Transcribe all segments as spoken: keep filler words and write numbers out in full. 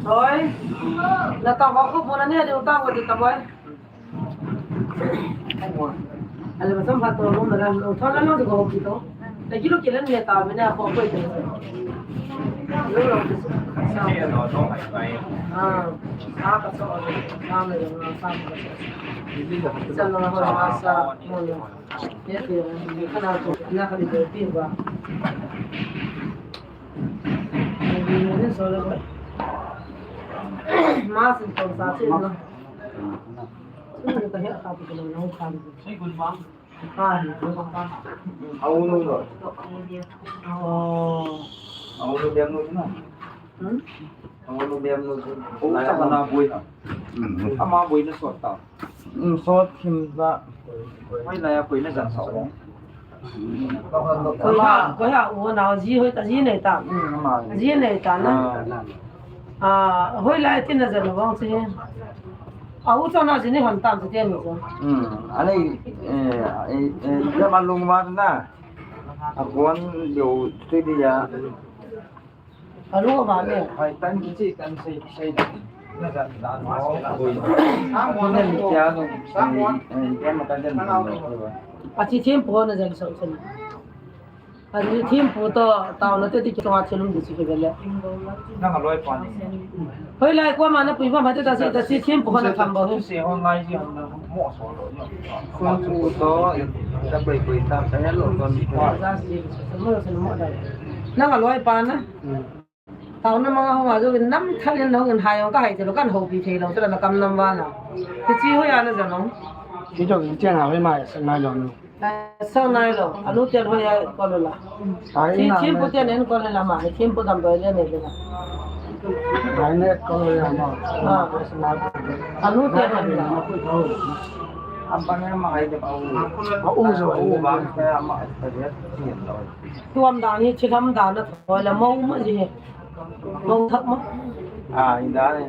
Oi, na tao ko bu na ne de ta ko de ta boy. Ale ba sam pha to lo na lo tho la lo ko ki to. Ta ki lo ki len ne ta me na ko ko de. Lo lo. Ah, ah, ka so. Ah, me lo sa. Sa lo ho sa. Mo lo. Ama boina sot ta. Sot thim ta. Hoilai a koina jan sa o. Koi ha, koi ha, u na ji hoi ta, ji nei ta. Ji nei ta na. Ah, hoilai tin na jan vang si. A u chana ji ni hon tam si ten ni. Ani, eh, eh, eh, ya malung ma na. A kon yo tu dia. Alo ba ne? Hai, tan ki chi, tan sei, sei. Na jan dan ma se la. Oi. Sa mo na ko. Kya no? Sa mo. Eh, kya ma ka jan dan ma ko. A chi thim po na jan so chen. A chi thim po to, tao na te ti ki to a chelum di chi ke le. Na ka loi pa ni. Hoilai ko ma na pui ba ma te ta se, ta chi thim po na tham ba. Se ho ngai ji ho na mo so lo. Kon ku to, ta bai bai ta, ta ya lo kon. Mo se mo da. Na ka loi pa na. Tao na manga hong a jo nam thal in hong in hai hong ka hai te lo kan ho pi thei lo te la na kam nam va na. Ti chi ho ya na ja lo. Ti jo in chen ha hoi mai sa nai lo nu. Sa nai lo. Anu te ho ya ko lo la. Ti thim pu te nen ko lo la ma. Thim pu dam doi le ne le la. Hai ne ko lo ya ma. Ah. Anu te ho ya. Am pa ne ma hai de pa u. Pa u jo u ba ma. Tuam dan hi, chilam dan a thoi la, mo ma ji hi. Mo thak ma. Ah, in dan hi.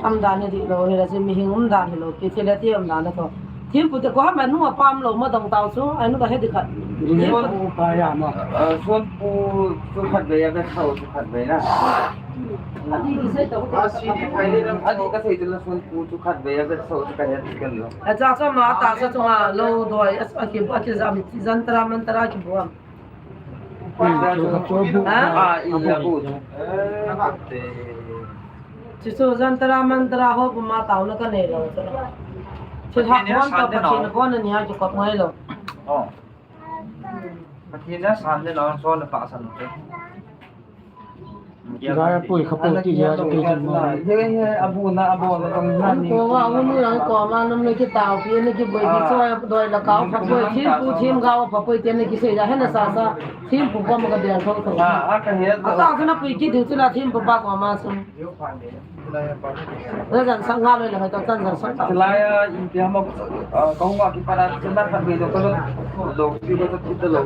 Am dan hi di lo, hi la si mi hing um dan hi lo, ki thil a ti um dan a tho. Thim pu te ko ha ma nu a pam lo ma dong tao su, ai nu ka he di khat. Ni mo u pa ya ma. Ah, son pu su khat be ya be sau su khat be na. A di ki sei to. A di ka sei to la son pu su khat be ya be sau su ka he di kan lo. A cha sa ma ta sa chunga lo doi a ki a ki jam jantar mantar a ki buam. Ha? Chuchu jantar mantar ho bu ma tao na ka nei lo. Chu ha kon to Pathen kon ni ha chu kop ngai lo. Oh. Pathen na san de lo so na pa san te. Jaya pui khapu ti jaya ti jin mo. Jaya he abu na abu na tong na ni. Ko wa unu yang ko ma nam ne ki tao pi ne ki boi ki choi doi la kau pha poi thim pu thim gao pha poi te ne ki sei ja he na sa sa thim pu ko ma ka dia tho tho. Ah, a ka he. A ta na pui ki diu ti la thim pu pa ko ma su. Jan sang nga loi le hai to chan jan sang ta. Lai a India ma ko nga ki para chana khan be do ko lo ki ko to ki to lo.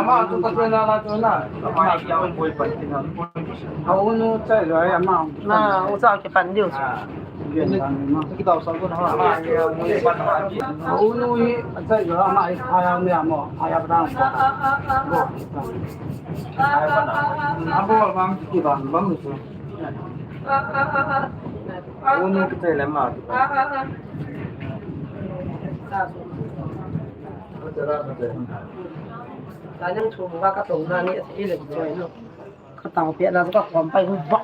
Ama tu ka tu na na tu na. Ama ya boi pa ti na. Au nu chai lo ya ma. Na u cha ki pan diu. Ki tau sa ko na. Au nu hi chai lo ama ai ya ne amo. Ai ya pa. Abo bang ki bang bang tu. Uni kita lama. Ka tang pia na ka kom pai hu ba.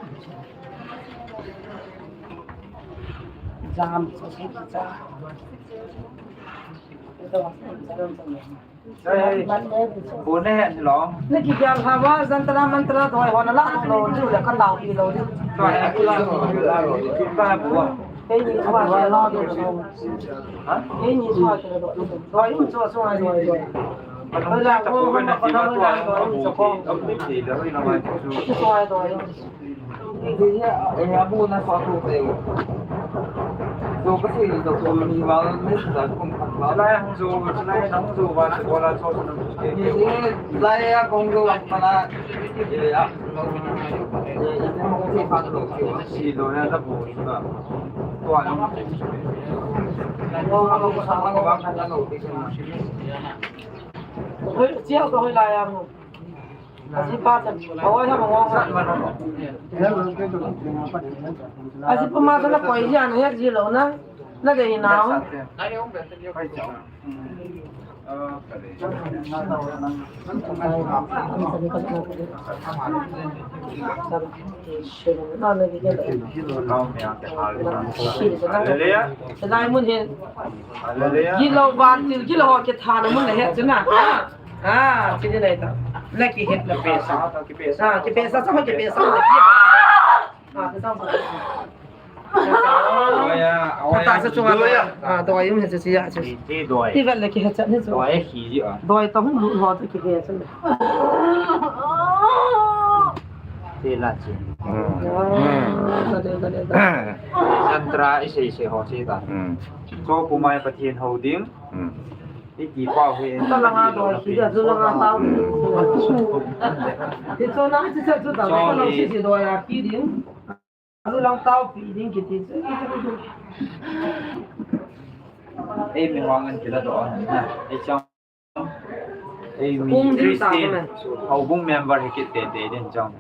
Jam sa sa sa. Bo ne hen lo. Na kigel hava jantra mantra doi ho na la lo diu le ka tao pi lo diu. Ka bu. Kei ni chua lo diu. Ha? Kei ni chua lo diu. Doi in chua chua doi doi. Doi la ko ho ma ko na doi doi in chua ko. Chua doi. Lai hung zo, lai hung zo ba, lai a kong zo, pa na. Si lo ya ta bu na. Tua lo. Hoi, chia ko hoi lai a mo. Aji pa chan, awai ha mawng ha. Aji pa ma chan na koi ji ana het ji lo na, na dei nau. Lai mun hin. Gilo ban til, gilo ho kithana mun na het chu na. Ah, kiti nei ta. Na kihet na pesa. Ah, kipesa sa ho kipesa na ki. Ah, kisa sa. Kata sa chunga. Ah, doi um he chu ya chu. Ti vel le kihet cha ni chu. Doi hi ji a. Doi ta hung lu ho chu kihet cha. Te la chi. Ah, ka de, ka de, ka de. Jantra i sei sei ho chi ta. Cho kumai Pathen ho ding. Iti pau he. Ka langa doi ki, ka langa pau. Ti cho na chi sa chu ta, ka lo chi chi doi a ki ding. Ka lu lang tao pi ding kiti chu. Ei mi hong an kila do. Ei chang. Ei mi Christian. Houbung member he kit te te din chang.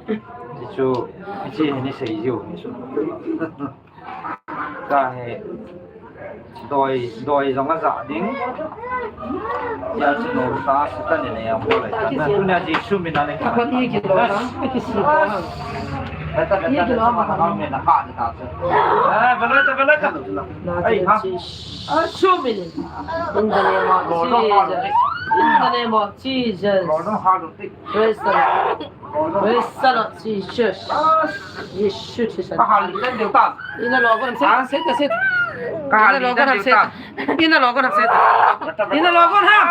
Ti chu, ti chu he ni sei jiu. Ka he doi, doi jong a ja ding. Ya chu no ta, Satan ne ya mo le. Na tu na Jesu min a le. Ka ni ki lo na, ki si. Ni ki lo ma ka me na ka ni ta. Eh, bela ta, bela ta. Ai ha. Jesu min. In the name of Jesus. In the name of Jesus. Praise the Lord. Praise the Lord, Jesus. Jesus, Jesus. Ka hal den deu ta. Ina lo ko nam se, se ta, se. Ka hal den deu ta. Ina lo ko nam se. Ina lo ko nam se. Ina lo ko nam.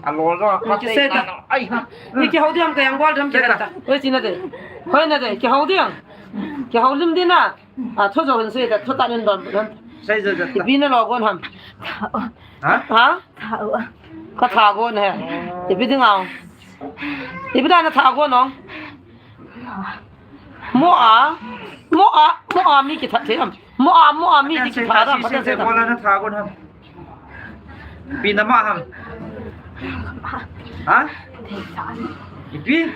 A lo lo. Ki se ta. Ai ha. Ni kihou diam ka yang bol diam ki ta. Oi, china de. Hoi na de, kihou diam. Kihou lim ding na. A, tho jo hin se ta, tho ta nin don. Sai jo jo. Ipi na lo ko nam. Ha? Ha? Ka tha ko ne. Ipi ding a. Ipi dan a tha ko no. Mo a, mo a, mo a mi kitha the am. Mo a, mo a mi kitha da, Pathen se da. Mo la na tha ko ham. Pi na ma ham. Ha? Ipi?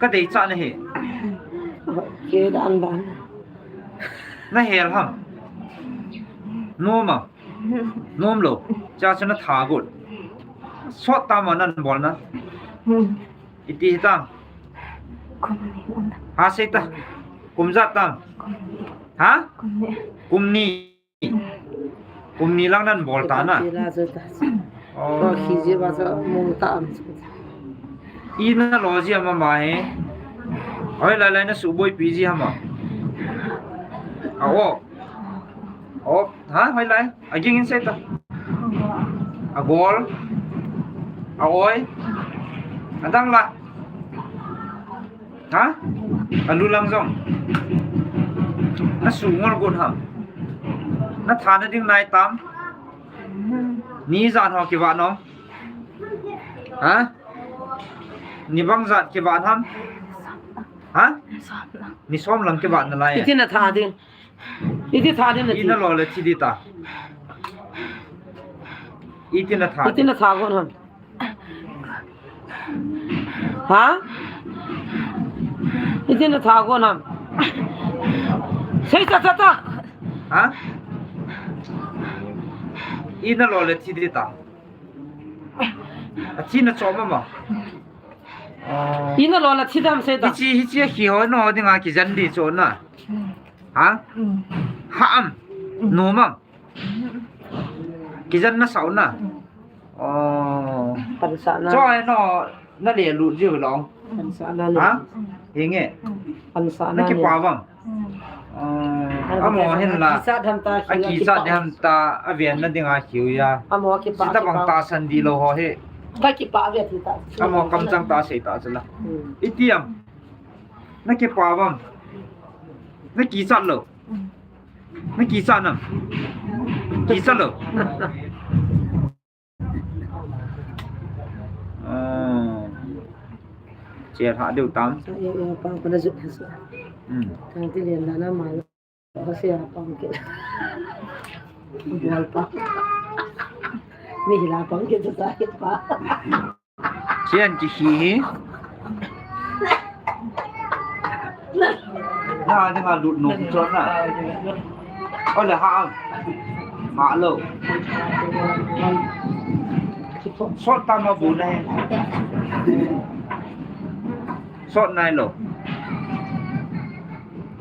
Ka dei cha na he. Ke dan dan. Na hel ham. No ma. Nom lo. Cha cha na tha got. Sot ta ma nan bol na. Iti hi tam. Kum ni un. Ha, sei ta. Kum jat tam. Kum ni. Ha? Kum ni. Kum ni. Kum ni lang nan bol ta na. Ti la jo ta. Oh. Ko khi je ba jo mong ta am. I na lo ji ama ma he. Hoi lai lai na su boi pi ji ama. A o. O, ha, hoi lai. A ging in sei ta. A gol. A oi. A dang la. Ha? A lu lang jong. Na su ngol gon ham. Na tha na ding nai tam. Ni jan ho ki va no. Ha? Ni bang jat ki va ham. Ha? Ni som lang ki va na lai. Iti na tha ding. Iti tha ding na ti. Ina lo le thi di ta. Iti na tha. Iti na tha gon ham. Ha? Iti na tha gon ham. Sei ta ta ta. Ha? Ina lo le thi di ta. A thi na chom ma. Ina lo la thi dam sei ta. Hichi, hichi a khi ho no dinga kijan di chu na. Ha? Ha am. No ma. Kijan na sao na. Oh. Pansahna. Choi no, na le lut jiu long. Pansahna ne. Ha? Hinge. Pansahna ne. Na kipa vang. Ah, amo hin la. Akichat ham ta, akichat ham ta, aven na ding a khiu ya. Amo kipa. Sita bang ta san di lo ho he. Ka kipa ve ti ta. Amo kamchang ta sei ta chula. Hmm. Itiam. Na kipa vang. Na kichat lo. Na kichat nam. Kichat lo. Ah. Chia tha deu tam. Sa ya ya pa pa na ju sa. Hmm. Tang ti lian na na ma. Ba se ya pa ke. Bual pa. Mi hila pa ke ta ta ke pa. Sian chi hi hi. Na, na, na lut nung chon na. Ole ha am. Ma lo. Sot ta ma bu nai. Sot nai lo.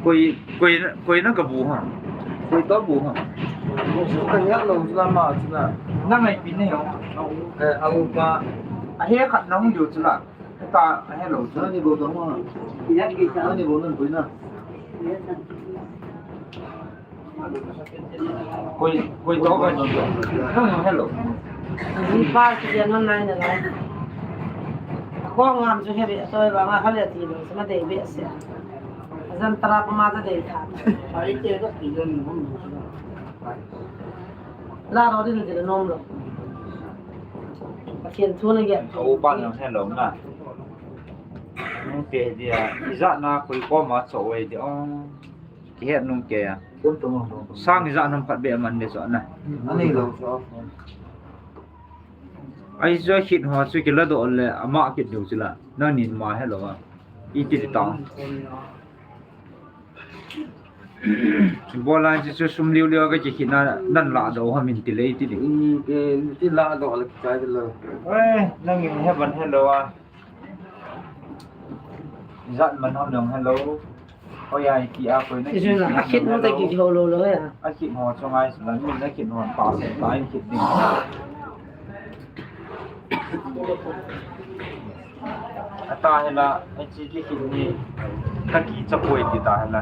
Koi, koi, koi na ka bu ha. Koi to bu ha. Ka ya lo la ma chuna. Na ngai pin ne yo. Eh, a u pa. A he khat na hung diu chuna. Ka a he lo chuna. Ni bo to ma. Ni bo nan koi na. Koi, koi to ka. Hello. Ni pa ki dia non nai na lai. Ko ngam chu he be, to ba nga khale ti lo, ma dei be se. Jan tara ko ma dei tha. Ai te da ti jan mo. La ro din ti nom lo. Pathen thu na ge. Ko pa na hello na. Nung te dia, ijat na koi ko ma cho wei di o. Kihet nung ke a. Sang ijat nam khat be man de cho na. Ani lo cho. Ai jo khit ho chu kila do le ama kit do chu la. Na nin ma hello a. Iti ti ta. Bola ji chu sum liu liu ka kikhit na nan la do ha min ti le iti di. Ti la do le chai lo. Eh, nang in he ban hello a. Ijat man ham nang hello. Hoi ai ki a koi na ki. Isu na, a khit mo ta ki ho lo lo ya. A khit mo chong ai sula, mi na khit mo pa se ta ai khit ding. Ata hela, a chi ki khit ni. Ka ki cha koi ki ta hela.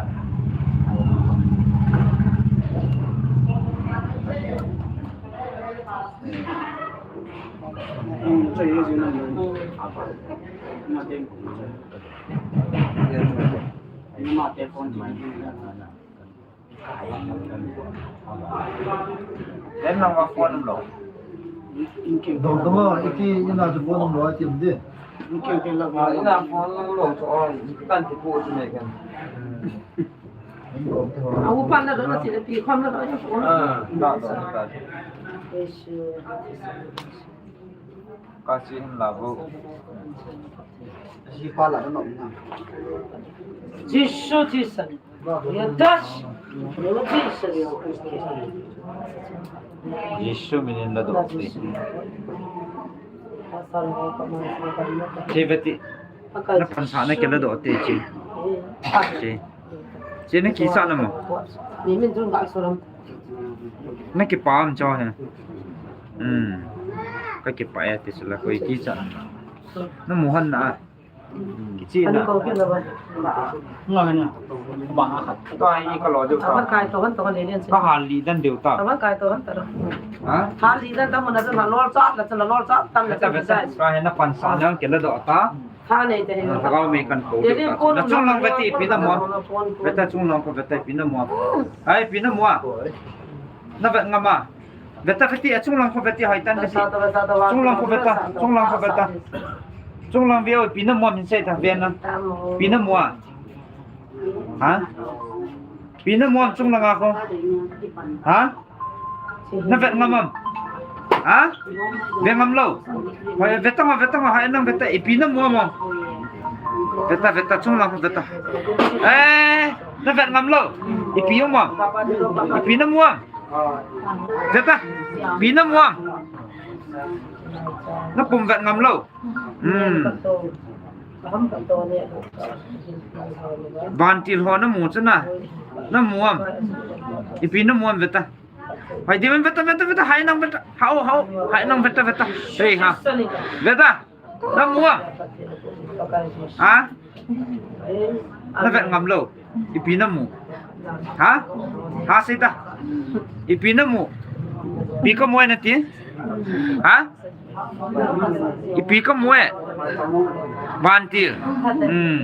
Hmm, cha ye ji na. Apa? Na den ko. Dong dong a, iti ina chu phone lo a tim de. Ina phone lo chu on, kan ti pu chu ne kan. A u pan na do na ti pi khom na do na phone. Ah, da da da. Ka chi hin la bo. Ji pa la no na. Jisu, Jisu. Ya das. Jisu min in la do ti. Ti veti. Na pansahna ke la do ti chi. Chi. Chi na kisa na mo. Ni min jun ga suram. Na kipa am cho he. Hmm. Ka kipa ya ti sila koi kisa. Na mu han na. Kichi na. Ani ko kin na ba. Nga na. Ba nga khat. To ai ka lo deu ta. Aban kai to han to han le len. Ka hal li dan deu ta. Aban kai to han ta. Ha? Hal li dan ta mo na na lol cha la cha lol cha tan la cha. Ka he na pansahna ke la do ta. Tha nei te hin. Lhagao mei kan ko. Na chunglang veti pi na mo. Veta chunglang ko veta pi na mo. Ai pi na mo. Na vet ngam a. Veta veti a chunglang ko veti hoi tan veti. Chunglang ko veta, chunglang ko veta. Chunglang veo pi na mo min sei ta ve na. Pi na mo. Ha? Pi na mo chunglang a ko. Ha? Na vet ngam am? Ha? Ve ngam lo. Hoi, veta ma, veta ma, hai nang veta, ipi na mo mo. Veta, veta, chunglang veta. Eh, na vet ngam lo. Ipi mo. Ipi na mo. Veta. Ipi na mo. Na pum vet ngam lo. Hmm. Ban til ho na mu chana. Na mu am. Ipi na mu am veta. Hai, di men veta, veta, veta, hai nang veta. Hao, hao, hai nang veta, veta. Hei, ha. Veta. Na mu a? Ha? Na vet ngam lou. Ipi na mu? Ha? Ha, sei ta. Ipi na mu? Ipi ka mu e na ti? Ha? Ipi ka mu e? Vantil. Hmm.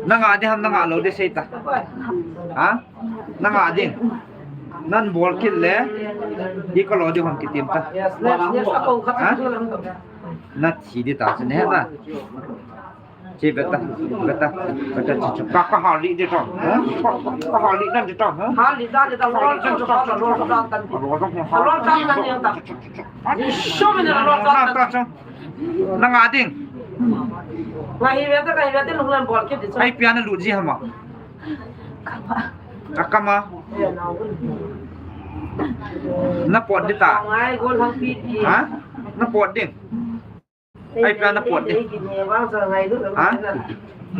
Na nga ding ham, na nga lou ding sei ta. Ha? Na nga ding. Nan bol kit le. Di ka lo ding ham kitim ta. Ha? Na thi ding ta, chu ne na. Chi beta, beta, beta chi chu. Ka, ka ha li ding ta. Ha? Ka, ka ha li nan ding ta. Ha? Ha li da, li da, lo, lo, lo, lo, lo, lo, lo, lo, lo, lo, lo, lo, lo, Na nga ding. Nga hi ve ta, nga hi ve ta, lunglen bol kit ding chu. Ai pia na lut ji hama. Akama. Na pot ding ta. Ngai gol hang pi pi. Ha? Na pot ding. Ai pia na pot ding. Ha?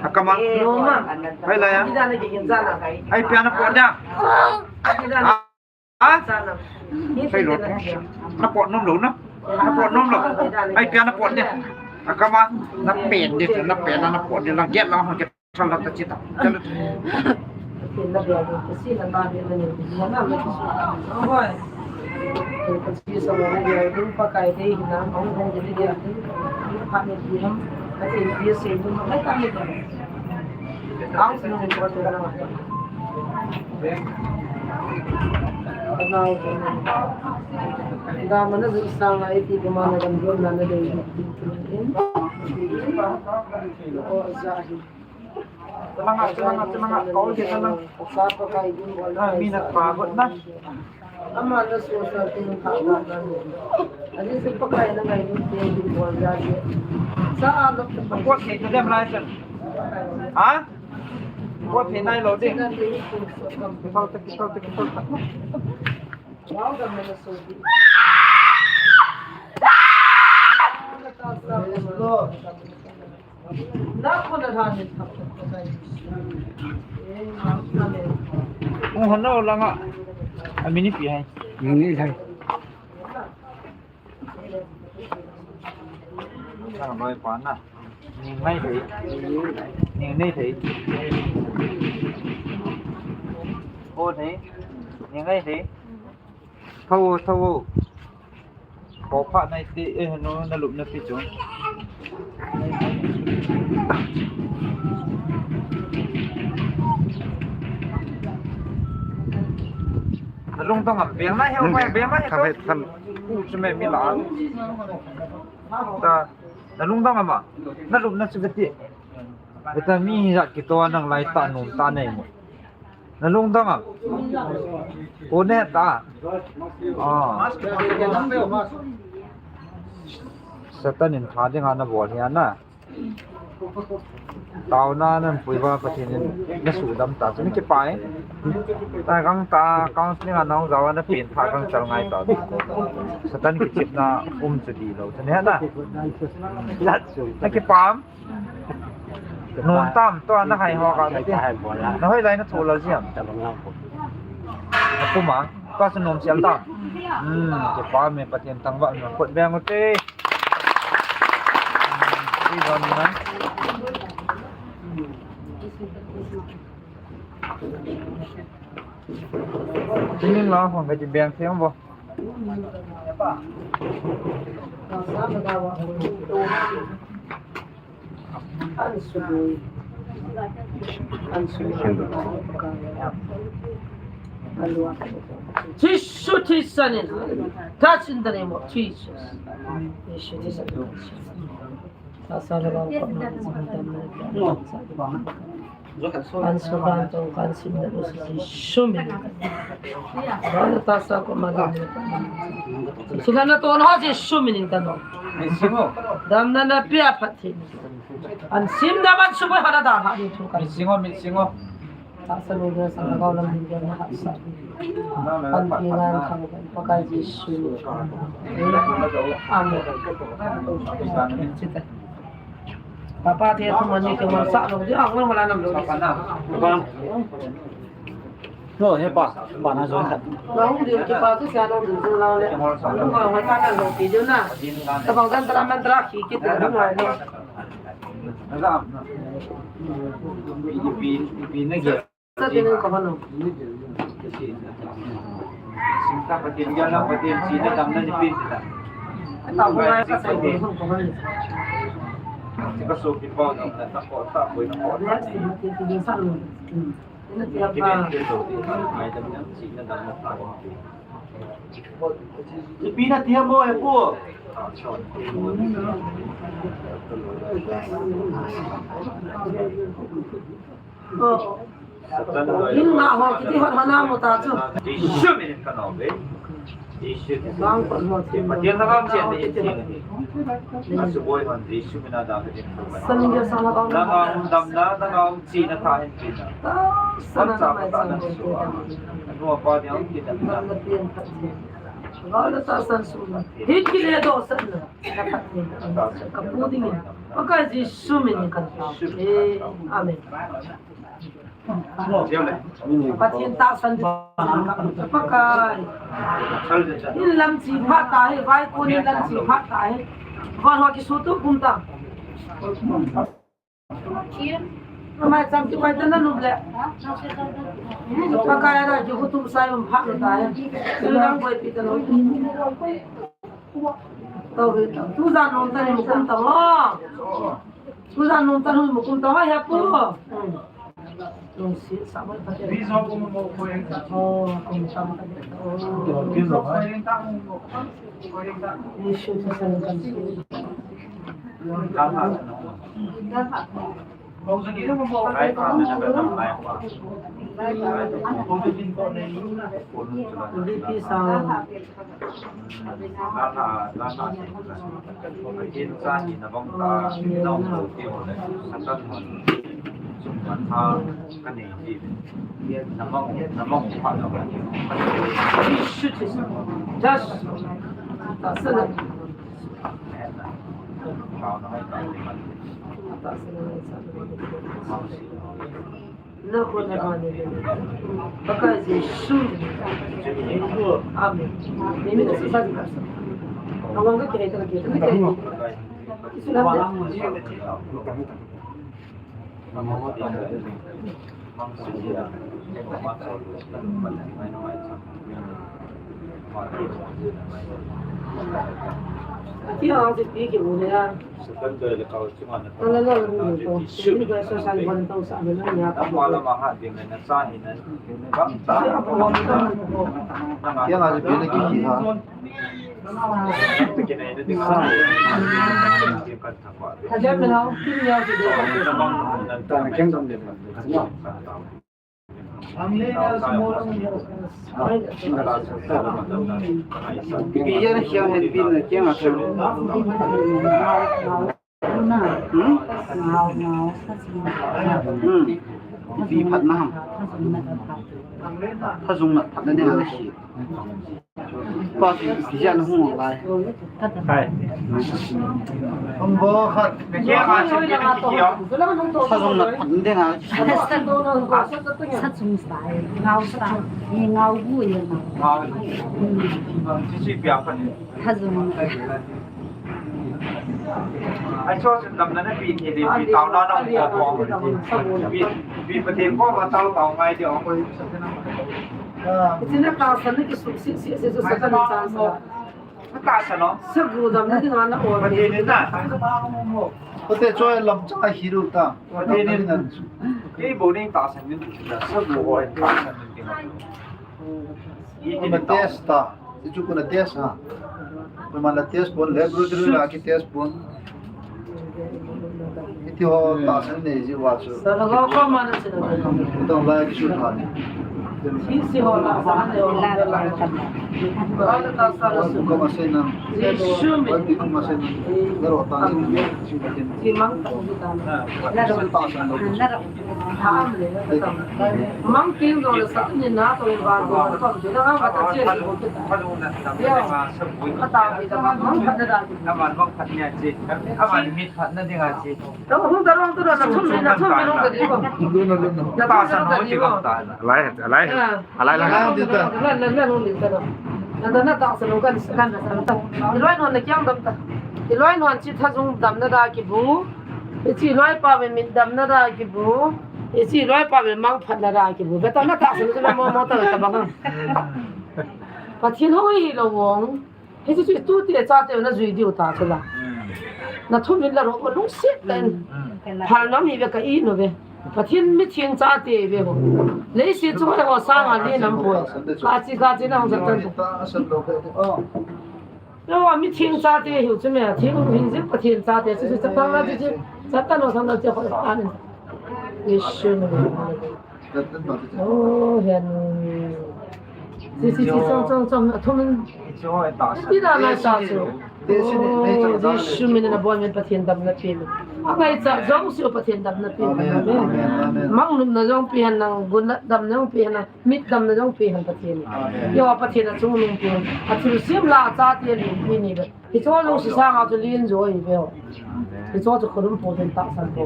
Akama. Ai la ya. Ai pia na pot ding. Ha? Sai lo. Na pot nom lou na. Na pot nom lou. Ai pia na pot ding. Akama na pen ding, na pen na pot ding, lang get lang get. Sal ta chi ta. Langa, langa, langa, kau ke langa. Ah, mi na pa got na. Ama na so sa tin kha na na. Ani se Pakai na ngai ni te din bol ya ni. Sa a lok te pa. Ko ke te dem lai chen. Ha? Ko te nai lo ding. Kipal ta, kipal ta, kipal ta. Wow, da me na so di. Ung hon lo langa. A mini pi hai. Mini hai. Langa loi pa na. Ning ngai thei. Ning nei thei. O thei. Ning ngai thei. Thou o, thou o. Ko pha nai ti, eh, no, na lup na pi chu. Na lungdong am, beng na heo mai, beng na heo. Tham he, tham. Ku chu me mi la. Ta, na lungdong am a. Na lup na chu ti. Eta mi jat kitoh nang lai ta nom ta nei mo. Na lungdong am? Ko ne ta. Ah. Satan in tha dinga na bol hi a na. Taona nan pui uva Pathen in na sudam ta. Chun kipah e. Ta gang ta, counseling a nang jawa na pen tha gang chal ngai ta. Satan kichepna um chu di lo. Chun he na. Na kipah am? Nom tam, tua na hai ho ka ti. Na hoilai na thu lal jia. Na pum a, tua chu nom sial tam. Hmm, kipah me Pathen thangvah na khut beng u te. Ti don na. Tinin la hong ka ti beng thei vo. Jesu Christ name. Touch in the name of Jesus. Jesu Christ. Kan sukan tong kan sinna Jesu min. Bana tasa ko magan. Sila na to no Jesu min kan no. Damna na pia phat hin. An sim da ban su ba hada da ha ni thu kan. Singo, mi singo. Tasa no da sa ga lam ni da ha sa. An ki ngan khang Pakai Jesu. Amen. Papa te thum ani ke man sa lo, di ang man wala nam lo. Papa na. Papa. Lo, hepa, pa na jo khat. Lo, hung ding kipa tu sia lo ding tu lo le. Hung hoi pa na lo pi ding na. Tabang dan tara man tara khi ki te hung hoi lo. Sa ding ko lo. Singta Pathen gel na Pathen chihna damna ni pen ta. Ata ko ngai ka sai de hung ko lo. Sika so ki pau damna ta ko ta ko na ko. Ina tia pa. Ipi na tia mo e pu. Oh. Satan lo. In ma ho kiti hot hana mo ta chu. Jesu min in ka nom e. Jesu. Bang ko mo ti. Pathen na kam chen ni ti. Asu boi hon Jesu min a da ka din. San ge sa na kam. Na kam damna, na kam chihna tha hin chihna. Ta sa na mai sa. Anu apa dia hon chihna. Ga la ta san su. Hit ki le do san na. Ka pu ding in. Pakai Jesu min in kan ta. Eh, amen. Pathen tahsan ding. Pakai. In lam chi phat tahi, vaikon in lam chi phat tahi. Van hoa kisutu kum ta. Amai cham ki pai ta na nup le. Pakai ada ki hutum sai um phat tahi. In lam boi pi ta lo. Tau he, tu jan nom ta ni mukum ta lo. Tu jan nom ta ni mukum ta lo, he pu. Hmm. Lungset sa mai pa te. Ri zo ko mo ko yang ta. Oh, ko mo sa mai pa te. Oh. Ri zo ko yang ta mo ko. Ko yang ta. Ni shu ta sa ni kan su. Ka ha. Ka ha. Just Pakai Jesu. Amen. Hmm? Pi phat na ham. Phajung na phat na ding a si. Pa si, si jan hung lai. Hai. Hung bo khat. Phajung na phat na ding a si. Phajung sai. Ngau sa. Ni ngau bu ye na. Ngau. Hmm. Si si pia phat. Phajung. Ai, so, lam na na pi ni, pi tao na na ko ko. Pi, pi pa tin ko ma tao tao ngai di ko. Tina ka sa ni ki su si si si su sa ka ni chance la. Ka sa no. Sa gu dam na di na na o. Pa tin na. Ko te choi lam cha hi ru ta. Pa tin na. Ki bo ni ta sa ni sa gu ho ta sa ni. Ki ni test ta. Ti chu kona test ha. Koiman la test pon, laboratory la ki test pon. Iti ho tahsan nei ji uva chu. Sa la ko ma na chu. Dong lai ki chu tha ni. Si si ho la sa ne ho. Jesu min. Mang ting jong le sa ni na to le ba ko ko de na ma ta che ko kita. Ya. Ka ta bi da mang phat na da. Ka man mang phat ni a che. Ka man mit phat na ding a che. To hung da rong to na thum ni na thum ni rong ka di ko. Na ta sa no che ko ta. Lai, lai. Alai, alai. Alai, alai, alai, alai, alai, alai. Nata na ta sa lo kan, kan na sa ta. Iloi non na kiang dam ta. Iloi non chi tha jung dam na da ki bu. Ichi loi pa ve min dam na da ki bu. Ichi loi pa ve mang phat na da ki bu. Ve ta na ta sa lo mo mo ta ta bang. Pathen hoi hi lo wong. Hichu chu tute chate na jui diu ta chu la. Na thum in la ro ko lungset ten. Phal nom hi ve ka i no ve. Pathen mitheng chate ve ho. Leiset chu ho sang a ni nam poi. Ka chi ka chi na hong jatan. Yo, mitheng chate hiu chu me. Theng hing jing Pathen chate chu chu chatan la chu chu. Chatan lo sang la chu ho an. Jesu min. Oh, hen. Si, si, si, chong, chong, chong, a thum in. Ti da na sa chu. Oh, Jesu min a bol min Pathen damna pe min. A ngai cha jong si Pathen damna pe min. Amen. Amen. Amen. Mang num na jong pe hen nang, gun na dam na jong pe hen nang, mit dam na jong pe hen Pathen. Amen. Yo Pathen a chung nung pe. A thil sim la chate lin pe ni ve. Hicho jong si sang a chu lin jo i veo. Hicho chu khulum po den ta san po.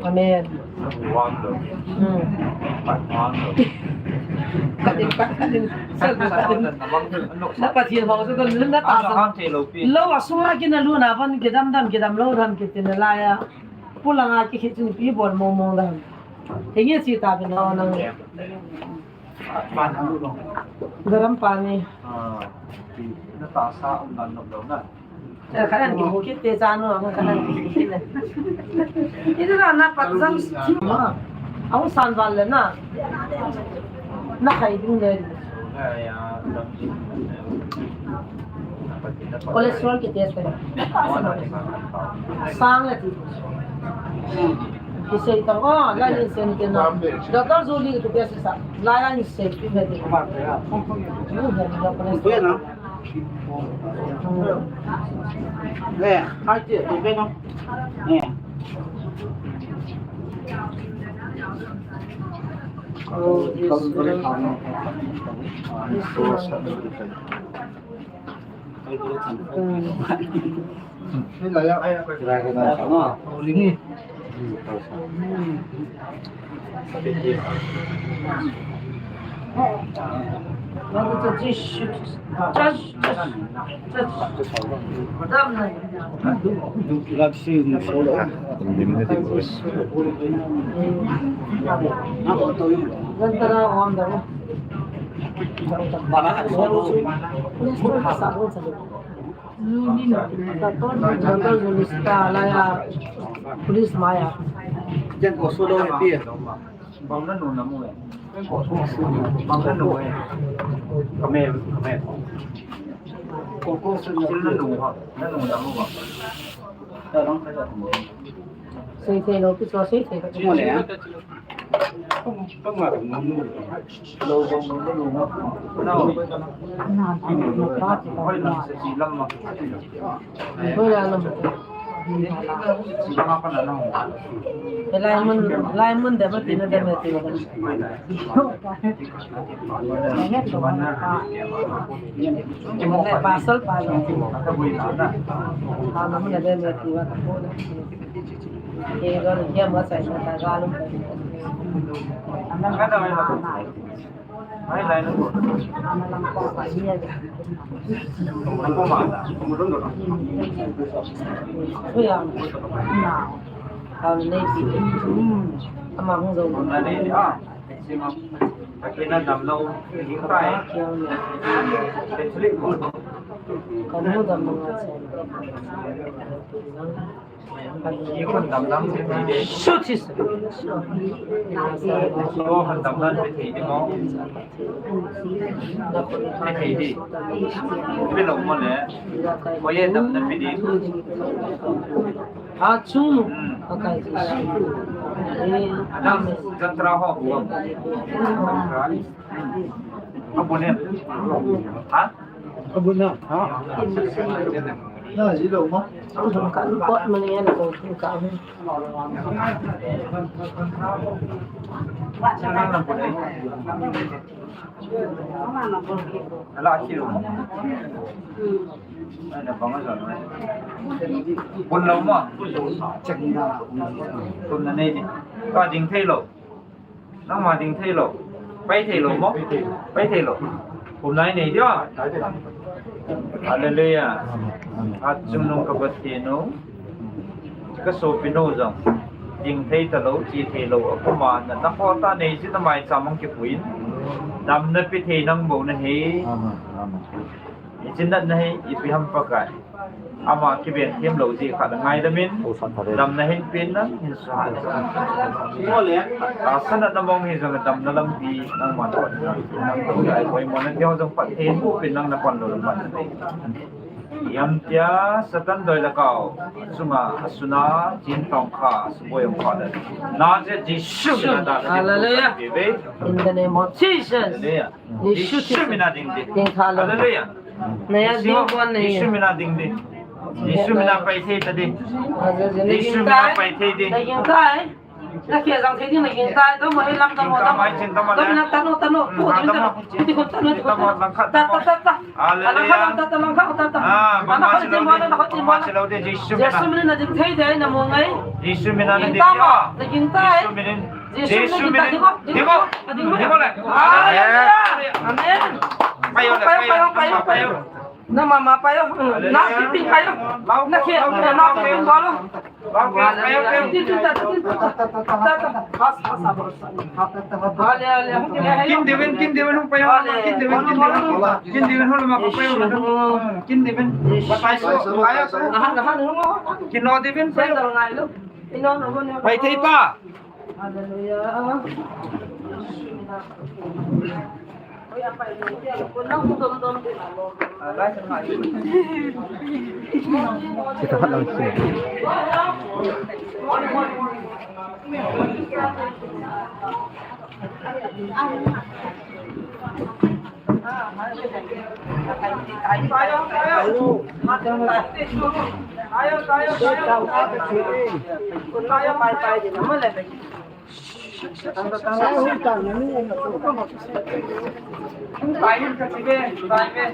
Amen. Hmm. Ka din, ka, ka din. Sel ka din. Na Pathen ho chu ka lun na ta san. Lo a sung a kin a lu na van ki dam dam ki dam lo ran ki tin la ya. Pu la nga ki khi chun pi bol mo mo la. He nge chi ta bin lo nang. Garam pani. Ah, na ta sa um nan nop lo na. Eh, kanan ki mu kit te cha no, kanan ki mu kit le. Ina na na pat jam ki ma. Aung san val le na. Na khai ding le. Cholesterol ki test le. Sang le ti. Kisei tong, oh, lai ni sen ke na. Doctor Julie tu ke sa. Lai ni sei tu ke. Tu ya na. Eh, hai ti tu ke na. Eh. Oh, yes. Police maya. Bang na nu na mu e. Bang na nu e. Kame, kame. Ko ko su na nu ha. Na nu na mu ha. Ta rang ka ja mu. Sei thei lo, pi so sei thei ka. Mu le. Pang, pang ma nu nu. Lo bang nu nu na. Na. Hoi na se ti lam ma. Hoi la lam. Lai mun, lai mun de ma ti na de ma ti. Lai pasal pa. Ha, na mun de ma ti wa. Ke ga ya ma sai na ta ga lu. Sutis. Achu. Akai. Adam, jatra ho. Abun em? Ha? Abun na. Ha? Na, ji lo ma. Ka pot mani na ko ka. Ala, ji lo ma. Ana bang a jon. Bun lo ma. Tum na nei ni. Ka ding thei lo. Nangma ding thei lo. Pai thei lo mo? Pai thei lo. Kum nai nei dia. Hallelujah. Achungnung ka Pathen u. Ka sopi nu jong. Ding thei ta lo, chi thei lo. Akuma na, na ho ta nei ji na mai cha mang ki puin. Damna pe thei nang bou na hi. Amen. Amen. Ichin natna hi ipi ham Pakai. Ama kiben them lo ji khat ngaidam in, damna hin pen nang, hin suhan. Tahsa natna mong hi jong damna lampi nangman hon nang, nang to dai, poimo na tio jong Pathen pen nang na pon lo lam man. Iam tia Satan doi le kau chunga asuna chin tong kha, suboi ong kha le. Nazareth Jesu min a da. Hallelujah. In the name of Jesus. Hallelujah. Jesu min a ding di. Ding tha lo. Hallelujah. Na ya ding bon nei. Jesu min a ding di. Jesu min a pai thei ta di. Jesu min a pai thei di. Na ging tai. Na kia jang thei ding na ging tai. To mo lam ta mo ta mo. Mai chin ta mo. To na ta no ta no. Pu ding ta no. Pu ding ta no. Ta ta ta ta. Hallelujah. Ta ta ta lang kha ta ta. Ah, ba ma chi lo di. Jesu min a ding thei di na mo ngai. Jesu min a ding di. Na ging tai. Jesu min a ding. Jesu min a ding. Ding mo. Ding mo le. Hallelujah. Amen. Pai yo le, pai yo, pai yo, pai yo. Na mama pai yo. Na pipi pai yo. Na ke, na pipi bol lo. Kin Devin, Kin Devin, hung pai yo. Kin Devin, Kin Devin. Kin Devin, hung ma pai yo. Kin Devin. Pai so, pai so. Kin no Devin, pai yo. Pai thei pa. Hallelujah.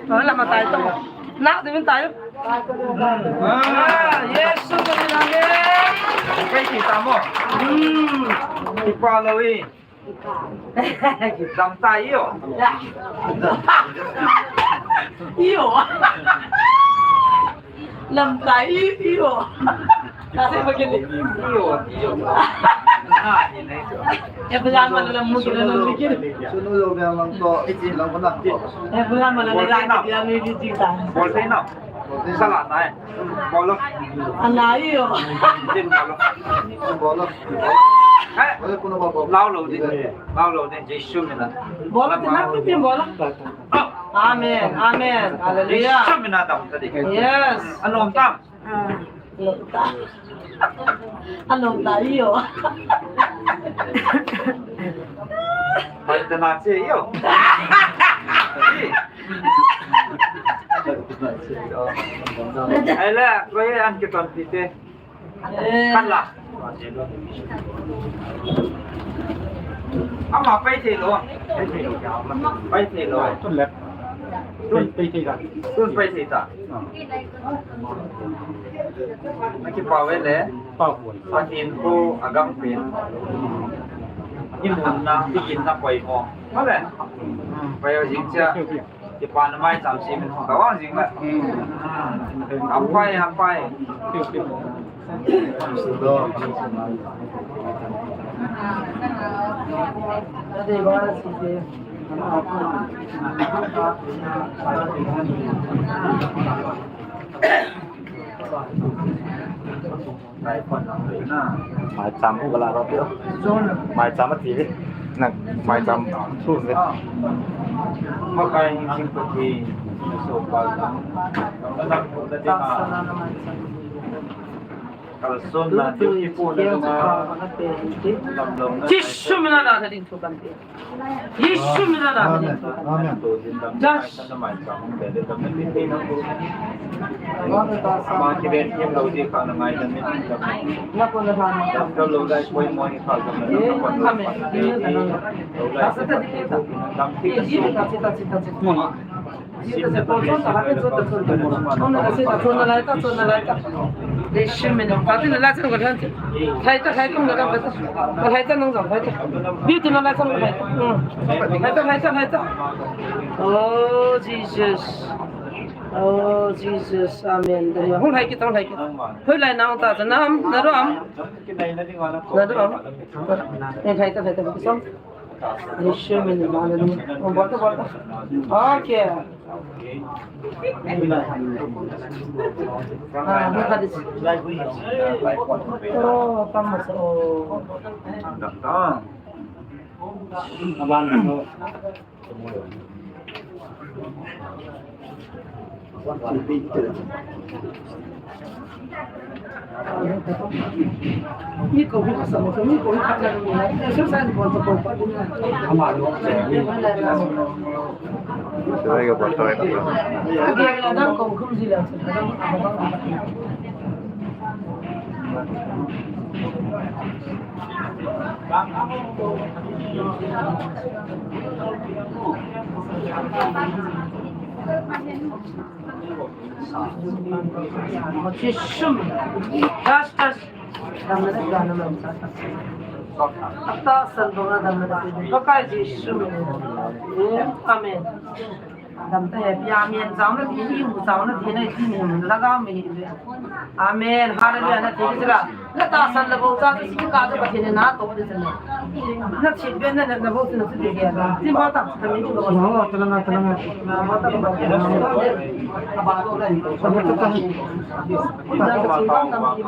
Lama tai to. Na, Devin tai. Ah, Yesu ko ni lame. Kai ki tamo. Hmm. Ipa lo i. Dam tai yo. Iyo. Lam tai iyo. Kasi pag yun, iyo, iyo. Ya pala malalam mo, ginanon mo yun. Suno lo, may lang to, iti lang ko na. Ya pala malalam, ginanon mo yun, iti lang. Bolte na. Sala na eh. Bolo. Ana iyo. Din bolo. Bolo. Eh. Lao lo din. Lao lo din. Jesu mina. Bolo, tinang pitin bolo. Amen. Amen. Hallelujah. Jesu mina tam tadi. Yes. Anom tam. Ah, anom tam. Anom tam iyo. Pai tana che iyo. Ai la, koi an ke ton ti te. Kan la. Ama pai thei lo. Pai thei lo. Tun le. Tun pai thei ta. Tun pai thei ta. Aki pau ve le. Pau. Akin ko agam pen. Imun na, ikin na koi mo. Male. Pai o jing cha. Kipa na mai cham si min hong ka wang jing la. Hmm. Hampai, hampai. Maicham hu bala ro pio. Maicham ati ve. Na maicham thu ve. Makai ni sing pati so pa. Kalsonna, Jesu mina a ding thu kan pe. Jesu mina a ding thu kan pe. Jesu mina a ding thu kan pe. Amen. Amen. Just. Amen. Oh, Jesus. Oh, Jesus. Amen. Hung hai kit, hung hai kit. Hoilai nang ta cha nam, na ro am. Na ro am. Ni hai ta, hai ta, song. Jesu min, hallelujah. Oh, bolta, bolta. Okay. Ah, ni kadi. Oh, kamas, oh. Aban, oh. Amen. Damta he, amen. Chang na ti, i u chang na ti, ni mu lagao mi hi. Amen. Hallelujah. Na ti jira. Na tahsan le bou cha ti si ka to Pathen na to de na. Na thit be na na bou na ti de ya. Ti ma ta ta ni ko. Na ta ba. Ba to la ni ko. Na ta ba ta ni ma.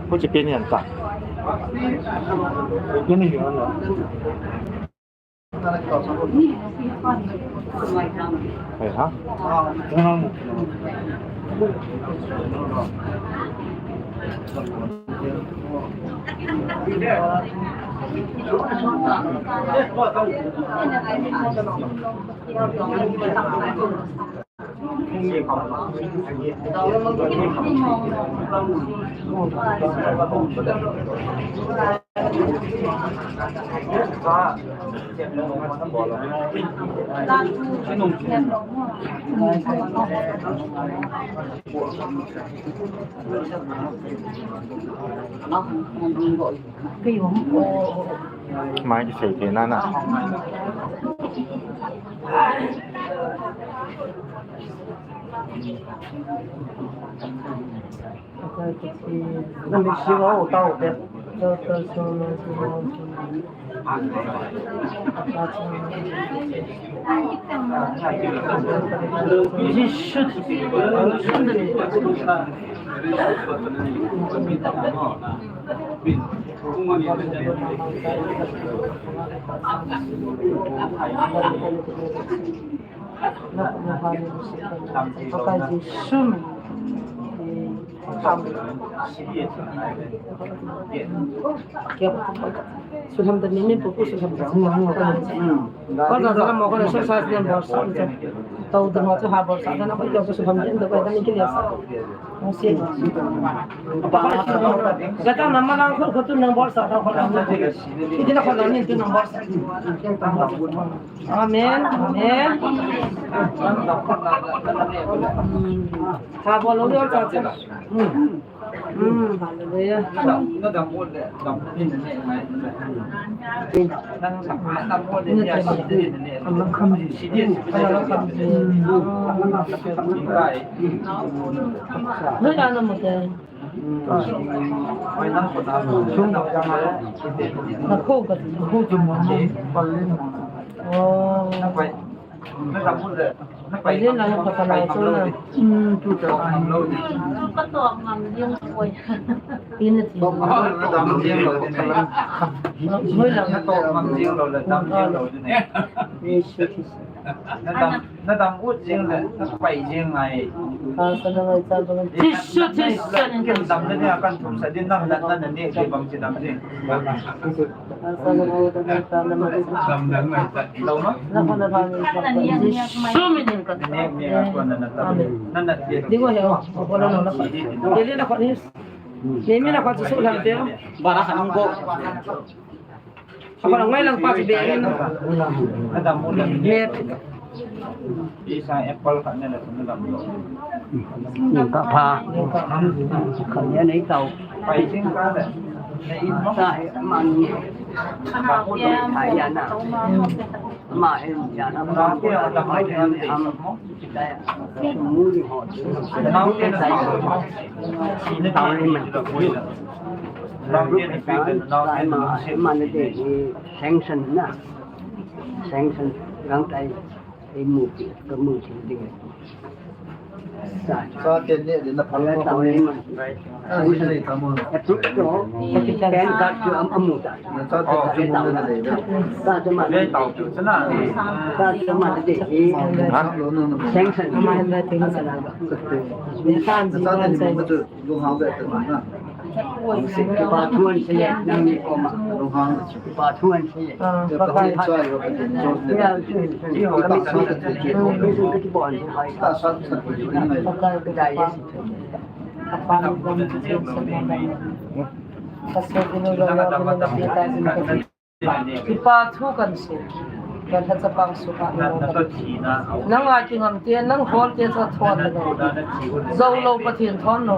Hu chi pen hian ta. Ai ha. Mai kisei thei nana. Sulham da ni ni pu pu sulham da. Ko da da mo ko da so sa ni bor sa ni. Tau da mo chu ha bor sa da na ko da sulham da ko da ni ki le sa. Mo si. Ga ta na ma lang ko ko tu nang bor sa da ko da. Ki di na ko da ni tu nang bor sa. Amen. Amen. Ha bol lo yo ta. Hmm, hallelujah. Hoi ana mo te. Na ko ka, na ko ki mo. Oh. Pai le na ka ka lai so na. Hmm, tu ta. Ka to ngam ding koi. Ina ti. Dam ding lo din. Hoi la. Na to ngam ding lo le, dam ding lo din. Yes, yes. Na dam, na dam ut ding le, na pai ding ngai. Ka sa na ngai sa ba. Tisu, tisu. Kin dam le ni akan thum sa din na, na, na, na ni ke bang si dam ding. Isa apple khat ne la na dam. Ka pha. Ka ne nei tau. Pai sing ka le. Sa man. Ka ko doi thai ya na. Ma en ya na. Ka ko ya da mai ne am. Mu ni ho. Nau te na sa. Tau ni man. Nau te na pe na. Nau te na. Man de sanction na. Sanction gang tai. Ei mu pi, ka mu thei ding. Sa. Sa te ne de na phal ko ko. Ai, sai ta mo. A tu to, ka ti pen ka tu am amu ta. Na sa te ka mu na de. Sa te ma. Sa te ma de. Ha? Lo no no. Sanction. Ma na te ma na. Sa te ma de. Lo ha de ta na. Kipa thu ahin sei, nangni koma, lunghang, kipa thu ahin sei. Ah, Pakai. Kipa thu kan sei. Kan ha chapang suka. Nanga kingam te, nang hol te cha thon lo. Zo lo Pathen thon lo.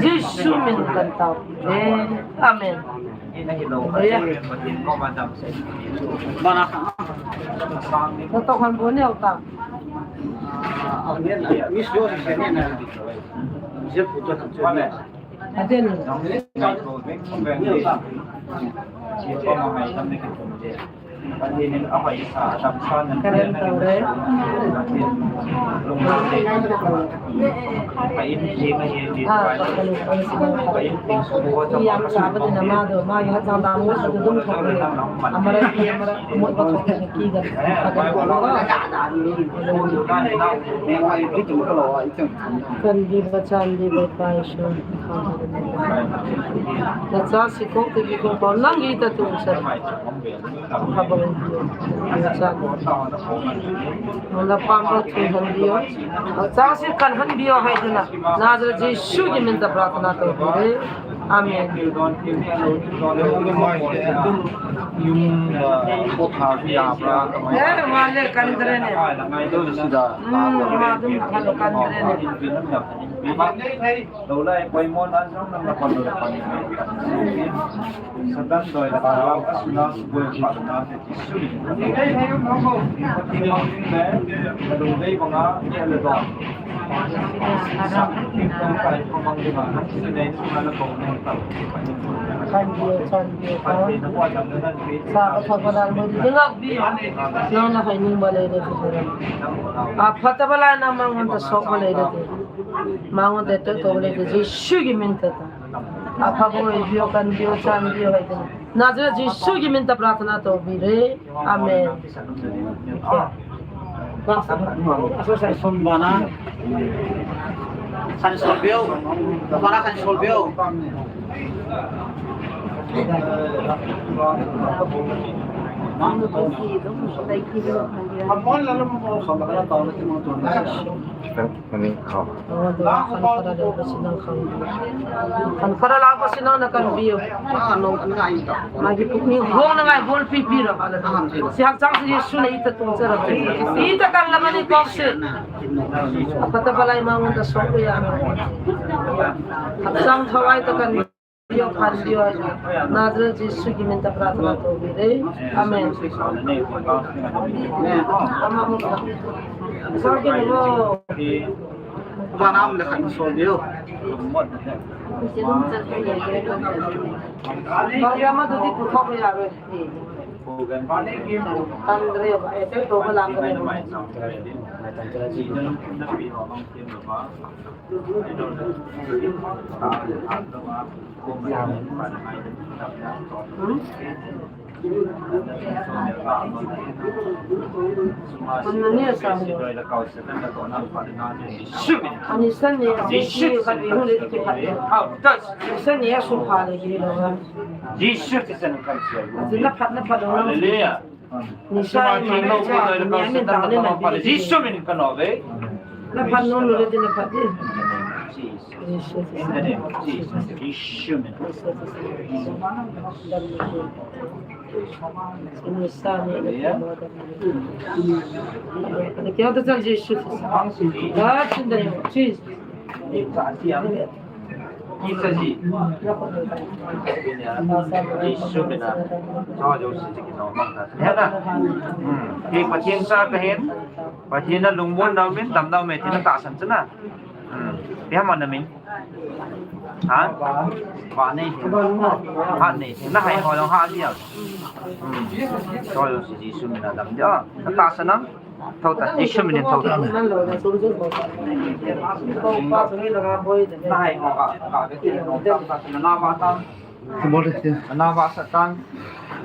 Jesu min kan tao. Amen. Mana. Na to kan bu ni ta. Miss Jones ni na. Jep tu kan. Aden. Karen tau re. Ah, yang sa ba din ama do, ma ya sa da mo sa dum thok. Amara ki, amara mo ba thok ki ga. Kan di ba chan di ba pa shu. Na cha si ko te ki ko pa lang i ta tu sa. Haba na cha. Na pa ba tu han di o. Cha si kan han di o hai tu na. Nazareth Jesu ki min ta prarthana to re. Amen. Yung, uh, pot ha, ya, pra. Eh, wale kan dre ne. Sida. Hmm, ma dum kan dre ne. Lolai, poimo nan jong nang na kon lo kon. Satan doi la ka la ka suna su boi pa na te ti su. Ni ko ti mo ni le, ka dong dei ko nga ni le do. Sa ki ko kai ko mang de ma, na ki ne su na ko ne ta. Kan dio, kan dio, kan. Sa ka thot ba dan mo di ngak bi. Nang na hai ning ba le de ti. A phat ba la na mang ta sok ba le de ti. Mangun te to to le te Jesu ki min ta ta. Apha bo e bio kan bio chan bio hai te. Nazareth Jesu ki min ta prarthana to bi re. Amen. Aso sa son bana. San sol bio. Bana san sol bio. Amon la lo mo sa ba la ta le ti mo to. Kan, kan ni, oh. Kan fara la ko sinang kan view. Magi pukni hong na ngai bol pi pi ra ba la. Si hak chang si Jesu na ita tung sa ra. Ita kan la mani kok si. Pata balai ma ngun ta sok ya. Hak chang thawai ta kan Dio, pan Dio, Nazareth Jesu ki min ta prarthana to bi re. Amen. Ama mo. Sa ki mo. Ba nam le kan so dio. Ba ya ma do di pu thok ya re. Kan re ba e te to ba la ka re. Hallelujah. Jesu min in kano ve. Na phat nom lou le, na phat di. In the name of Jesus. Jesu min. Hallelujah. Jesu. Jesu min. Jesu min a. Chao jouse chu kinom mang ta. Hena. Hmm. Hi Pathen cha kahin. Pathen a lungmon nau min, damnau min, tina tahsan chana. Hmm. Ipi ham na min. Ha? Vannei. Vannei. Na hai ho jong ha dia. Hmm. Chao jouse Jesu min a dam dia. Na tahsan nam. Thou ta, Jesu min in thou ta. Na hai ho ka, ka, ka, ka, na va ta. Bol de. Na va sa ta.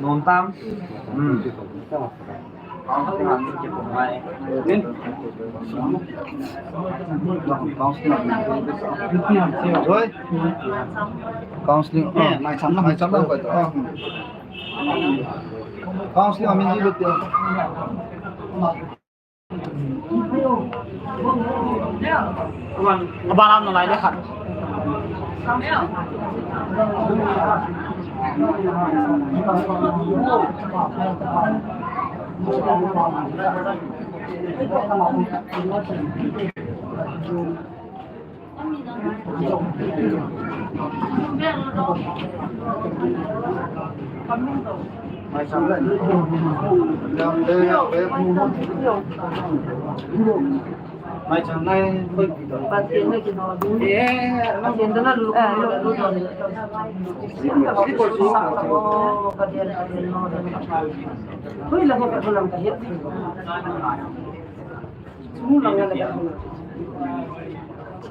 Non ta. Hmm. Counseling, ah, mai cham na, mai cham na, mai cham na. Counseling amin ji lut. Abaram na lai le khat.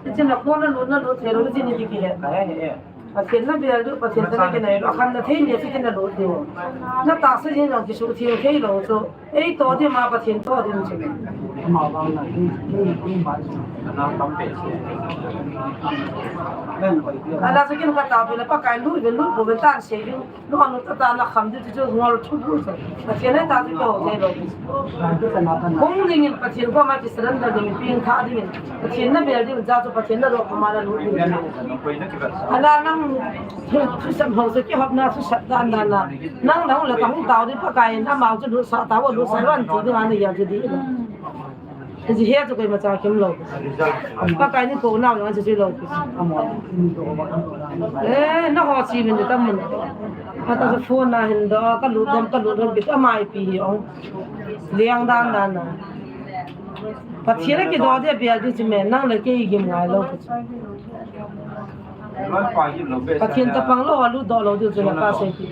Pathen na kona lut na lut thei lou, chini ding kihe. Pathen na bel diu, Pathen toh na kinai lou, akhamna thei ni, chini na lut diu. Na tahsa jeng jong kisuhtheng thei lou chu. Ei toh ding ma Pathen toh ding chu. Ala chu kin ka tahpi le Pakai lut ve, lut ve tan sei diu. Lunglut tah tah na kham diu chu ngol thu bu chu. Pathen a tah chu kihou thei lou. Hung dingin Pathen koma kisurrender dingin, pengthah dingin. Pathen na bel ding jeh chu Pathen na lou koma na lut ding. Ala nang thusam ho chu kihopna thusam dan dan na. Nang nang le kahung tao ding Pakai in amau chu lutsah tao, lutsah lou ti ding ana ya chu ding. Hiche hi chu koima cha kihom lou. Pakai ni ko nau jong chu chu lou. Eh, na ho chi min ta mun. Ata sa phone na hin do, ka lut dom, ka lut dom, bit amai pi hi ong. Liang dan dan na. Pathen a kidoh dia bia di chi men, nang le kei gim ngai lou. Pathen ta pang lou, alu doh lou diu chu na pa sei ti.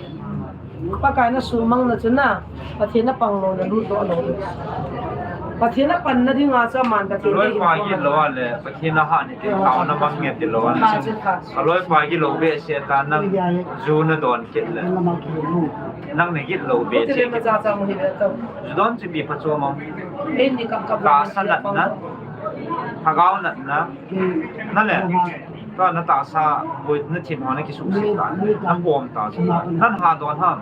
Pakai na sumang na chu na, Pathen a pang lou na lu doh lou diu. Pathen a pan na ding a chu aman Pathen loi pa git lou a le, Pathen a ha ni tin kau na mang nge ti lou a na. Aloi pa git lou be se ta nang ju na don kit le. Nang na git lou be se. Ju don chi bi pa chu mang. Ka sa nat na, thagau nat na, na le. Ka na tahsa, boi na thim ho na kisuhset ta, na pom ta chu. Nan ha don ham.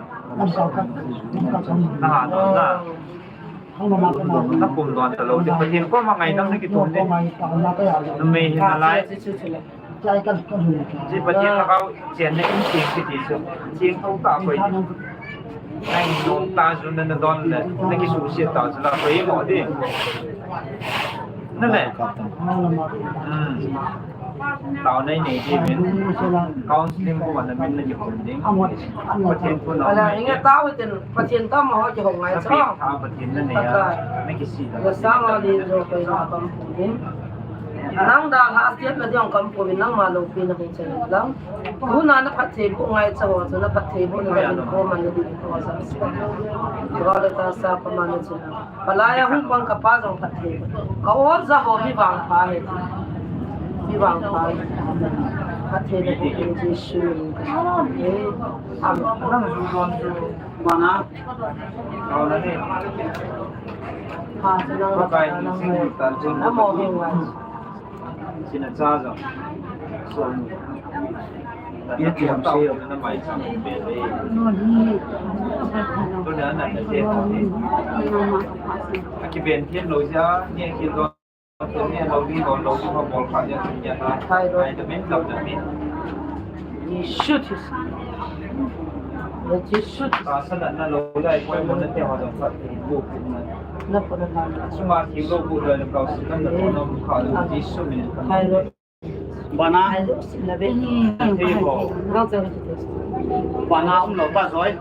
Na ha don na. Na pom don ta lou. Pathen koma ngaidam na kithum ding. Numei hin nalai. Chi Pathen lhagao chen na in ching kiti chu. Ching thou ta koi. Nang nom ta chu na, na don le, na kisuhset ta chu la, koi mo ding. Na le. Hmm. Tao nei nei ding min. Counseling ko na min na kihong ding. Pathen ko na. Ala, inge tao tin, Pathen tao ma ho kihong ngai chu. Pathen na nei a, na kisih ta. Na sa ma ding jo koi na kam ding. Nang dang a tiat na diang kam ko min nangma loupi na hung chen lang. Tuna na phatthei boh ngai cha ho chu na phatthei boh na ding ko man na ding ko sa. Ko le ta sa pa man na chu. Palai a hung pang ka pa jong phatthei. Ka ol ja ho mi vangpha he. Mi vangpha he. Phatthei na boh in Jesu min. Amen. Nang ju don chu. Mana. Kau na ni. Pakai ni sing tan chun. Amo hing wai. Sina cha jong. So. Ye tiam se yo. Na mai chang be le. Tu na na na te. Aki ben thiem lou ja, ni ki don. Jesu Christ. Jesu Christ. Bana. Bana um lou pa joi.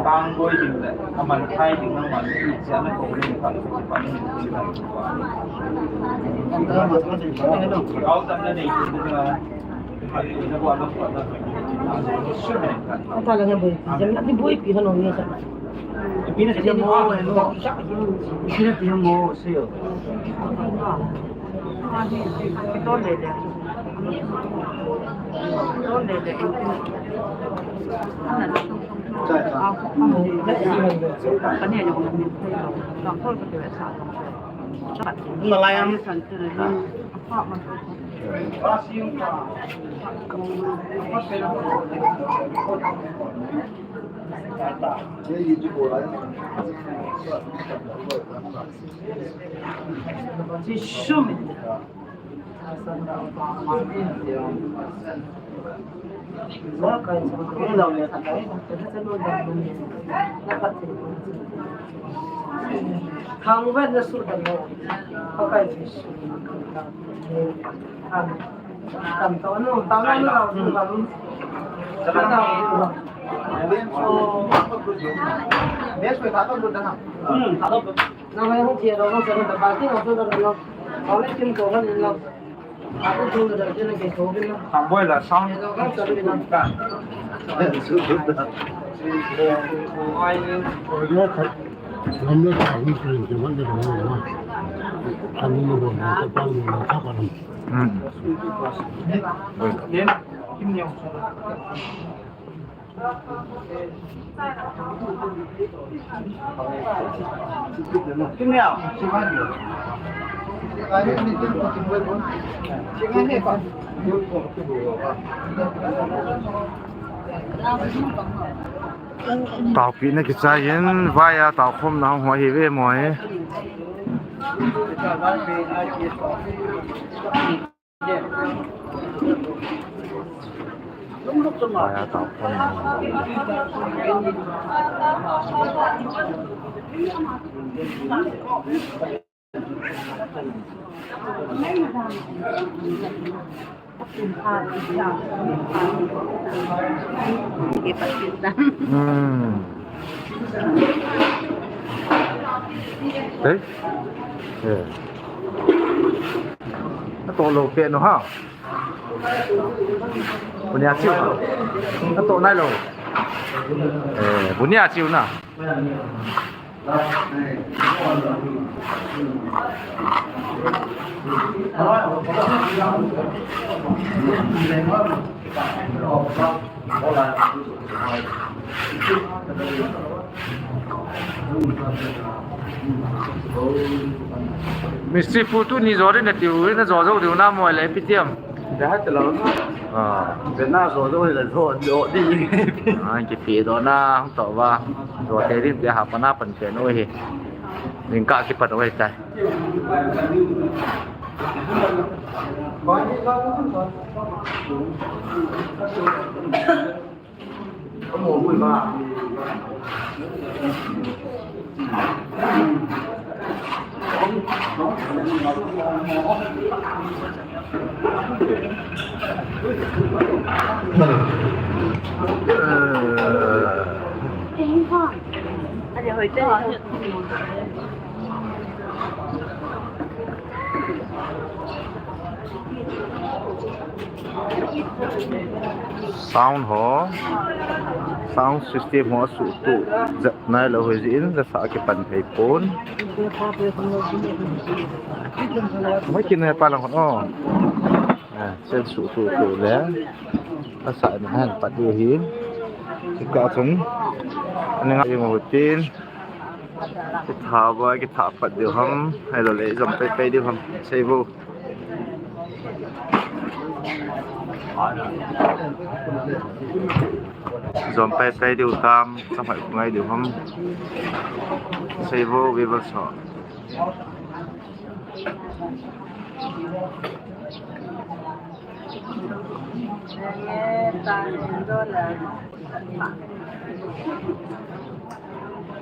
Tang boi ding le, aman khai ding, aman ti cha na ko ni ka lo ki pa ni ki ka. Kau tam na nei ki na. Ata la ngai boi, jam na di boi pi hanu ni sa. Pi na ti mo, pi na ti mo, sio. Ki to le le. Taopeh na kichai in, vai a taokhomna hung hoi hi ve moi. Vai a taokhomna hung hoi. Atoh lou peh nu ha. Bunia chiu. Atoh nailou. Bunia chiu na. Mistri pu tuni jo ding natiu, najo jou diu na moi le P T M. Dah te lo. Ah. Bena jo jo le jo jo di. Ah, kipe doh na, hung toh uva. Jo te ding tia ha pana pan pe nu hi. Ning ka kipat uve tai. Sound ho, sound system ho asuhtuh jep nailou hoi jeh in, jasa kipan thei pon. Hoi kin he pa lang hon o. Ah, chen suhtuh tuh le. Asa na han pat diu hin. Chika chun. Ani nga jing u tin. Kitha uva, kitha pat diu ham. Ahilou le, jom pai pai diu ham. Sei vo. Jom pai pai diu tam, chomhoi ngai diu ham. Sei vo, viewers ho.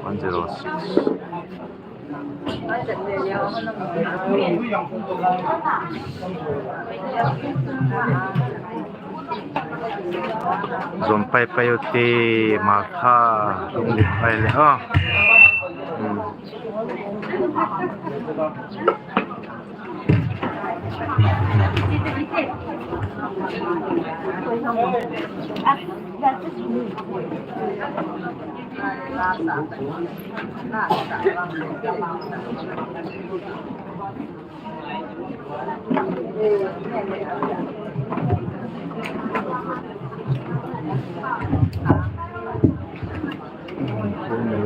One zero six. Jom pai pai u te, Martha, lung lim pai le, oh. Hmm.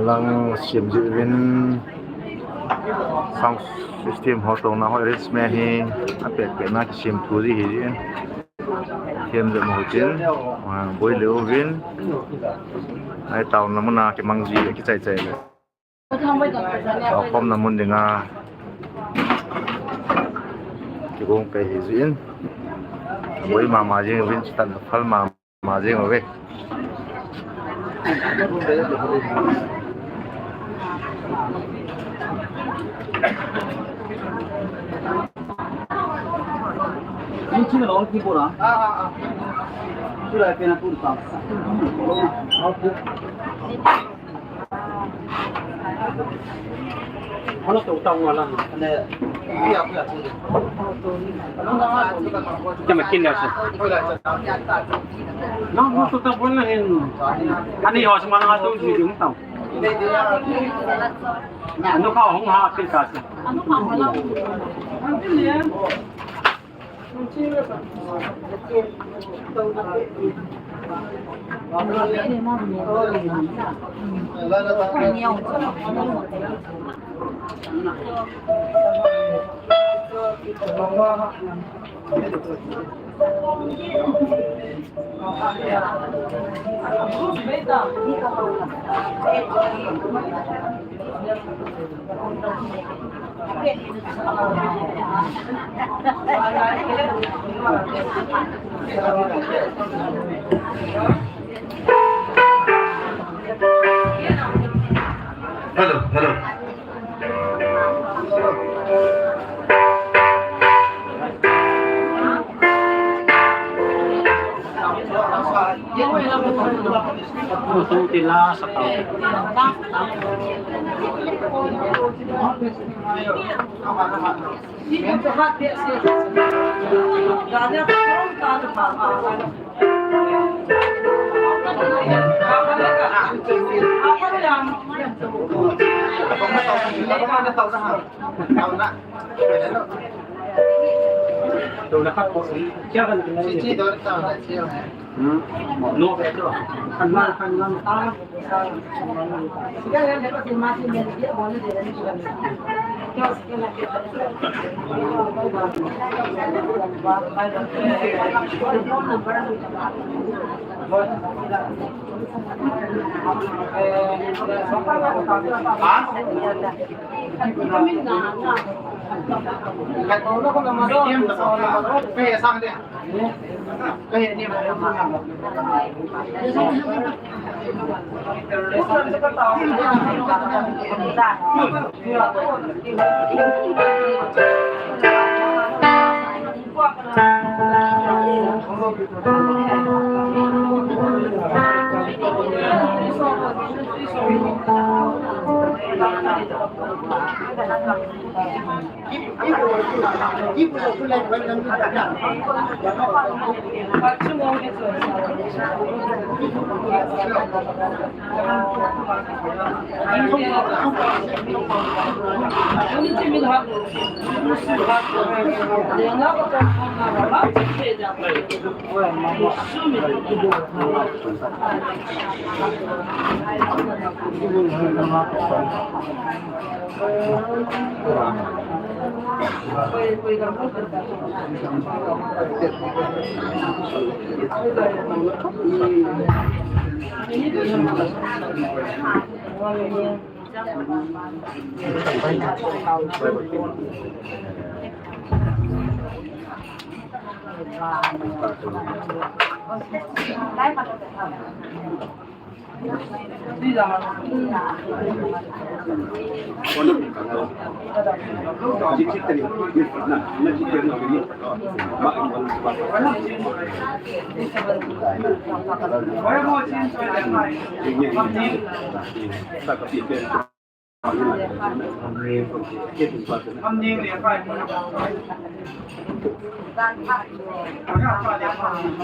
Lang sem jeh uvin sound system ho tongna ho arrangement hi apet pet na kisem thu ji hi jin. Sem jeh ma ho chin, ah, boi le uvin. Ai taona mun a kimang ji le kichai chai le. Taokhomna mun dinga kigong kai hi jin. Boi mama jing uvin, chutan phal mama jing uve. Kya makin le se. Nang hu tu ta bon na hin. Ani ho sma na tu ji ding tau. Anu ka hung ha kin ka se. Hello, hello.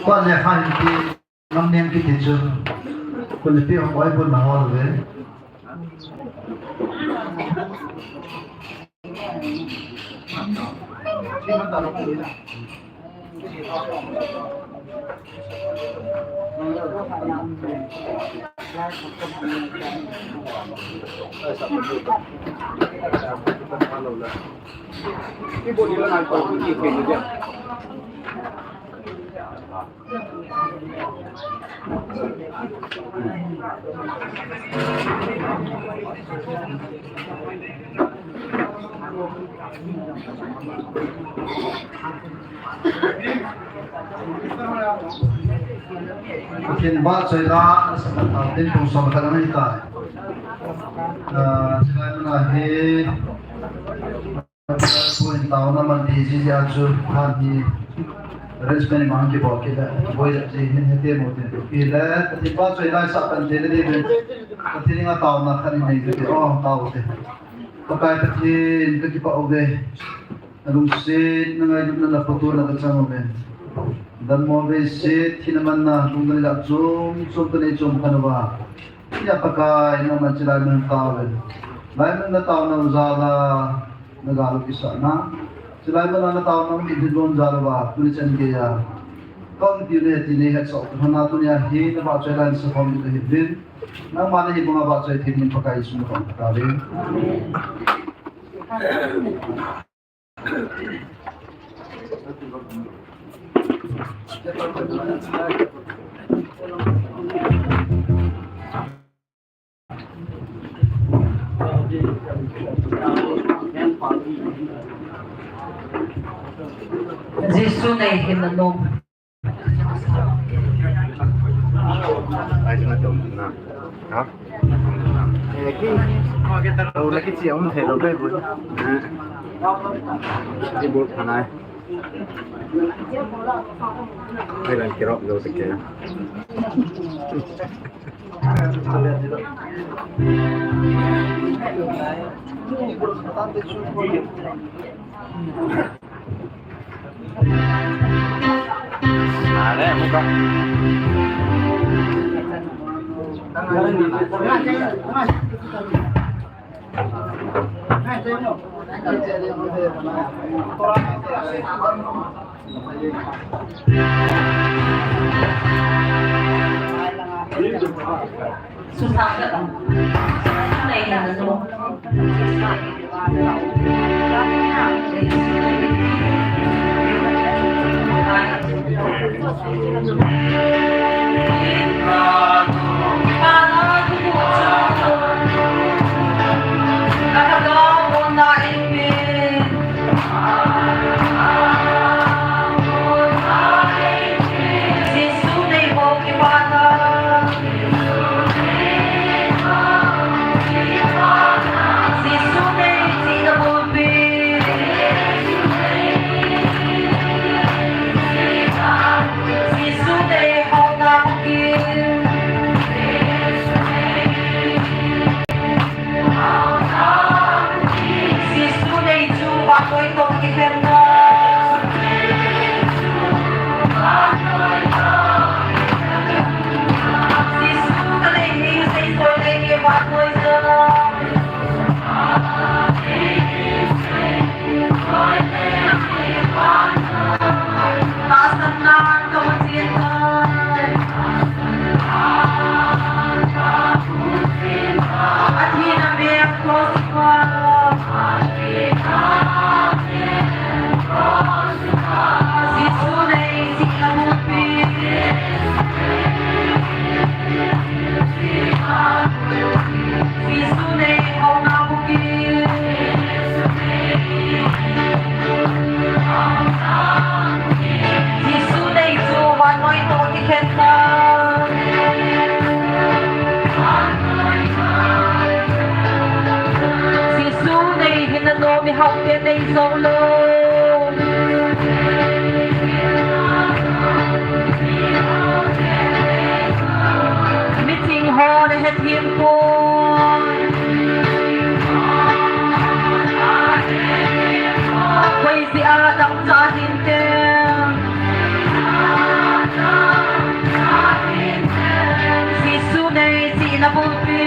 Kon le khan ti. Namnem kiti chu, kule pi hoi bun na hol ve. Pathen vahchoi dan, asabatan tin pung som khat ana hitai. Ah, chulai muna hi, pun taona man ti ji ji a chu, han hi, arrangement mang kibol kit le, boi le ji hin hete mo tin tu pi le, Pathen vahchoi dan sa kan te le di ben. Pathen nga taona khat ni nei te, oh, tao te. Pakai Pathen, kakipah uve. Nalungsetna, ngailutna, naphatona kachang uve. Dammo veiset, thina manna, lungdon ilah chom chom kanei chom khan uva. Hiya Pakai, nangman chulai mun tao uve. Lai mun nataona u jal a, nagal u kisahna. Chulai mun a nataona u kidon jal uva, tuni chan geiya. Kon ti ne ti ne het so, hana tunia hi, navahchoi lai sa khom kahi uvin. Nangma nahi banga vahchoi thei dingin Pakai Jesu min in kong kata uve. Jesu nei hinna nom. Ai, na to na. Ha? Eh, ki. Lo la ki chi um the lo be bu. Ki bu phanai. Ai, lan ki rop lo te ke. Jesu nei hinna nom, mi hao te nei jou lou. Miching ho nahet hih pon. Koi jeh a dangchah hinte. Jesu nei chihna bulpi.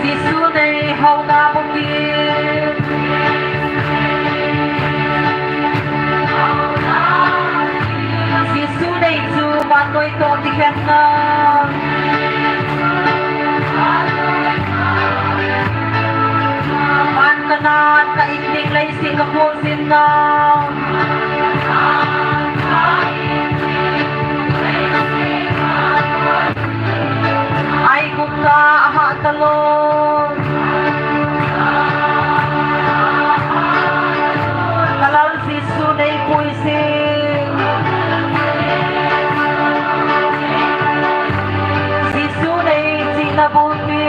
Jesu Aigupta a hah talou. Ka Lal Jesu nei puijing. Jesu nei chihna bulpi.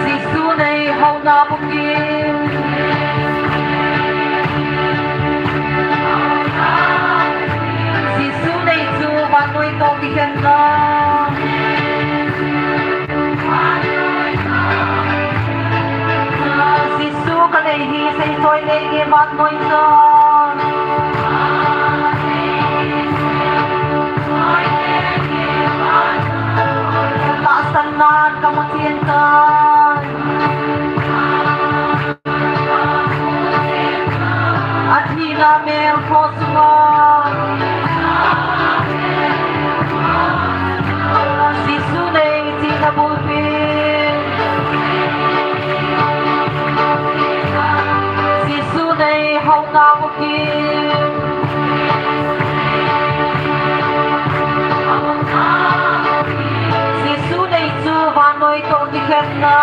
Jesu nei houna bukim. Jesu nei chu vannoi toh kikhenna. Jesu ka nei hi seichoi nei nge vannoi toh. Tahsannan ka mu chen tai. A thina mel cross sunga. Jesu nei chihna bulpi. Jesu nei houna bukim. Jesu nei chu vannoi toh kikhenna.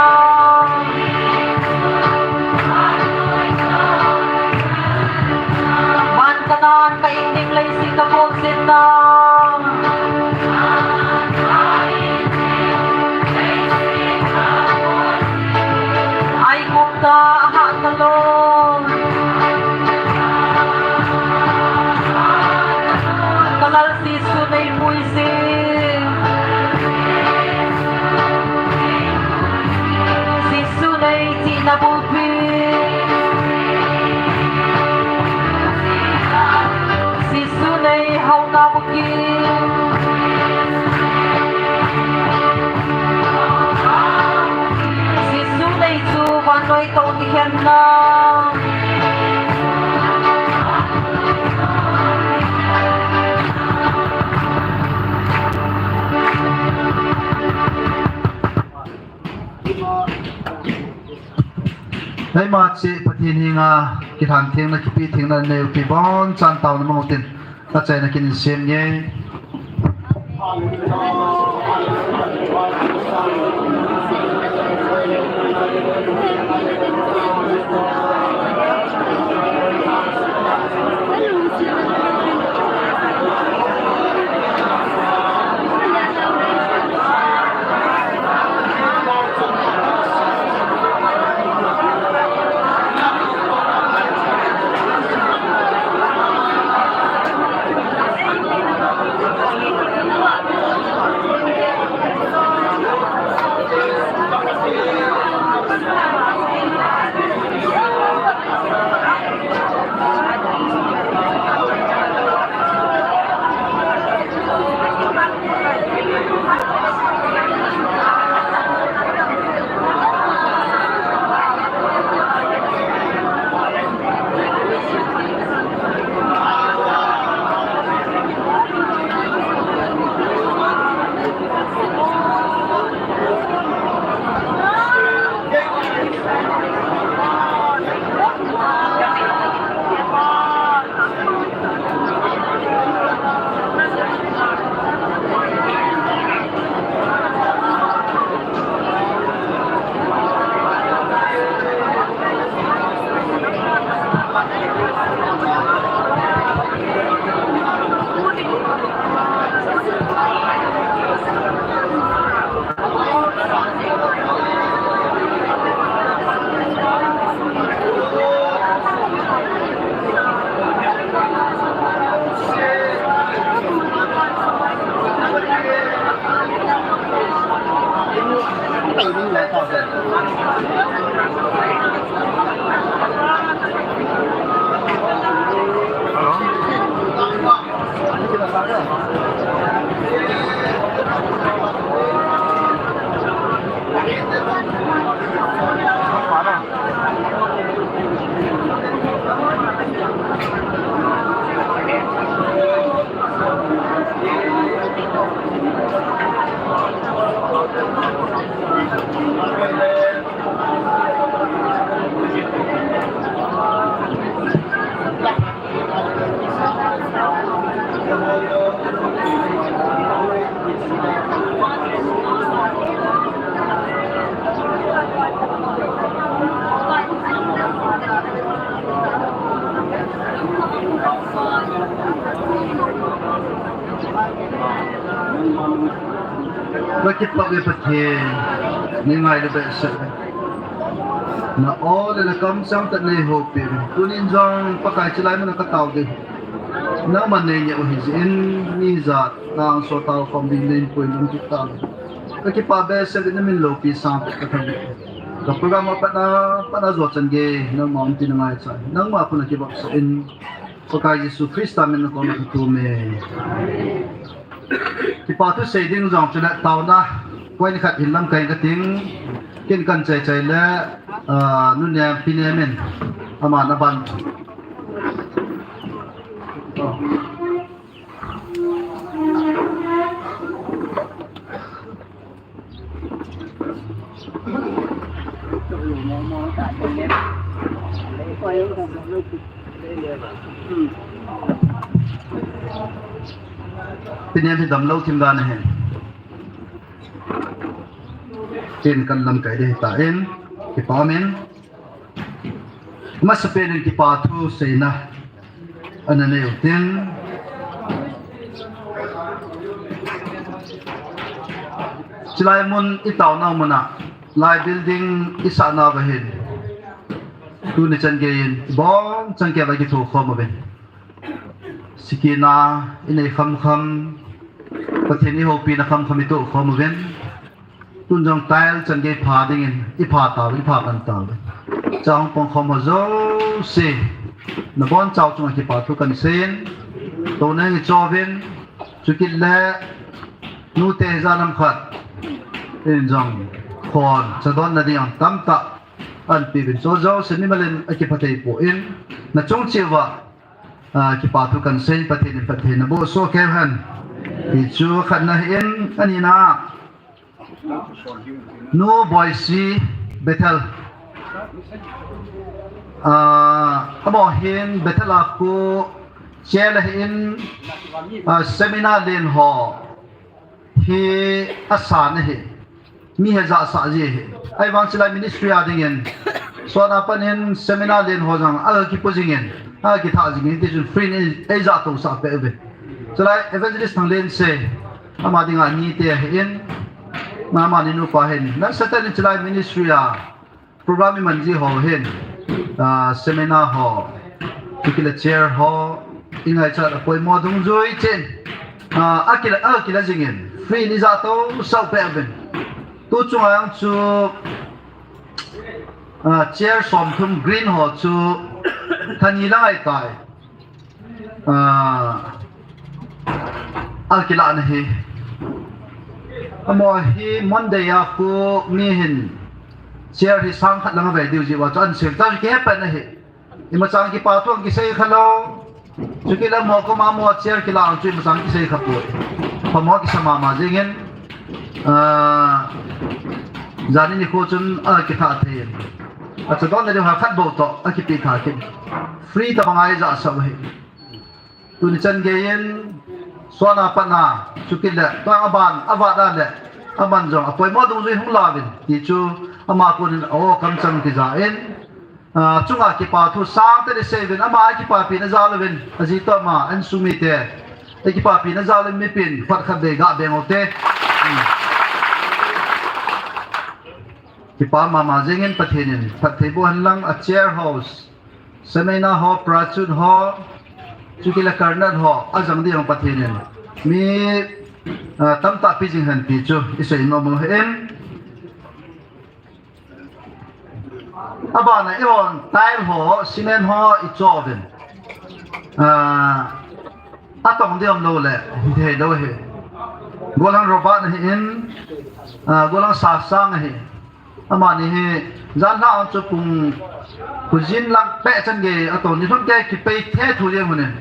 Van kanan ka itning leiset ka bolsetna. Aigupta a hah talou. Ka Lal Jesu nei puijing. Jesu nei chihna bulpi. Jesu nei houna bukim. Jesu nei chu vannoi toh kikhenna. Eima cheh Pathen henga kilhan thengna, kipe thengna neiyu ti bonchan taona mang utin, achaina kin sem nge. Kakipah e Pathen, nei ngailu behseh. Na o le na kamchang tah nei houpi. Tunin jong Pakai chulai muna katao ding. Nangman nei ngeh u hijeh in, mi hijat nang so tao khom ding nei pui nung kit tao. Kakipah behseh, na min loupi sangtah kathang. Ka program a patna, patna jo chan gei, nangma um tin ngai cha. Nangma khun a kibapsah in, Pakai Jesu Christa min a kona kathum e. Kipa thu sei ding jong chule taona, point khat hin lamkai kating, kin kan chai chai le, ah, nu nem pi nem in, ama na ban. Pi nem hi damlou thim dan ahi. Tin kan lamkai ding hitan, kipa umin. Masapen in kipa thu seina ana nei u tin. Chulai mun i taona muna, lai building i sahna uva hin, tuni chan gei in, ibon chan gei va kitho khom uvin. Sikina i nei kham kham, Pathen i houpina kham kham i toh khom uvin. Tun jong tile chan gei pha dingin, i pha tau, i pha kan tau. Cha hung pang khom ho jouse, nabon chau chunga kipa thu kan seiyin, touna i chouvin, chukit le, nute hi jan ham khat in jong khon, cha donna ding ang tamtah an pe uvin, cho jouse mimal in a kipha thei poi, na chung cheh uva, ah, kipa thu kan seiyin, Pathen in phatthei na boh soh kei hen. Ti chu khatna ahin, anina, Nu Boisi Bethel. Ah, amaho hin Bethel a khu chel ahin, ah, seminar len ho hi asan ahi. Mi hijat sah ji ahi. Ahivang chulai ministry a dingin, sot a pat in seminar len ho jong akipu jingin, akithah jingin, tichun free in ei jahto sah peh uve. Chulai Evangelist Thanglense, ama dinga nite ahin, amani nupa hin, nasatah in chulai ministry a program i man ji ho hin, ah, seminar ho, chukit le chair ho, i ngaichat a poimo dungjui chen, ah, akila, akila jingin, free in i jahto sah peh uvin. Tu chunga jong chu, ah, chair somthum green ho chu, thani lang ahitai. Ah, akilah na hi. Amaho hi Monday a khu mi hin chair hi sang khat lang avei diu jeh uva chu an sel ta kihe pen ahi. Imacha kipa thu kisei khalou. Chukit le amaho koma amaho chair kilah ang chu imacha kisei kha poi. Phamo kisa mama jingin. Ah, jani nikho chun akithah thei in. Acha donna diu ha khat bou toh akipeh tha kit. Free tabang a i jahsah u ahi. Tuni chan gei in, sot a pat a, chukit le, tua aban, avat a le, aman jong, apoimo dungjui hung la uvin, ti chu, ama konin, o, kamchang kija in, ah, chunga kipa thu sangtah in sei uvin, ama a kipapina jal uvin, aji toh ama, insung mite, a kipapina jal uvin mipin, khat khat vei ga beng u te. Hmm. Kipa mama jingin Pathen in, phatthei boh hen lang, a chair ho, seminar ho, prachut ho, chukit le karnat ho, ajang ding Pathen in mi, ah, tamtah pe jing hen ti chu i sei nom u ahin. Abana i hon tile ho, cement ho i cho uvin. Ah, atong ding umlou le, hithei lou ahi. Golhang Robert ahin, ah, Golhang Sasang ahi. Amani hi, jan lha ang chu pung khojin lang peh chan gei ato ni lhun kei kipei the thu jeng unin.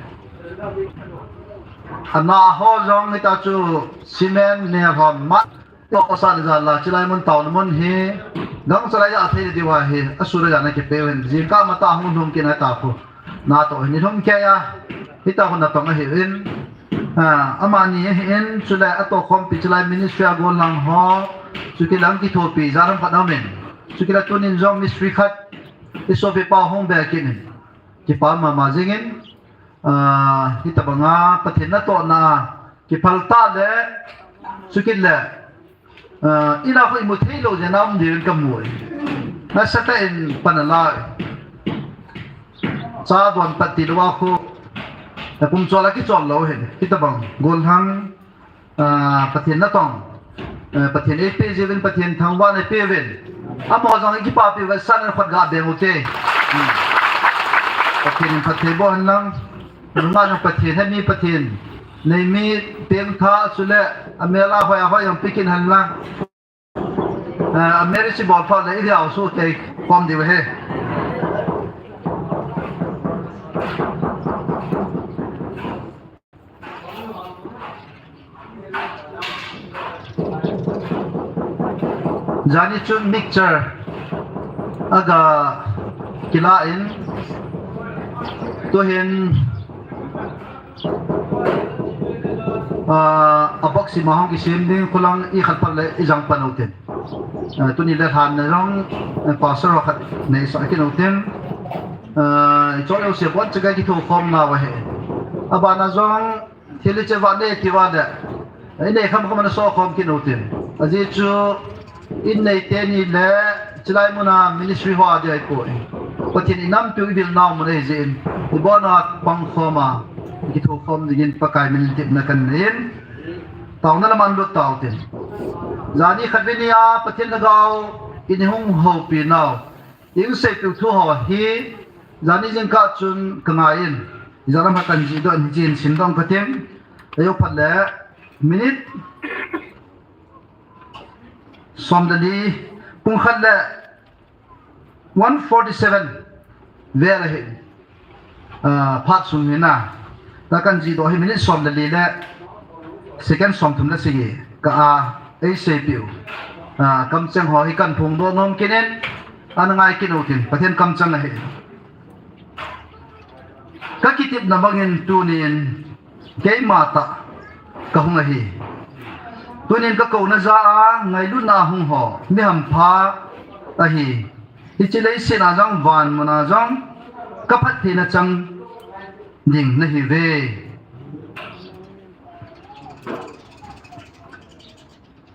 Ana ho jong hita chu cement ne ho mat to san jan la chilai mun taona mun hi. Dang chalai a thei diu ahi, asura jan a kipei uhin. Jingkah matah hung lhung kit na ta khu. Na to ni lhum kei a, hita khu natong ahiuvin. Ah, amani ahin, chule atohkhompi chulai ministry a golhang ho, chukit le kithopi, jaram khat aumin. Chukit le tunin jong ministry khat, i sopipa hung be kit in. Kipa mama jingin, ah, hitabanga Pathen natohna, kiphal tah le, chukit le, Ah, ina khu imu thei lou jeh a um ding ka mu e. Nasatah in pan ala e. Cha don pat tilou a khu. Na kum chol a kichol lou hin. Hitabang. Golhang, ah, Pathen natong. Eh, Pathen eipe jiuvin, Pathen thangvah na pe uvin. Amaho jong ikipapi uva san khut ga beng ute. Hmm. Pathen in phatthei boh hen lang. Nungah jong Pathen, hemi Pathen. Nei mi pengtha chule, amel a hoi a hoi jong pe kit hen lang. Eh, a marriage bol phat le i diau su tei khom diu ahi. Jani chun mixture aga kila in, tuhin, ah, a box ima hung kisem ding, khulang i khat pat le i jang pan u tin. Ah, tuni le lhan na jong, eh, pastor ho khat nei sa kit u tin. Ah, i chol u se bon chakai kitho khom na va he. Abana jong, thil le che va ne ti va le. Inei kham kham na so khom kit u tin. Ajeh chu, innei teni le, chilai muna ministry ho a dia i poi. Pathen i nampiu i vil nau mun ahi jeh in. I bon a pang khom a, kitho khom dingin Pakai min tepna kan nei in. Taona lam a lut tau tin. Jani khat vei ni a, Pathen lhagao, in hung houpi nau. Ing seipiu thu ho hi, jani jingkah chun ka ngai in. Jalam ha kan jih doh in, jin sim dong ka tin. Ayo phat le, minute som le li, pung khat le one forty-seven vel ahi. Ah, phat sung hi na. Ta kan jih doh hi minute som le li le second som thum le sagi. Ka a, ei seipiu. Ah, kamcheng ho hi kan phongdoh nom kit in. Ana ngai kit u tin. Pathen kamcheng ahi. Ka kitepna bangin tunin keima tah ka hung ahi. Tunin ka kouna ja a ngailutna a hung ho, mi hampha ahi. Hiche leiset a jong van mun a jong ka phattheina chang ding nahi uve.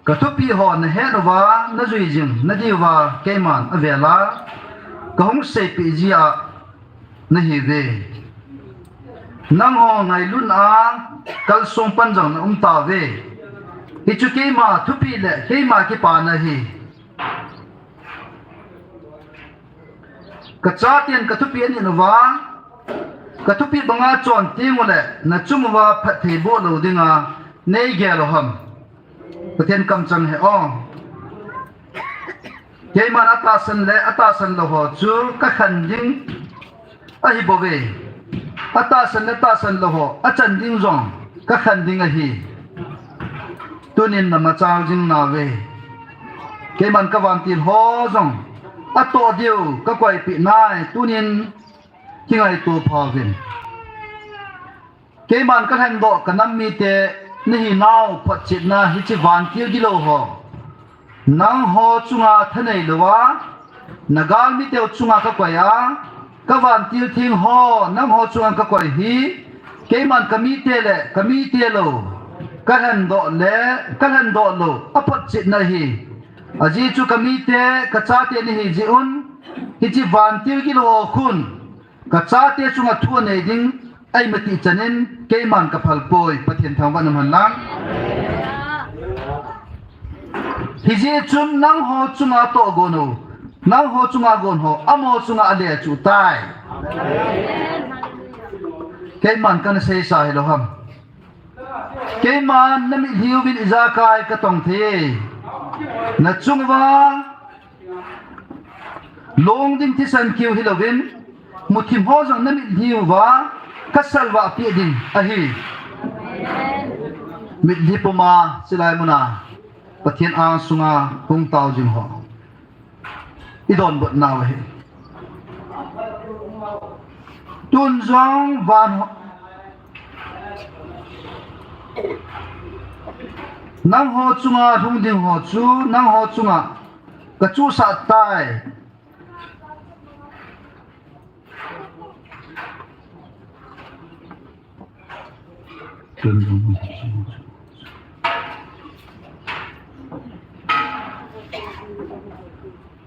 Ka thupi ho na het uva, na jui jing na diuva keiman avel a ka hung seipeh jia nahi uve. Nangho ngailutna a kalsong pan jong na um tauve. Hichu keima thupi le keima kipana ahi. Ka chaten ka thupi anin uva, ka thupi banga chon teng ule na chung uva phatthei boh lou dinga nei gel u ham? Pathen kamchang ahi o. Keiman atahsan le atahsan lou ho chu ka khen ding ahi bouve. Atahsan le tahsan lou ho achan ding jong ka khen ding ahi. Tunin na machal jing nauve. Keiman ka vantil ho jong atoh diu ka koipeh nai, tunin kingaito phauvin. Keiman ka lhendoh ka nam mite nahi nau photchetna hiche vantil gilou ho nangho chunga thanei louva, na galmiteu chunga ka koi a, ka vantil theng ho nangho chunga ka koi hi, keiman ka mite le ka mite lou, ka lhendoh le ka lhendoh lou aphotchetna ahi. Ajeh chu ka mite, ka chate nahi jeh un, hiche vantil gilou ho khun ka chate chunga thu anei ding ahi mati chanin keiman ka phal poi, Pathen thangvah na man lang. Hijeh chun nangho chunga tohgon u, nangho chunga gon ho, amaho chunga ale chu tai. Keiman kana seisa hilou ham? Keiman na mitlhi uvin ijakai ka tong thei e. Na chung uva long ding thisan kiu hilouvin, muthim ho jong na mitlhi uva ka salvah peh ding ahi. Mitlhi puma chilai muna Pathen angsunga hung tao jing ho i donbutnau ahi. Tun jong van ho, nangho chunga lhung ding ho chu nangho chunga ka chusah tai.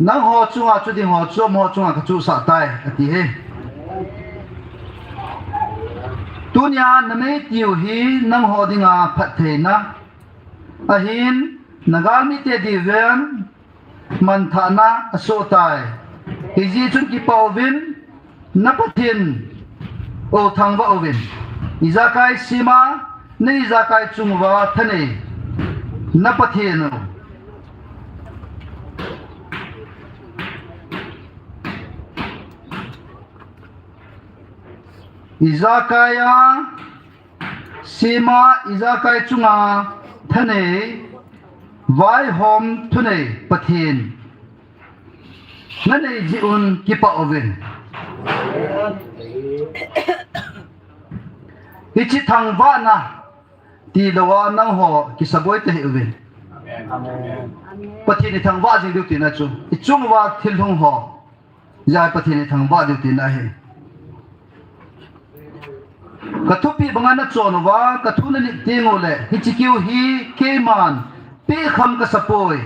Nangho chunga chu ding ho chu amaho chunga kachuhsah tai, ati hi. Tunia namei tiu hi nangho dinga phattheina ahin, nagalmite diuvin manthahna asoh tai. Hijeh chun kipah uvin, na Pathen u thangvah uvin. Ijakai sema, na ijakai chunguva thanei, na Pathen u. Ijakai a sema, ijakai chunga thanei, vaihom thunei Pathen nanei jeh un kipah uvin. Hiche thangvahna tilou a nangho kisaboi tahih uvin. Pathen ithangvah jing diu tina chu, ichunguva thil hung ho jeh a Pathen ithangvah diu tina ahi. Kathupeh banga nachon uva, kathu nanit tenguleh, hiche keu hi keiman pehkham kasapoi,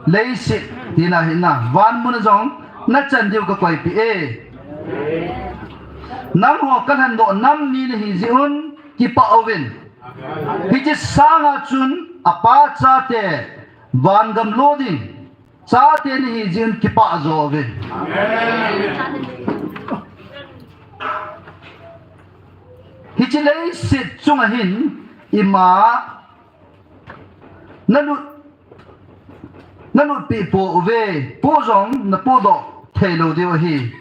leiset tina hina, van muna jong nachan diu kakoipeh e. Nangho kalhendoh nam ni nahi jeh un kipah uvin. Hiche sanga chun apa chate vangam lo ding chate nahi jeh un kipah jo uvin. Hiche leiset chunga hin ima nalut, nalutpeh pouve, poh jong napohdoh theilou diu ahi.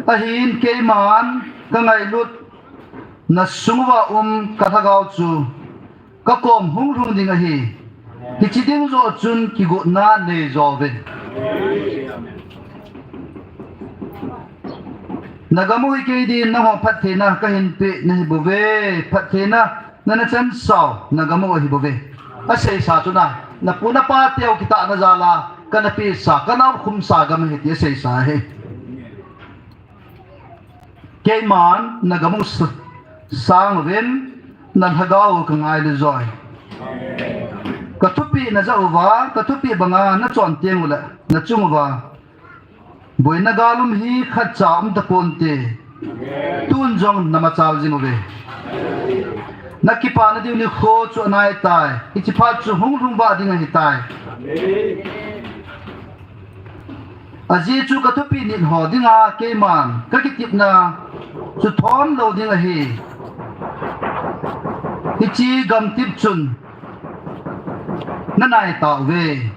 Ahin keiman kangailut, nasunguva um kalhagao chu kakom hunglhung ding ahi. Hiche ding joh chun kigotna neijo uvin. Nagam u hi kei din nangho phattheina kahinpeh nahi bouve, phattheina nana chansau nagam u ahi bouve. Aseisa chu na, napu napa teu kitahna jal a kanapehsa, kanaokhumsa gam ahi ti aseisa ahi. Keiman nagam u sang uvin, nalhagao u kangailu joi. Kathupeh najah uva, kathupeh banga nachon tenguleh, nachunguva boina gal um hi khatcha umtaponte. Tun jong namachal jing uve. Nakipana diu nikho chu anaitai. Hiche phat chu hunglhung vah ding ahitai. Ajeh chu kathupeh nit ho dinga keiman kakitepna chu thon lou ding ahi. Hiche gamtep chun nanai tauve.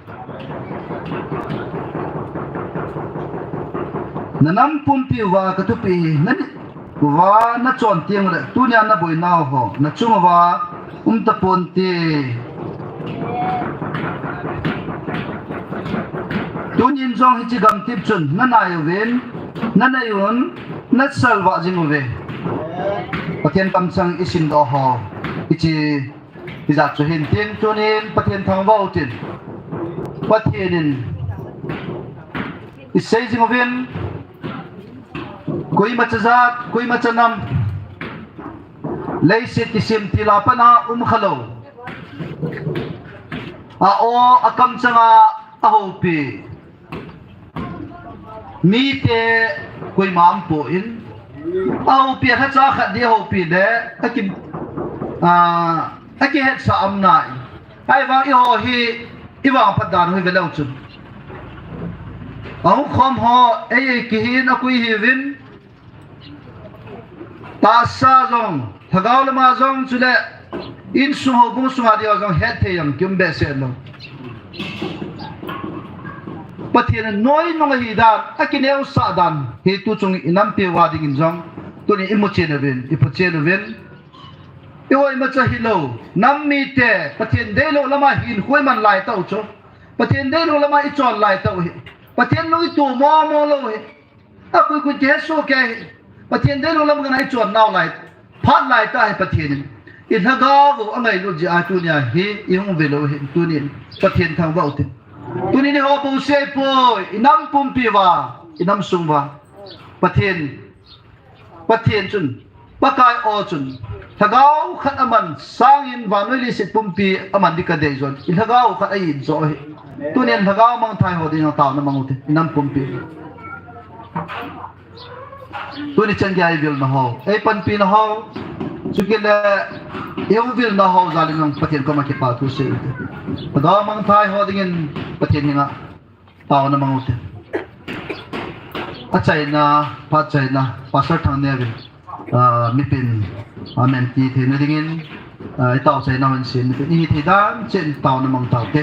Nanam pumpi uva kathupeh hi nanit uva nachon tenguleh tunia naboinau ho nachunguva umtaponte. Tunin jong hiche gamtep chun nanai uvin, nanei un, nasalvah jing uve. Pathen kamchang isimdoh ho hiche hijat chu hin tin, tunin Pathen thangvah utin. Pathen in isei jing uvin, koimacha jat, koimacha nam, leiset kisemtil a pat a umkhalou, a-o akamchanga ahoupi mite koima umpoi, ahoupi a lhacha khat ding ahoupi le aki, a, akihetsah um nai. Ahivang eiho hi ivangphat dan u hi veleu chun, ahung khom ho ei, ei kihin akui hiuvin, tahsa jong, lhagao lama jong chule insung houbung sunga dia jong hetthei jong kium behseh lou. Pathen in noinung ahi dan, akineosah dan hi tuchung inampiuva dingin jong tuni imuchen uvin, iphuchen uvin. Eiho imacha hilou nam mite Pathen deilou lama hinkho iman laitah u chu, Pathen deilou lama ichon laitah u hi, Pathen lung ito momo lou hi, akoi kon kihesoh kei hi, Pathen deilou lam kana ichon nau lai, phat laitah hi Pathen in ilhagao u angailut jeh a tunia hi ihung velou hin tunin Pathen thangvah utin. Tunin eiho bouseh ahipoi, inam pumpi uva, inam sung uva Pathen Pathen chun, Pakai o chun, Lhagao khat aman sangin vannoi leiset pumpi aman ding kadei jeh un. I lhagao khat a-in jo hi. Tunin lhagao mangthai ho dinga taona mang ute. I nam pumpi. Tuni chan gei a eivilna ho, eipanpina ho, chukit le eivilna ho jal in jong Pathen koma kipa thu sei ute. Lhagao mangthai ho dingin Pathen henga taona mang ute. Achaina, phat chaina, Pastor Thangneo in, ah, mipin, amen ti theina dingin, ah, i tao chaina hon sin, i thei dan chen taona mang taute.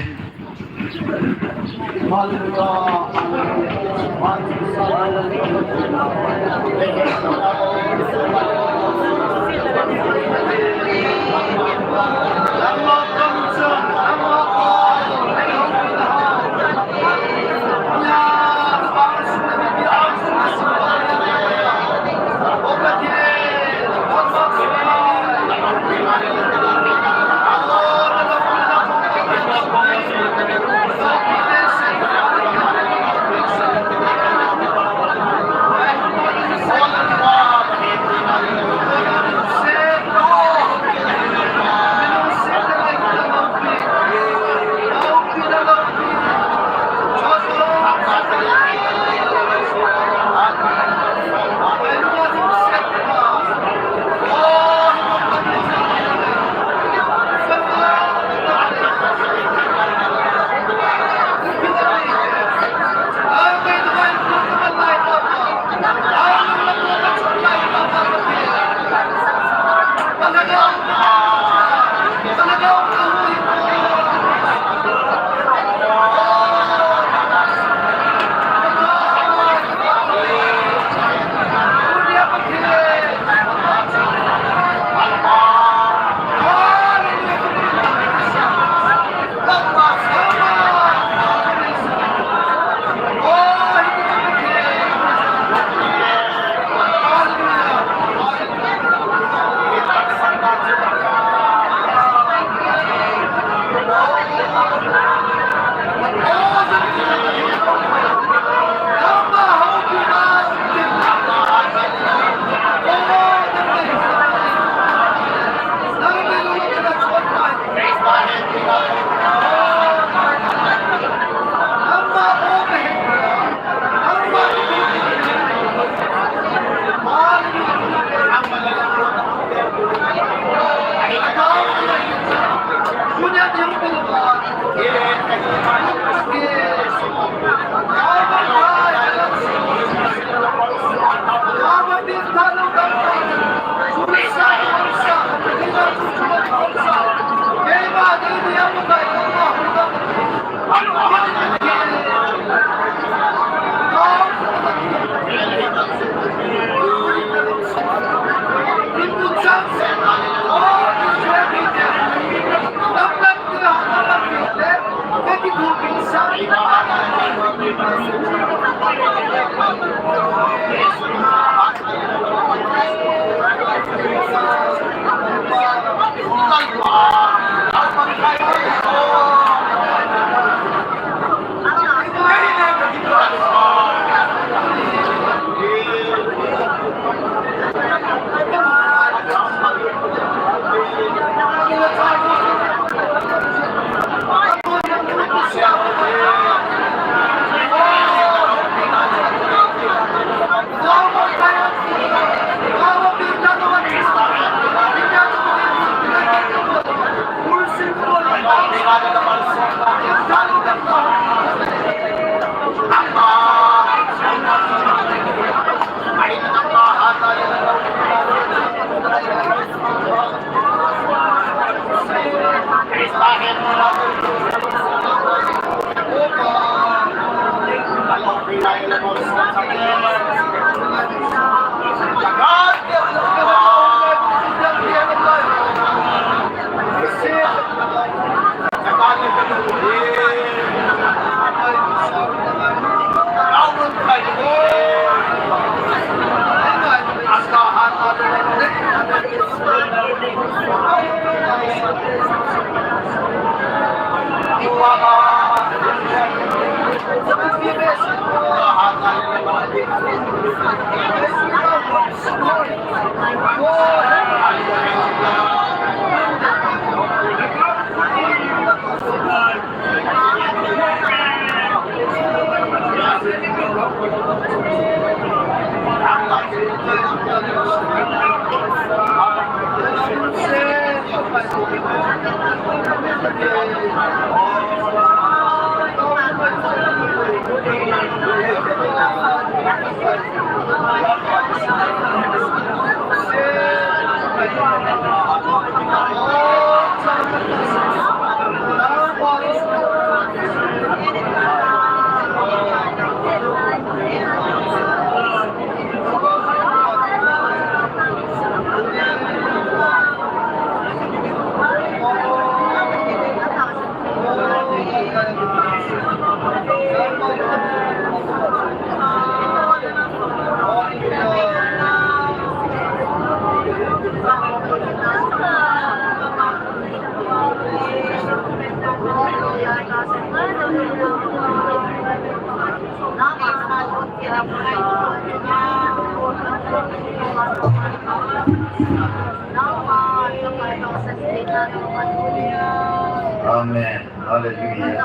Amen. Hallelujah.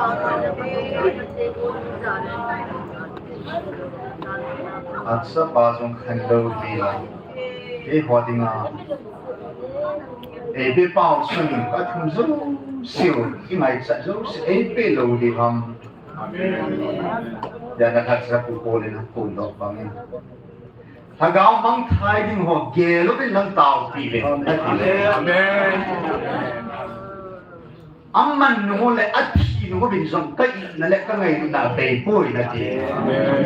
Acha pa jong khan lo hi la. Eiho dinga. Eipe pao chun ka thum jouse u, i ngaichat jouse, eipe lo ding ham. Amen. Jana khat sa pu ko le na ko lo bang in. Lhagao mangthai ding ho gel uvin lang taopi uvin. Amen. Aman nung le athi nung uvin jong ka itna le ka ngaina bei poi nati. Amen.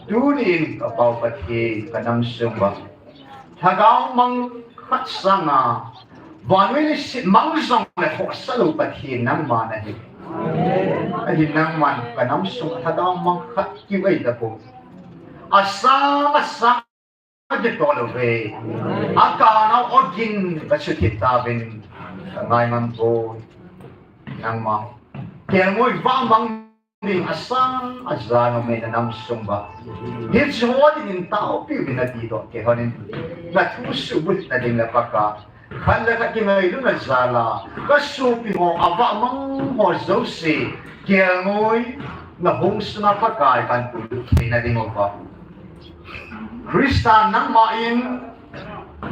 Tunin ka Pau Pathen ka nam sung uva. Lhagao mang khat sanga, vannoiya leiset mang jong le khohsa lou Pathen nangma nahi. Ahin nangman ka nam sung lhagao mang khat kiu ei tapoi. Asang, asang a kitoh lou ve. Akanau ogin ka suthip tauvin. Ka ngai ngam poi. Nangma. Kelngoi vamang ding asang ajan um e na nam sung uva. Hiche ho dingin taopi uvin nati doh kei hon in. Na thu subulhit na ding le Pakai. Khat le khat kingailutna jal a. Ka sopi ho avamang ho jouse. Kelngoi na hung sunga Pakai kan puilut thei na ding uva. Christa nangma in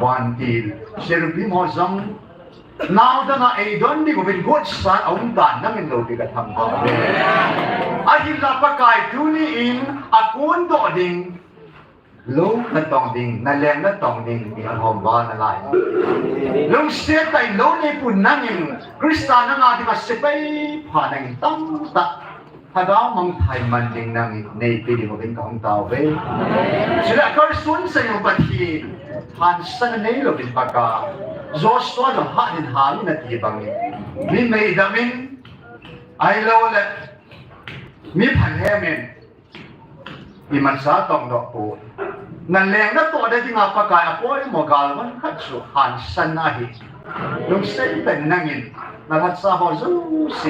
vantil. Cherubim ho jong Nau danga eidon ding uvin gotsan aum dan nangin loupi ka thangvah uve. Ahinla Pakai tuni in akondoh ding, lou natong ding, naleng natong ding, mi ahom val nalai. Lungset tah in lou neipu nangin, Christa nanga dinga sepai pha nangin tamtah Lhagao mangthai man ding nangin neipe ding uvin kahung taove. Chule kalson seiyu Pathen, hansanna neilouvin Pakai. Joshua jong hat in hangin ati bangin. Mi meidam in, ahilouleh, mi phalhem in, imacha tongdoh poi. Naleng natoh ding dinga Pakai apoimo galvan khat chu hansanna ahi. Lungset tah in nangin, nalhacha ho jouse u.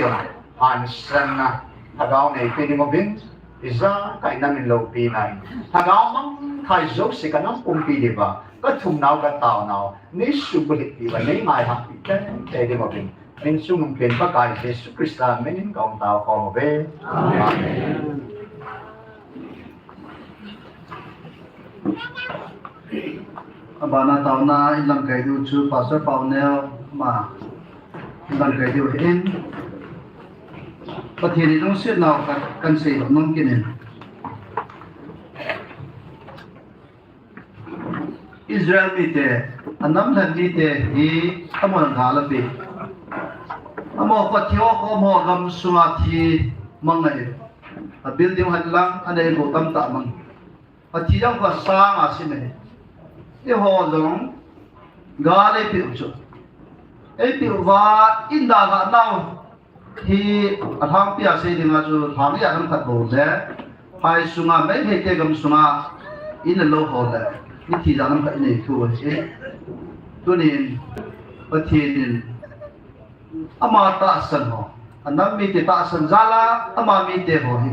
Hansanna, Lhagao neipe ding uvin, ijakai nangin loupi nai. Lhagao mangthai jouse ka nam pumpi diuva, ka thumnau ka taonau, neisubulhit diuva, neingaihah pi tei tei ding uvin. Min chungnung pen Pakai Jesu Christa minin kahung tao khom uve. Amen. Abana taona in lamkai diu chu Pastor Pauneo ma in lamkai diu ahin. Pathen in lungsetnau khat kan seidoh nom kit in. Israel mite, anam lhen mite hi amon gal ape. Amaho kho thi ho khom ho gamsunga thi mang ahi. A building hen lang anei go tamtah mang. Athi jong kho sang a sim e. Eiho jong gal eipeh u chu. Eipeh uva in dalhah nau hi alhangpia sei dinga chu lhang ijat ham khat bou le. Phai sunga Meitei te gamsunga in le lou ho le. Mithi jat ham khat inei thu ahi. Tunin Pathen in Ama tahsan ho. Anam mite tahsan jal a, ama mite ho hi.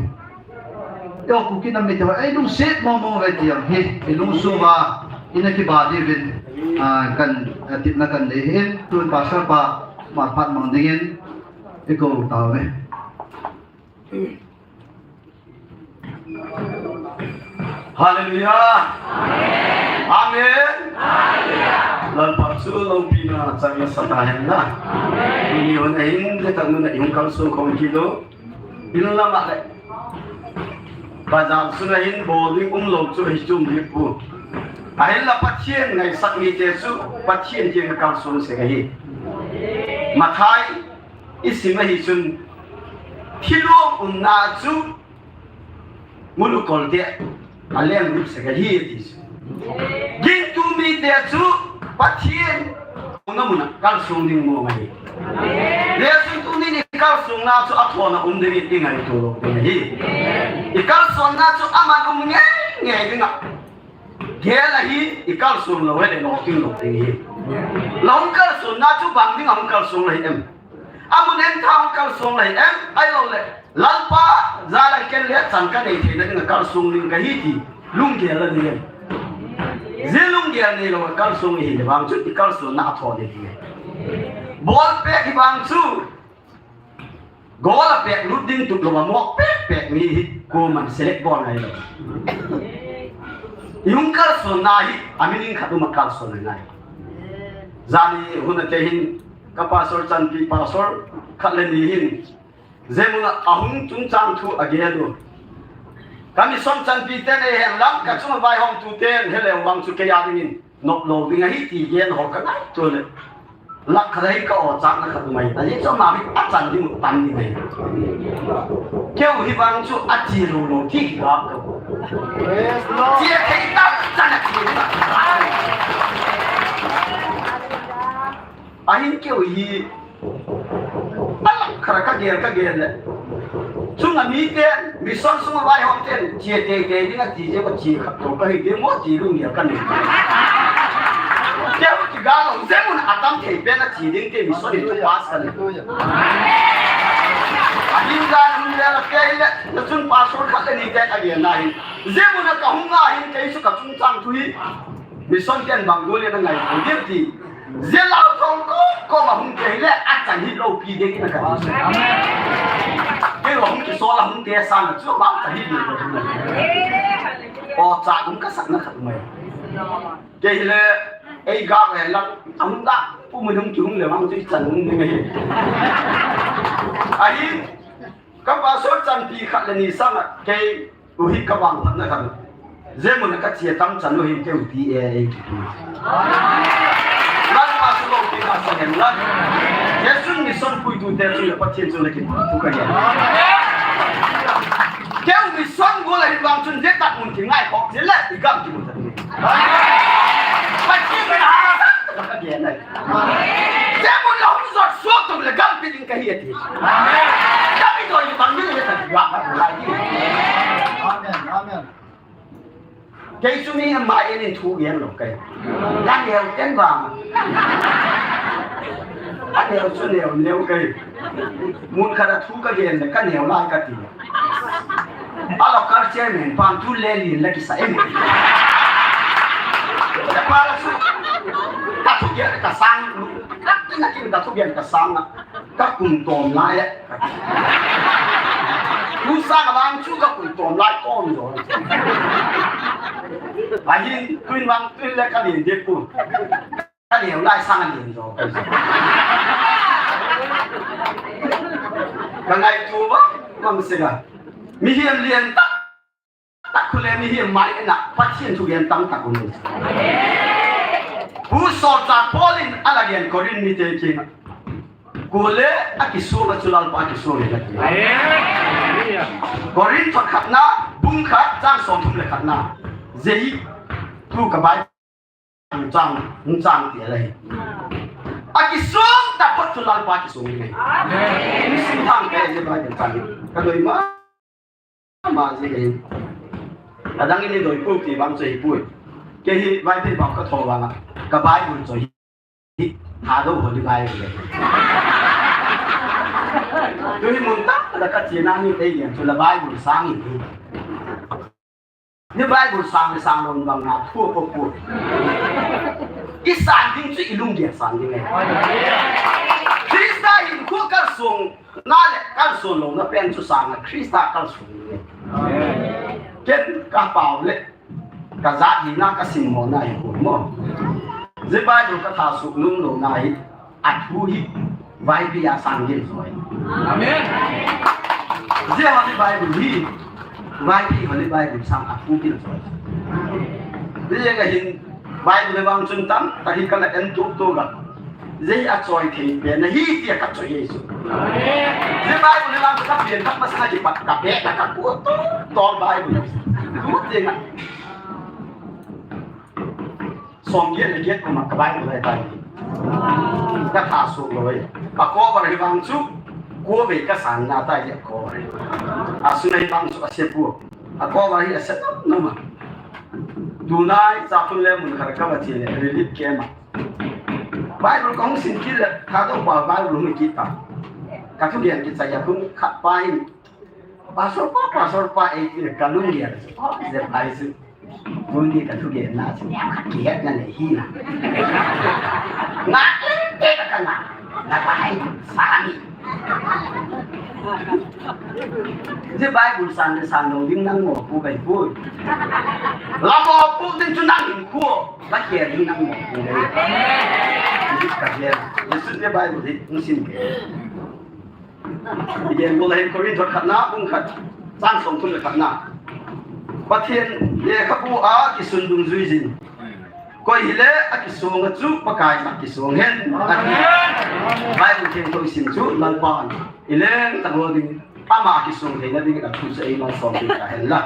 Eiho Kuki nam mite ho, eilungset mong mong uve ti jong hi. Ilungsuh uva, ina kiba diuvin, ah, kan, ah, tipna kan nei ahin, tun Pastor pa, ama phat mang dingin, ikou tauve. Hallelujah. Amen. Lalpa chu loupina chang nasah tahen. Tuni hun ahin, hitia mun a ihung kalsong khom kit u. In lam a le bazar sunga hin bol ding umlou chu hiche um ding pu. Ahinla Pathen ngaisah mite chu Pathen kiang kalsong sek ahi. Mathai isim ahi chun, thilong umna chu mulu kolte a lenglut sek ahi ati chu. Gingtu mite chu Pathen umna muna kalsong ding mong ahi. Leiset tuni ni kalsongna chu athona um ding i ngaito lou ding ahi. I kalsonna chu aman um ngei ngei ding a. Gel ahi, i kalsong lou hile lou ding lou ding ahi. Lou kalsonna chu bang ding a hung kalsong lai em. Amun en thang kalsong lai em, ahilouleh Lalpa jal a ken le chan kanei theina dinga kalsong ding kahi ti lunggel a nei em. Jeh lunggel neilou kalsong hile vang chu i kalsonna athon ding ahi. Ball pet hi vang chu goal a pet lut ding tup lou a mok pet pet mi hi koiman select bol ngai lou. I hung kalsonna hi a meaning khat um a kalson ngai. Jani hun a te hin ka pastor chanpi pastor khat le ni hin, jeh mun a ahung chungchang thu agel u. Ka mission chanpi ten eihen lang, ka chunga vaihomtu ten heleu vang chu kei a dingin nop lou ding ahi ti gen ho ka ngaito le. Lakh khat ahi ka o chakna khat um ahi. Ajeh chu ama hi achan ding u tam ding ahi. Keu hi vang chu achi lou lou ti hi ka ko. Praise the Lord. Chia thei tam chan a chi ding. Ahin keu hi, a lakh khat a ka gel, ka gel le. Chunga miten, mission sunga vaihom ten, chia teitei ding ati jeh a chia khat toh kahi ding mo ti lunggel kanei. Keu kiga lou, jeh mun a atam thei pen a chi ding te mission in thu pass kanei. Ahin jan mun le la kei le, na chun pastor khat le ni te ka gel na hin. Jeh mun a ka hung a hin kei chu ka chungchang thu hi. Mission ten bang gol le na ngai ko ding ti. Jeh lou thong ko, ko ma hung te le, achan hi lou pi ding na ka ti. Amen. Kei hung kisol a hung te sa na chu bang chan hi ding. O cha hung ka sak na khat mai. Kei le, ei ga ve lang, hung ga, pu mun hung ki hung le mang chu chan hung ding ahi. Ahi, ka pastor chanpi khat le ni sang a, kei U hi ka vangphatna khat. Jeh mun a ka chia tam chan u hin keu ti e, e, kiti. Lalpa chu loupina sa hen lang. Jesun mission puitu te chu le Pathen chu le kipu thu ka gen. Keu mission gol a hin vang chun jeh tah mun kingai khom jeh le i gam kimu ta. Pathen min a ha sa ka gen nai. Jeh mun la hung jot suak tum le gampi ding kahi ati. Amen. Kami doi ni bang ni le ta dua ka lai ni. Amen. Amen. Kei chu mi mai en in thu gen lou kei. Ka neo ten vang. Ka neo chu neo neo kei. Mun khat a thu ka gen le ka neo lai ka ti. A local chairman pan thu le lin la kisa em. Ka pa la su. Ka thu gen ka sang. Ka tin ka thu gen ka sang a. Ka kum tom lai a. Thu sang a vang chu ka kum tom lai kom jo. Ahin tuin vang tuin le ka lin de pu. Ka neo lai sang a lin jo. Ka ngaito va, mam se ga. Mihem lien tak tak khu le mihem mai na, Pathen thugen tam tak um. Pu solchah Paul in a la gen Corinth mite kiang a. Ko le a kisong a chu Lalpa a kisong le. Corinth thot khatna, bung khat, chang som thum le khatna. Jeh hi, thu ka bai Chang, chang ti a la hi. A kisong taphot chu Lalpa kisong hi. Amen. Sim thang ke je Bible chang. Ka doi ma, ma ji ke. Adang in doi pu ti bang chei pu. Kei hi Bible bang ka tho bang a. Ka Bible choi hi. Thadou Holy Bible. Tu hi mun ta, la ka chi na ni te yen chu la Bible sang hi. Ni Bible sang le sang lou bang na thu po po. I sang ding chu i lunggel sang ding e. Christa hinkho kalsong na le kalson louna pen chu sang a Christa kalsong ding e. Ken ka pau le Kajat hina kasim mona hi poi mo. Hiche Bible kathah suh nom louna hi, athu hi Vaiphei a sang gel joi. Amen. Hiche Holy Bible hi, Vaiphei Holy Bible sang athu gel joi. Hiche kahin Bible le vang chun tamtah hi kana en tup tup a. Hiche hi achoi thei pen ahi tia kachoi ahi chu. Hiche Bible hi lang kapen thak masang a kipat kape na kaku to to Bible. Tu te na. Som get le get kuma ka Bible le tai. Kathah suh loi. A cover hi vang chu. Ko ve kasan na tai a cover. Asun hi vang chu ase pu. A cover hi ase no no ma. Tunai chapun le mun khar kava che le relief camp a. Bible kahung sim kit le, Thadou pa Bible hung kit ta. Kathugen kichai a khun khat pa hin, "Pastor pa, Pastor pa," eiti le kalung gel. Oh, hiche pa hi chu. Tuni kathugen na chu, "Neo khat kihet na nei hi na." Ngah leng te ka ngah. Na pa hi, sami. Hiche Bible san le san lou ding nang mo pu bai pu. La mo pu ding chu nang in khu. La ke ding nang mo pu bai. Hiche ka ke. Hiche Bible hi hung sim ke. Igen bol hin Korinth khatna, bung khat. Chang som thum le khatna. Pathen lekhabu a kisun dungjui jin. Koi hile akisong a chu Pakai a kisong hen. Ati. Bible theng thoi sim chu Lalpan. Ileng tang ho ding. Ama kisong theina ding a thu chu eimalsom ding tahen la.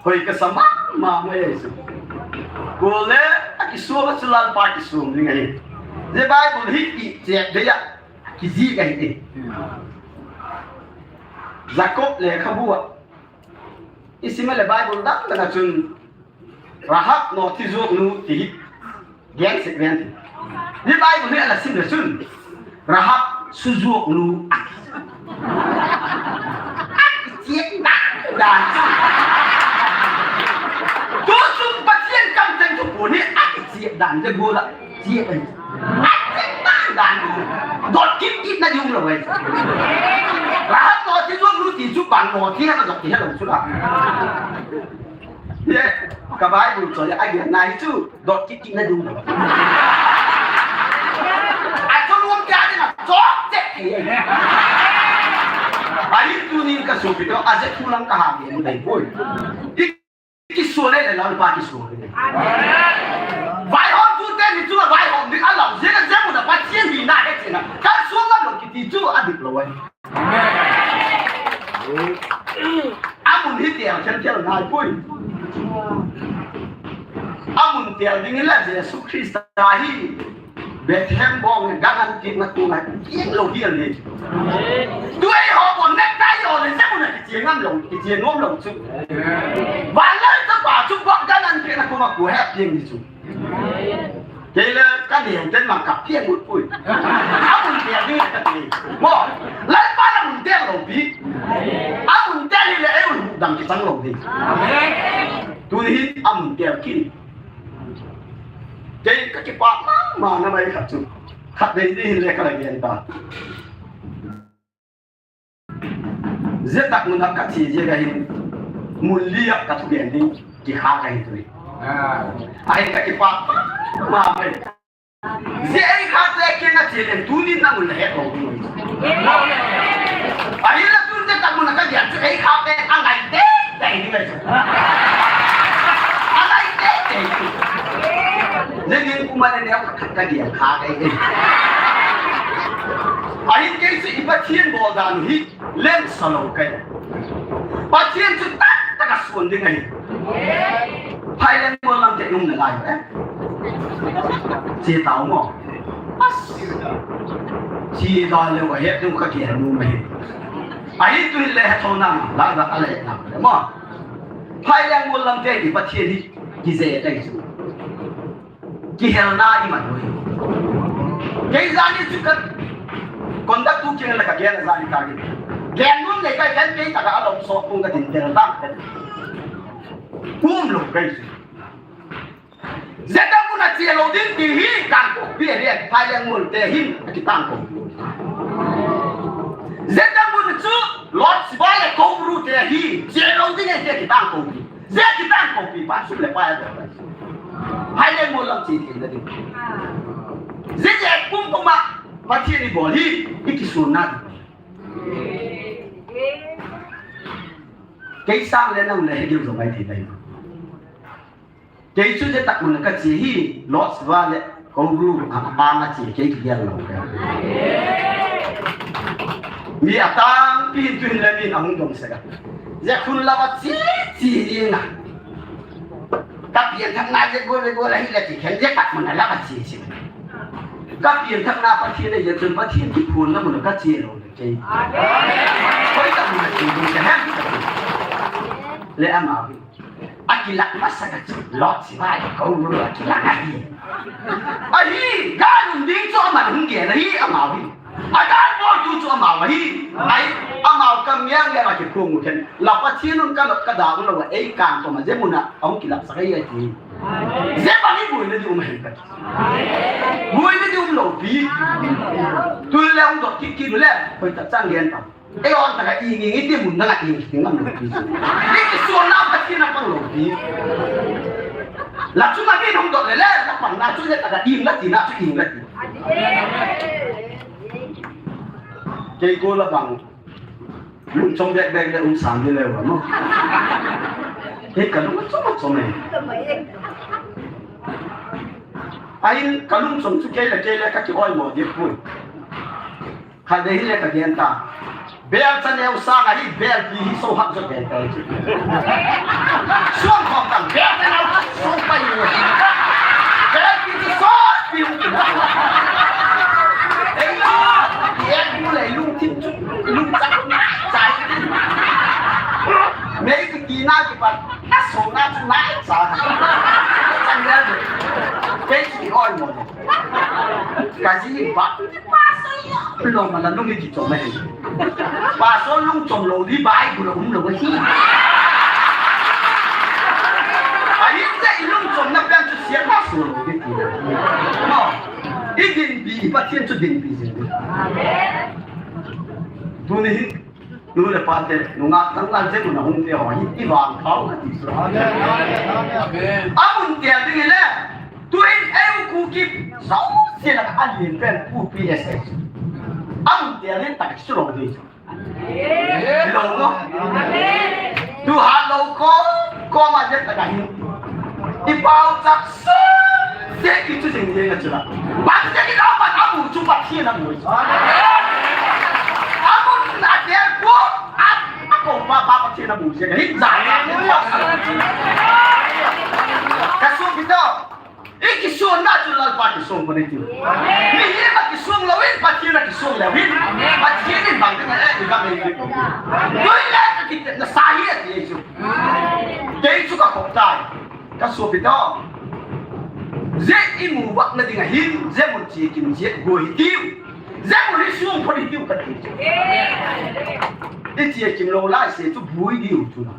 Hoi kasa mama mai chu. Koi le akisong a chu Lalpa kisong ding ahi. Hiche Bible hi kichep ding a. Kijih ahi. Jacob lekhabu a. Isim le Bible dang dang a chun Rahab no thi juak nu ti hi gen sek ven ti. Hiche Bible hi ana sim le chun Rahab su juak nu a. Akichep dan dan. Tu chun Pathen kam teng tu pu ni akichep dan je bula. Chep ahi. Akichep dan dan. Dot kit kit na jong lou ahi. Rahab no thi juak nu ti chu bang no thi ha ka jok ti ha lou chu la. Ye, ka Bible chu ya agi na hi chu dot kit kit na jong lou. A chu lum kya ni na chok chep thei. Ahi tunin ka sopi to a je thu lang ka ha ni dai poi. Kisua le le Lalpa kisua le. Vaihom tu te ni chu vaihom ding a lau jeng a jeng mun a Pathen hina he chena. Kan sua ngam lou kiti chu a dik lou ahi. Amun hi tel tel tel ngai poi. Amun tel ding la Jesu Christa hi. Bethlehem bong ganhing kit na kung a kit lou hial ni. Tu eiho bon necktie o le se mun a kicheng ngam lou, kicheng nom lou chu. Vanlal Chapa chu bong ganhing kit na kung a koi hep ding ni chu. Kei le ka neo ten ma ka piang ut pui. Amun tel ding ka ti. Mo, Lalpa la mun tel lou pi. Amun tel le ei un dang kichang lou ni. Tuni hin amun tel kit. Kei ka kipah mama na mai khat chu. Khatvei ni hin le ka la gen ta. Jia tak mun a ka thi jia ka hin mun li a ka thugen ding kikha ka hin tui. Ahin ka kipah mama mai. Jia ei kha te kei na thi le tunin na mun la het lou ding. Ahin la tun te tak mun a ka gen chu ei kha te a ngai te. Dai ni mai chu. Alai te te. Nangin kuma ne neo khat ka dia kha kai. Ahin kei chu i Pathen bol dan hi leng sa lou kai. Pathen chu tak tak a suan ding ahi. Phai leng bol lam te nung na lai eh. Chi tao mo. As. Chi da le wa het nu ka ke nu mai. Ahi tu le he thona la da ale na mo. Phai leng mun lam te ni Pathen hi kije tai chu. Kihelna i man hoi. Kei jani chu ka conduct tu keng la ka gen jani ta ni. Gen nun le kai kan kei ta ka alom so kung ka tin tel ta. Kum lo kai chu. Jeta mun a che lou ding ti hi Kangpokpi a dia, Phailengmun te hin kitangko. Jeta mun chu Lord's Valley Koubru te hi che lou ding e te kitangko. Jeh kitang kopi pa sum le pai a. Hai le mo lam chi thei na ding. Jeh jeh kum kum a Pathen ibol hi, i kisun na ding. Kei sang le nang le he gil jong ai thei dai. Kei chu jeh tak mun ka che hi, Lord Shiva le Koubru a, a, a che kei kigel lou ka. Mi atangpi hin tuhin le min ahung dong sek a. Jeh khun lama che che ding a. Ka pianthakna jeh gol le gol ahi le ti khen jeh tak mun lama che che. Ka pianthakna Pathen le jeh chun Pathen kiphonna mun ka che lou le kei. Hoi tak mun che ding ka hem. Le ama hi. Akilah masa ka chu, Lord Shiva le Koubru akilah ahi. Ahi, gal um ding chu aman hung gel ahi, amau hi. Agal bol tu chu amau ahi. Ai, amau kam yang le akikhung u khen. La Pathen un ka, ka dang lou a, ei kan to ma jeh mun a, ahung kilah sah ahi ati. Jeh bang hi buaina ding um ahi ka. Buaina ding um lou pi. Tu le hung dot kit kit le, hoi tak chang gen ta. Ei on taka ing ing iti mun danga ing iti ngam lou pi. Ni kisuan na Pathen a pang lou pi. La chunga min hung dot le le, la pang na chu le taka ing la ti na chu ing la ti. Kei ko la bang. Lungchom bek bek le um sam ni le wa mo. Kei ka lungchom chom e. Ai ka lungchom chu kei le kei le ka ki oi mo di pu. Khat vei hile ka gen ta. Bel chaneu sang ahi, bel pi hi so hak jot bel pi chu. Suang khom tang, bel chaneu so pai u. Bel pi chu so pi u. Ei, ei, bu le lung thim chu, lung chak, chai. Mei ki ki na ki pat, a so na chu na sa. Chan le. Kei ki oi mo. Ka ji ba. Pastor lou ma la nung ni kichom e. Pastor lungchom lou di Bible um lou hi. Ahin jeh i lungchom na pen chu sia pastor lou di ti. No. I dinpi, i Pathen chu dinpi jing. Tuni hi. Nu le pa te, nungah dang dang jeh mun a hung te ho hi, i vang khau ka ti chu. Amen, amen, amen. Amun tel ding le, tuin eu Kuki, sau se la ka alien pen Kuki S S. Amun tel ding tak su lo ding chu. Amen. Lo lo. Amen. Tu ha lo ko, ko ma jeh tak a hin. I pau chak Sese ki chu jing jing a chu la. Bang jeh ki la ban amu chu Pathen amu. Amun a tel pu a, a ko pa pa Pathen amu jeh ka hin jai a. Ka sung kito. I kisung na chu Lalpa kisung ko ni ti. Mihem a kisung lou in Pathen a kisung lou in. Pathen in bang ding a e i bang ding. Tui le ka kit na sa hi a ti chu. Kei chu ka khop tai. Ka sopi te, jeh i mu vak na ding ahin, jeh mun che kim jeh goi hitiu. Jeh mun hi sung pho hitiu ka ti. I che kim lou lai se chu bui diu chu na.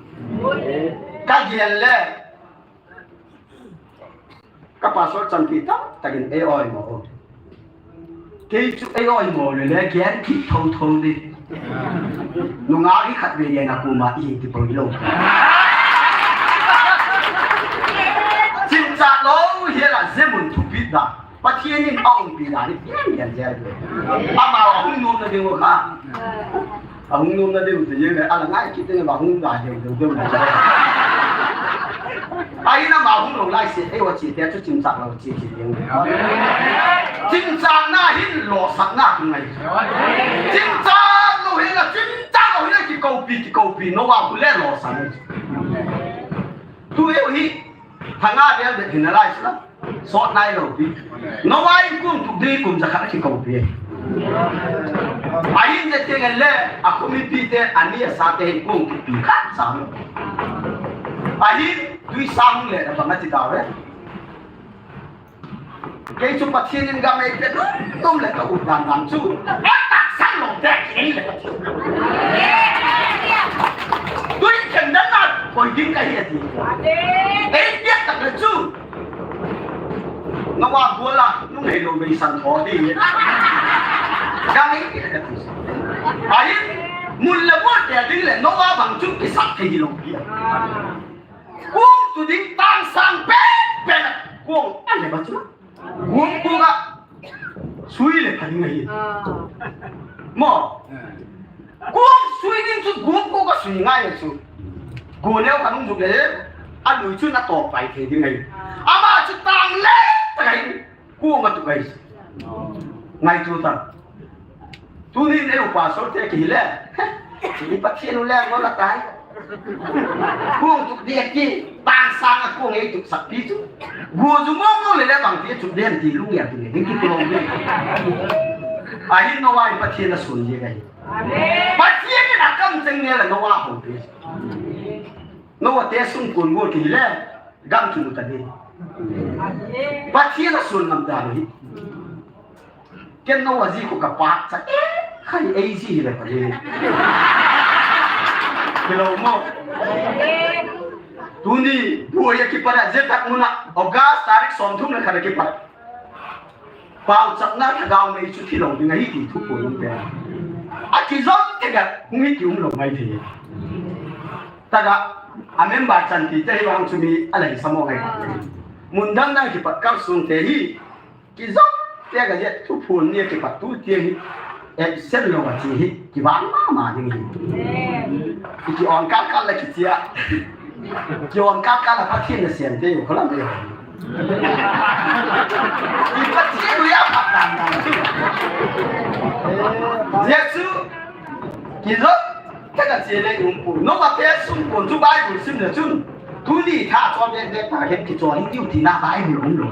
Ka gel le. Ka pastor chanpi tam takin ei oi mo. Kei chu ei oi mo le le gen kit thotho di. Nungah i khat vei le na kuma i ti poi lou. Chimchak lou hi la jeh mun thupi da. Pathen in a umpi da ni pian pian jeh. Ama hung nom na ding u kha. Ahung nom na ding u te jeng le, ala ngai kit teng le, ahung da deu deu deu le. Ahin ama hung lou lai se, ei wa che te chu chimchak lou che che ding. Chimchak na hin losah na hung ngai. Chimchak lou hin la, chimchak lou hin la, kikopi, kikopi, Noah khu le losah. Tu eu hi, thanga del de hin la lai se la. Sot nai lou pi. Noah in kung thuk di kum jakhat a kikou pi. Ahin jeh teng le, a khomipi te, ani a sa te hin kung kipi khat sa lou. Ahin, tui sang le, na bang a ti ta ve. Kei chu Pathen in gam ei pe nom le ka ut dan dan chu. A tak sang lou te kei le. Tui khen dan na, koi ding ka hi a ti. Ei piak tak le chu. Noah bol a, nung hei lou vei san tho di. Dang hei ti le ka ti. Ahin, mun le bol te ding le, Noah bang chu kisap thei hilou pi. Kong tu ding tang sang pen pen. Kong a le ba chu. Kong kong a sui le pha ding ahi. Ah. Mo. Kong sui ding chu kong kong a sui ngai chu. Go neo ka nung juk le. A lui chu na to pai thei ding ahi. Ama chu tang le ta ahi. Kong a tu ahi. Ngai chu ta. Tunin ei u pastor te kile. Ni Pathen u le ngol atai. Kong tu dia ki, tang sang a kong ei tu sak pi tu. Gu ju mo mo le le bang ti tu den ti lu ya tu le, ki tu lo ni. Ahin Noah in Pathen a sun ye gai. Amen. Pathen in a kam cheng ne la Noah ho pi. Noah te sung kun gu kile, gam chu ta ni. Amen. Pathen a sun ngam da lo hi. Ken Noah ji khu ka pah cha, eh, khai ei ji le pa le. Kilo mo. Tuni, buai a kipat a, je tak muna, August tarik som thum le khat a kipat. Pau chapna thagau mei chu thi lo ding ahi ti thu ko lum pe. A kizom te ga, hung hi ki um lo mai thei. Taga, a member chan ti te hi wang chu mi a lai samo ngai. Mun dang dang kipat kal sung te hi, Kizom, te ga je, thuphon ni kipat tu te hi, absent lo a chi hi, kivang mama ding hi. Ki on kal kal la kichia. Ki on kal kal la Pathen na sem te yo, ko lam te yo. Ki Pathen ya phat dan dan. Jesu, kizom, Kata che le um pu. Noah te sung kon chu Bible sim le chun. Tuni tha chon le le ta het ki chon in tiu ti na Bible um lo.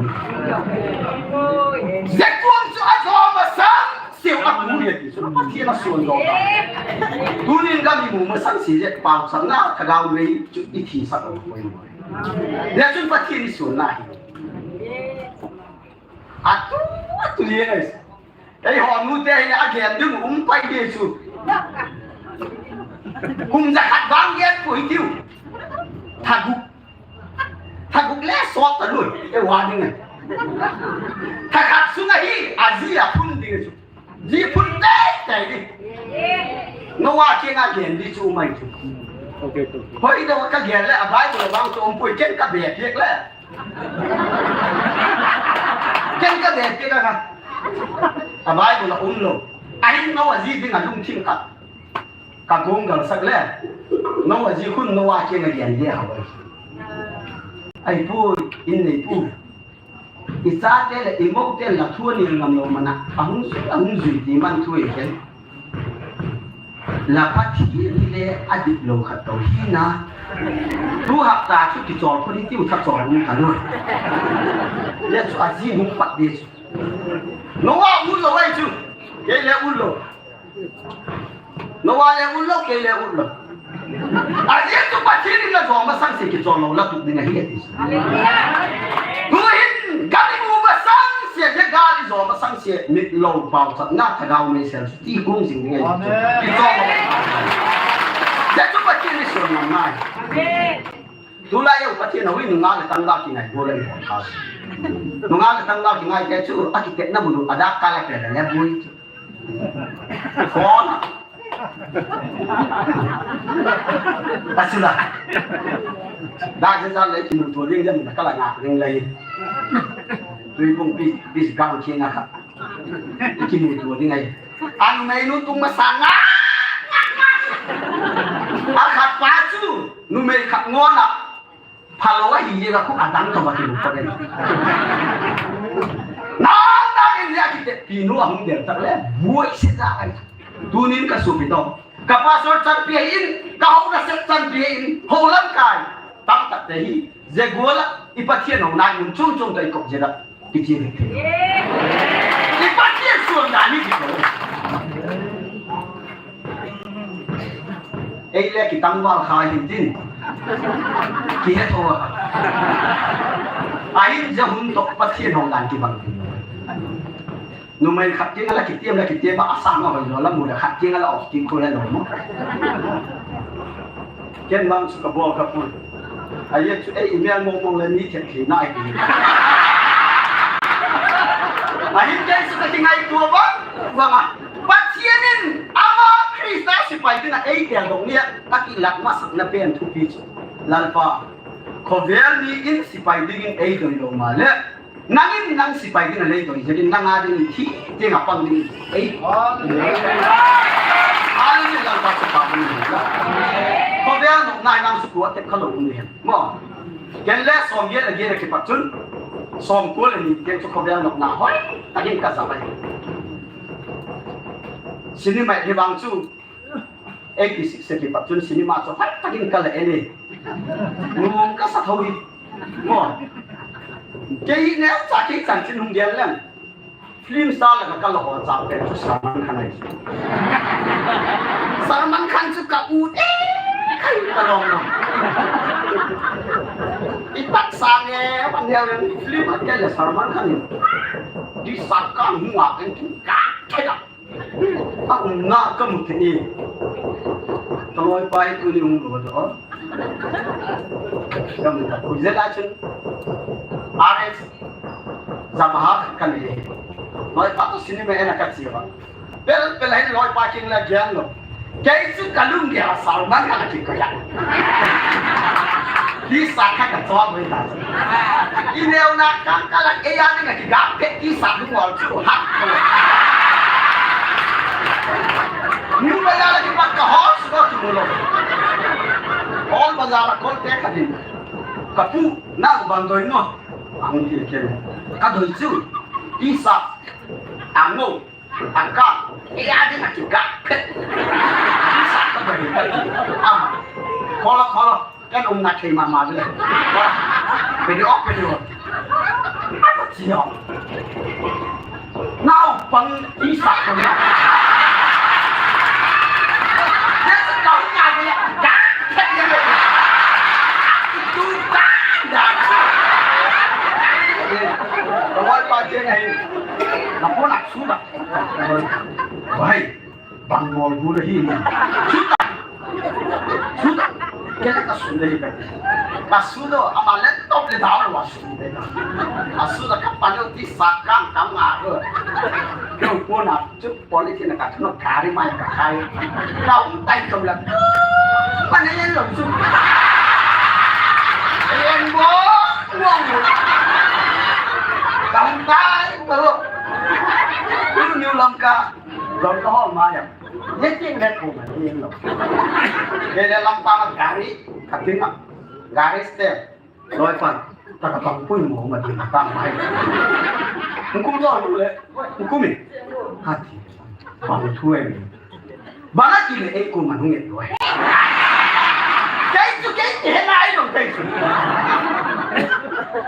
Ze kon chu a jo ma sang siu a ku le ti chu Pathen a suan lo. Tuni ga mi mu ma sang si ze pau sang na ka gau le chu i thi sa lo. Le chun Pathen i suan na hi. A tu, a tu ye. Ei ho nu te hi a gen ding um pai de chu. Kum ja khat vang gen pu hi tiu. Thaguk. Thaguk le sot ta lui. Ei wa ding. Thakhat sunga hi a ji a phun ding chu. Ji phun te te ding. Noah kiang a gen di chu mai chu. Okay, okay. Hoi da ka gen le a Bible vang chu um pui ken ka be piak le. Ken ka be piak a ka. A Bible a um lo. Ahin Noah ji ding a lungthim ka. Ka gong gal sak le. Noah ji khun Noah kiang a gen le ha wai. Ai pu in nei pu. I chate le i mo te la thu a nil ngam lo mana. A hung sui, a hung sui ti man thu e ken. La Pathen hi le a dik lo khat to hi na. Tu hapta chu kichol khu ni tiu tha chol ni ka no. Le chu a ji hung pat de chu. Noah u lo ai chu. Kei le u lo. Noah le u lo, kei le u lo. A ji chu Pathen in la jong masang se kichol lo la tu ding ahi ati. Hallelujah. Tuhin, gal i mu masang se, je gal i jo masang se, mit lo pau chat na thagau mei sel ti kung jing ding ahi. Amen. Kichol lo. Je chu Pathen i suan ngam nai. Amen. Tulai u Pathen a hui nunga le tangval kingai bol le i pon kha. Nunga le tangval kingai te chu, a kitetna mun u, a dak ka la pe le le bui. Phone. Asula. Da je za le kimu to ding jam ka la nga ding le. Tui bung pi, pi gang ki nga kha. Kimu to ding ai. An mei nu tung ma sa nga. A khat pa chu, nu mei khat ngona. Phalo ahi le ka khu adang to ba ki lu ko den. Nang nang in ya ki te pi nu a hung den tak le, buai se da ai. Tunin ka su pi to. Ka pastor chan pi in, ka ho na set chan pi in, ho lam kai. Tam tak te hi, je guala, i Pathen ho nai mun chung chung ta i kop je da. Kichi ni. Ki Pathen suan dan ni ki ko. Ei le kitangval kha hin tin. Kihe tho a. Ahin ja hun to Pathen ho dan kibang. Numei khat kiang a la kitiam la kitiam a asang a hoi lo la mu la khat kiang a la of king ko la lo mo. Ken bang chu ka bol ka pun. A ye chu ei email mong mong le ni thei thei nai. A hin kei chu ka kingaito bang, bang a. Pathen in ama Christa sipai tin a ei tel dong nia, a kilat masakna pen thupi chu. Lalpa. Khovel mi in sipai dingin eidoi lou male, nangin nang sipai dingin eidoi jeh in nanga dingin thi tenga pang dingin ei. Khovel nopna nang sukua tek khalou um hen. Mo. Ken le som get le get le kipat chun, som ko le ni ken chu khovel nopna hoi, takin ka sa bai. Cinema hi vang chu, eighty six se kipat chun cinema chu hoi, takin ka le ni. Nung ka sa thou hi. Mo. Kei ne cha kei chan chin hung gel leng. Film star le ka kal ho chang pen chu Salman Khan ahi. Salman Khan chu ka ut e, kai ka lom lom. I tak sang e, ban hel film a kei le Salman Khan in. Di sa ka hung a ken kin ka thei da. A um na ka mu thei e. Ka loipa hi tuni hung lo do. Ka mu ta. Koi jeh a chun. R S Yamaha ka nei. Loipa toh cinema en a ka chi uva. Pel pel hin loipa king la gel lou. Kei chu ka lunggel a Salman Khan a kikoi a. Tisa khat ka chom uve ta. I neo na kang ka la e ya ni na kigap pet tisa lungol chu ha. New Bazaar la kipat ka hol suh kimu lou. Old Bazaar la kol te ka din. Ka pu, nang bang doi mo? Ahung ti ken. Ka doi chu. Tisa. Ango. Angka. E ya din a kigap pet. Tisa ka doi ka din. Ama. Kol a, kol a. Ken um na thei mama le. Pe di ok, pe di ok. Apa ti o. Naupang tisa ko na. Ken sa ka hung a de. Ka thei de. Tu ka da. Ka loipa ken ahi. Na ko na su da. Bai. Bang ngol bu le hi. Suta. Suta. Kei le ka su le hi ka. Ka su lo, ama le top le dao lo wa su le. Ka su lo ka pa lo tisa kang kang a lo. Kei ko na chu police na ka no gari mai ka khai. Ka um tai ko la. Pa ne lo chu. Yen bo. Wong. Ka um tai ko lo. Ku ni lam ka. Lom ka hol ma ya. Ye ting le ko ma ye lo. Ye le lam pa ma gari, ka ting ma. Gari step. Loipa, ta ka pang pui mo ma ding ta mai. Kum lo le. Kum mi. Ha ti. Pang thu em. Bana ki le ei ko ma hung e lo. Kei chu kei ti he nai lo kei chu.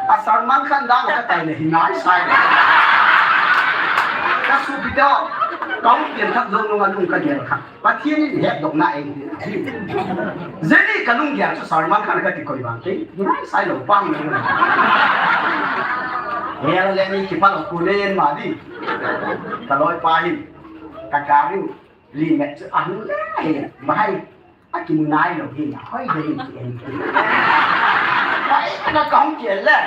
A Salman Khan dang ka tai le hi nai sai. Ka su pi to. Ka u pian thak zo nung a nung ka gel kha. Pathian in hetdohna ei. Jeni ka lunggel chu Salman Khan ka kikoi vang kei. Ngai sai lo pang lo. Hel le ni kipa lo ku le yen ma di. Ka loipa hin. Ka gari li met chu a hung le he. Mahai. A kin nai lo hi. Hoi de hi ki en ki. Hoi ka ka hung ki le.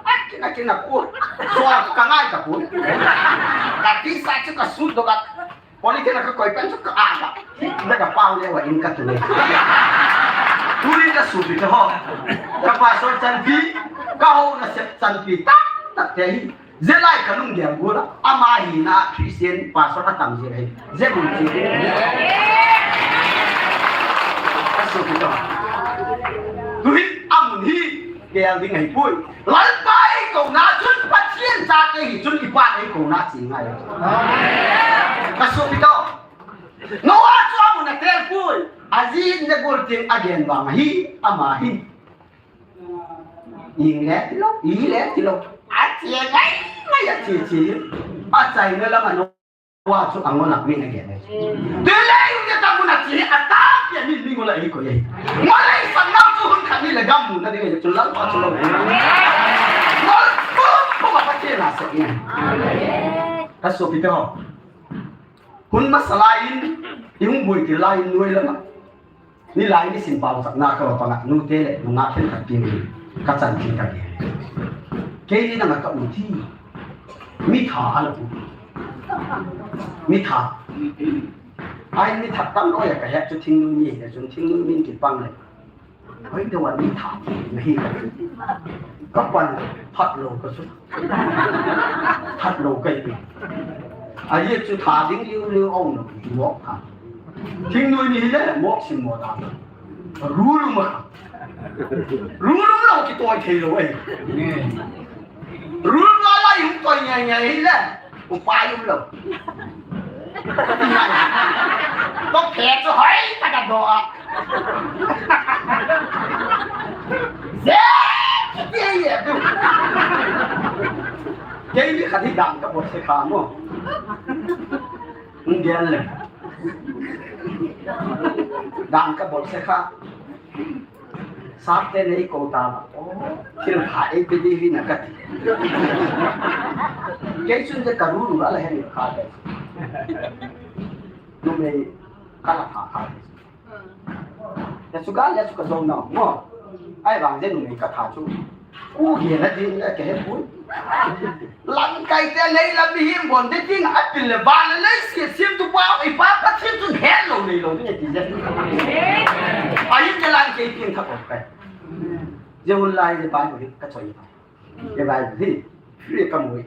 A kin a kin a ku. So ka ngai ka ku. Ka tisa chu ka su do ka. Police na ka koi pen chu ka aga. Na ka pau le wa in ka tu le. Tunin ka su pi ka ho. Ka pastor chanpi, ka ho na sep chanpi. Tak, tak te hi. Jelai ka lunggel gula. Ama hi na Christian pastor ka tam je hi. Je mun je. Ka su pi ka ho. Tuhin amun hi. Gel ding ahi pui. Lalpa eikouna chun Pathian chate hi chun i Pan eikouna chi ngai. Ka sopi to. Noah chu amun atel pui. Aji in le gol tin agen vang ahi ama hin. Ing le tilo, i le tilo. Ache ngai, ngai ache che. Achai na lama no. Wa chu angol a min a gen e. Delay u ya ta mun a chi a ta pia min min ngol a i ko ye. Ngol a i sang nau chu hun khat ni le gam mun a ding e chu Lalpa chu lo. Ngol pu pu ma pa che na se ni. Ka sopi te ho. Hun masa lai in i hung boi ti lai in nuai lama. Nilai nisim pausakna ka va panga, nute le nungah khenkhat pi ka chan thei ka ke. Keini nanga ka u thi. Mi tha a la u. Mi tha. Ai mi tha tam loi a ka het chu thingnoi mi le chun thingnoi min kipang le. Hoi, te wan ni tha, ni hi. Ka pan, phat lou ka su. Phat lou ka i. Ahi chu tha ding liu liu au no, mok tha. Thingnoi ni hi le, mok sim mo ta. Ru lu ma. Ru lu lo ki toi thei lo ai. Ru lu la hung toi ngai ngai hi le. Upa yum lo. Tok phe chu hoi ta ka do a. Ze, ki ye du. Kei ni kha di dang ka bol se kha mo. Ngel le. Dang ka bol se kha. Sap te nei ko ta. Oh, thil pha ei pe di hi na ka ti. Kei chun te ka ru ru la la hen kha te. Numei ka la pha kha. Ya chu ga ya chu ka zo na mo. Ai vang je numei ka tha chu. Ku ge na din ka he pu. Lamkai te lei lam mihem bon te ting a pil le van le lei sia siam tu pa, i pa Pathen chun het lo nei lo ding ti je. Ahin ke lamkai ting tha ko kai. Je hun lai je Bible ka choi. Je Bible hi. Free ka moi.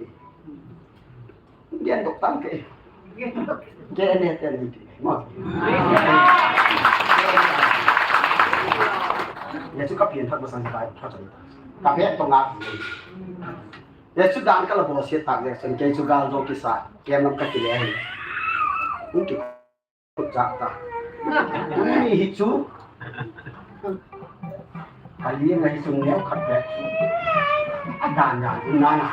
Gen dok tam ke. Ke ne te ni ti. Mo. Ya chu ka pian thak ba sang Bible ka choi. Ka pe to nga. Jesu dan ka la bol siet tak le, sen kei chu gal zo kisa, kem lam ka kile hi. Hung kikhut jak ta. Tuni hi chu. Ka liang hi chu neo khat le. A dan dan, na na.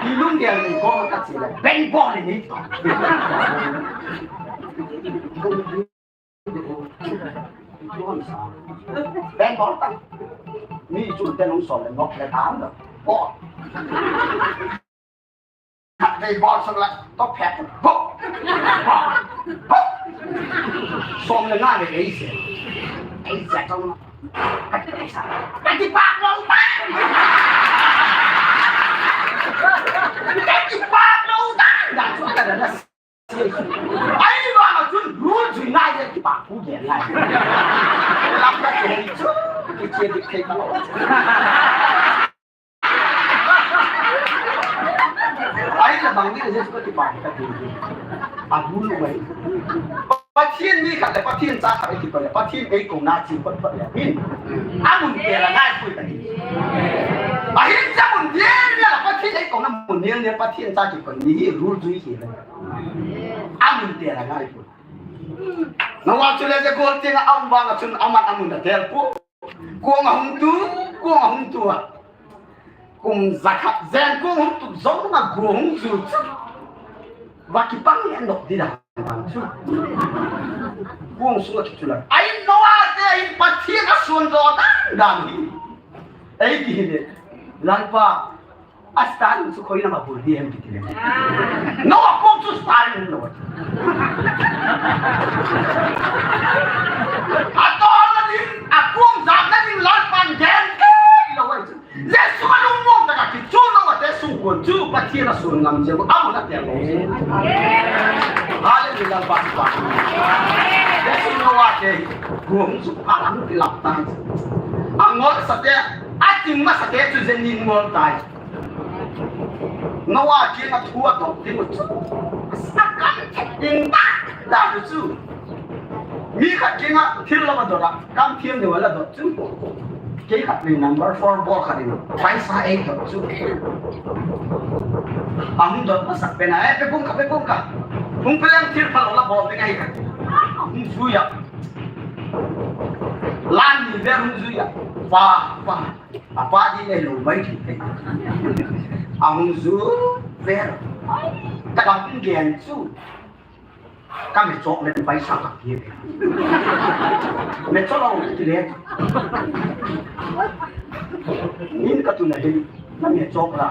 Ti lung dia ni ko ka chi le, beng bol ni to. Beng bol ta. Mi chu te nung som le nok le tam lo. Bol. Khat vei bol sung la. To phet. Ho. Ho. Som le nga le ei se. Ei se tong. Ka ti sa. Ka ti pak lo ta. Ka ti pak lo ta. Da su ka da. Ai, vang a chun rul jui ngai le kipa pu ge ngai. Lam ka che chu, ki che dik thei ta lo. Ai, la bang ni je ka kipa ka ti. A rul mai. Pathen mi khat le Pathen cha khat le kipa le Pathen ei ko na chi pat pat le. Min. A mun te la ngai pui ta ni. A hin cha mun te la Pathen ei ko na mun ne Pathen cha kipa ni rul jui hi le. Amun te la ngai pu. Noah chu le je gol te nga aum vang a chun aman amun a tel pu. Kong a hung tu, kong a hung tu a. Kum zakhat jen kong hung tu zong na go hung zu chu. Va kipang le nok di da bang chu. Kong sunga kichu la. Ai Noah te in Pathen a sun do dan dan hi. Ei ki hi le. Lalpa A star chu khoi lam a bul di hem kiti le. Noah kom chu star in lo. A to na ding, a kom jam na ding Lalpan gen ke lo ai chu. Jesu a lungmong ta ka ti chu Noah te sung kon chu Pathen a sun ngam je a mo na te lo. Hallelujah, Lalpa. Jesu Noah te kom chu a lam ti lap ta. A ngol sa te, a ting ma sa te chu je ni ngol tai. Noah kiang a thu a dot ding u chu. A kam thet ding ta, ta u chu. Mi khat kiang a thil lo a dot a, kam thiam deu a la dot chu. Kei khat ni number four bol khat ni. Paisa ei dot chu. A hung dot masak pen a, eh, pe kum ka, pe kum ka. Hung pe leng thil pha lo la bol ding ahi khat. Hung zui a. Lan ni ve hung zui a. Pa, pa. A pa di le lo mai ki te. A hung zu ve. Ta ka hung gen chu. Ka me chok le paisa ka ki ve. Me chok lo ki le. Nin ka tu na hin. Ka me chok la.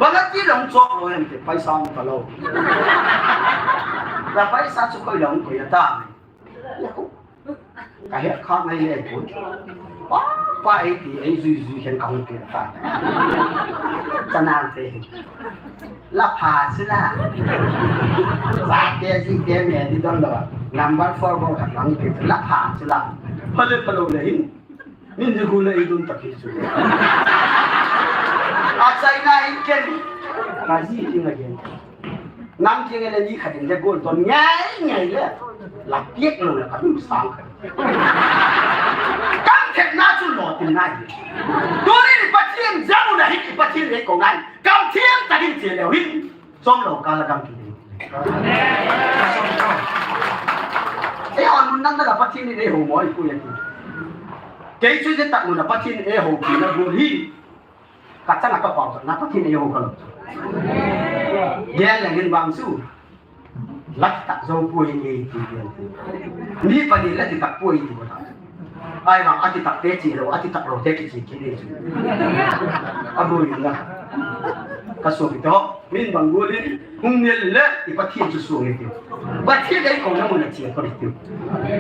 Ba na ti lo chok lo em te paisa mo ka lo. La paisa chu koi lo koi ta. Ka het kha ngai le pun. Pa, pa, ei ti, ei jui jui khen ka hung pi ta. Chana te. La pha si la. Sa te si te me di don lo. Number four bol khat lang pi. La pha si la. Phale phalo le hin. Min ji gu le ei dun ta pi su. A China in ken. Ka ji ti na gen. Nam kiang le ni khat in le gol ton ngai ngai le. La piak lo le ka dum sang khat. Kam thep na chu lo tin nai. Tuni ni Pathian jamu na hi Pathian le ko ngai. Kam thiam ta din che le hin. Som lo ka la kam ki. Ei hon mun nan da Pathian ni ei ho mo ei ku ya ki. Kei chu je tak mun na Pathian ei ho ki na gol hi. Ka chang a ka pau na Pathian ei ho ka lo. Gel le ngin bang su. Lat tak zo pu hi ei ti gel. Ni pa ni lat tak pu ei ti ko ta. Ai bang ati tak te chi lo, ati tak lo te ki chi ki ni. A bu ni na. Ka so ki to. Min bang gol in. Hung nel le, i Pathian chu sung e tiu. Pathian ei kona mun a chia ko tiu.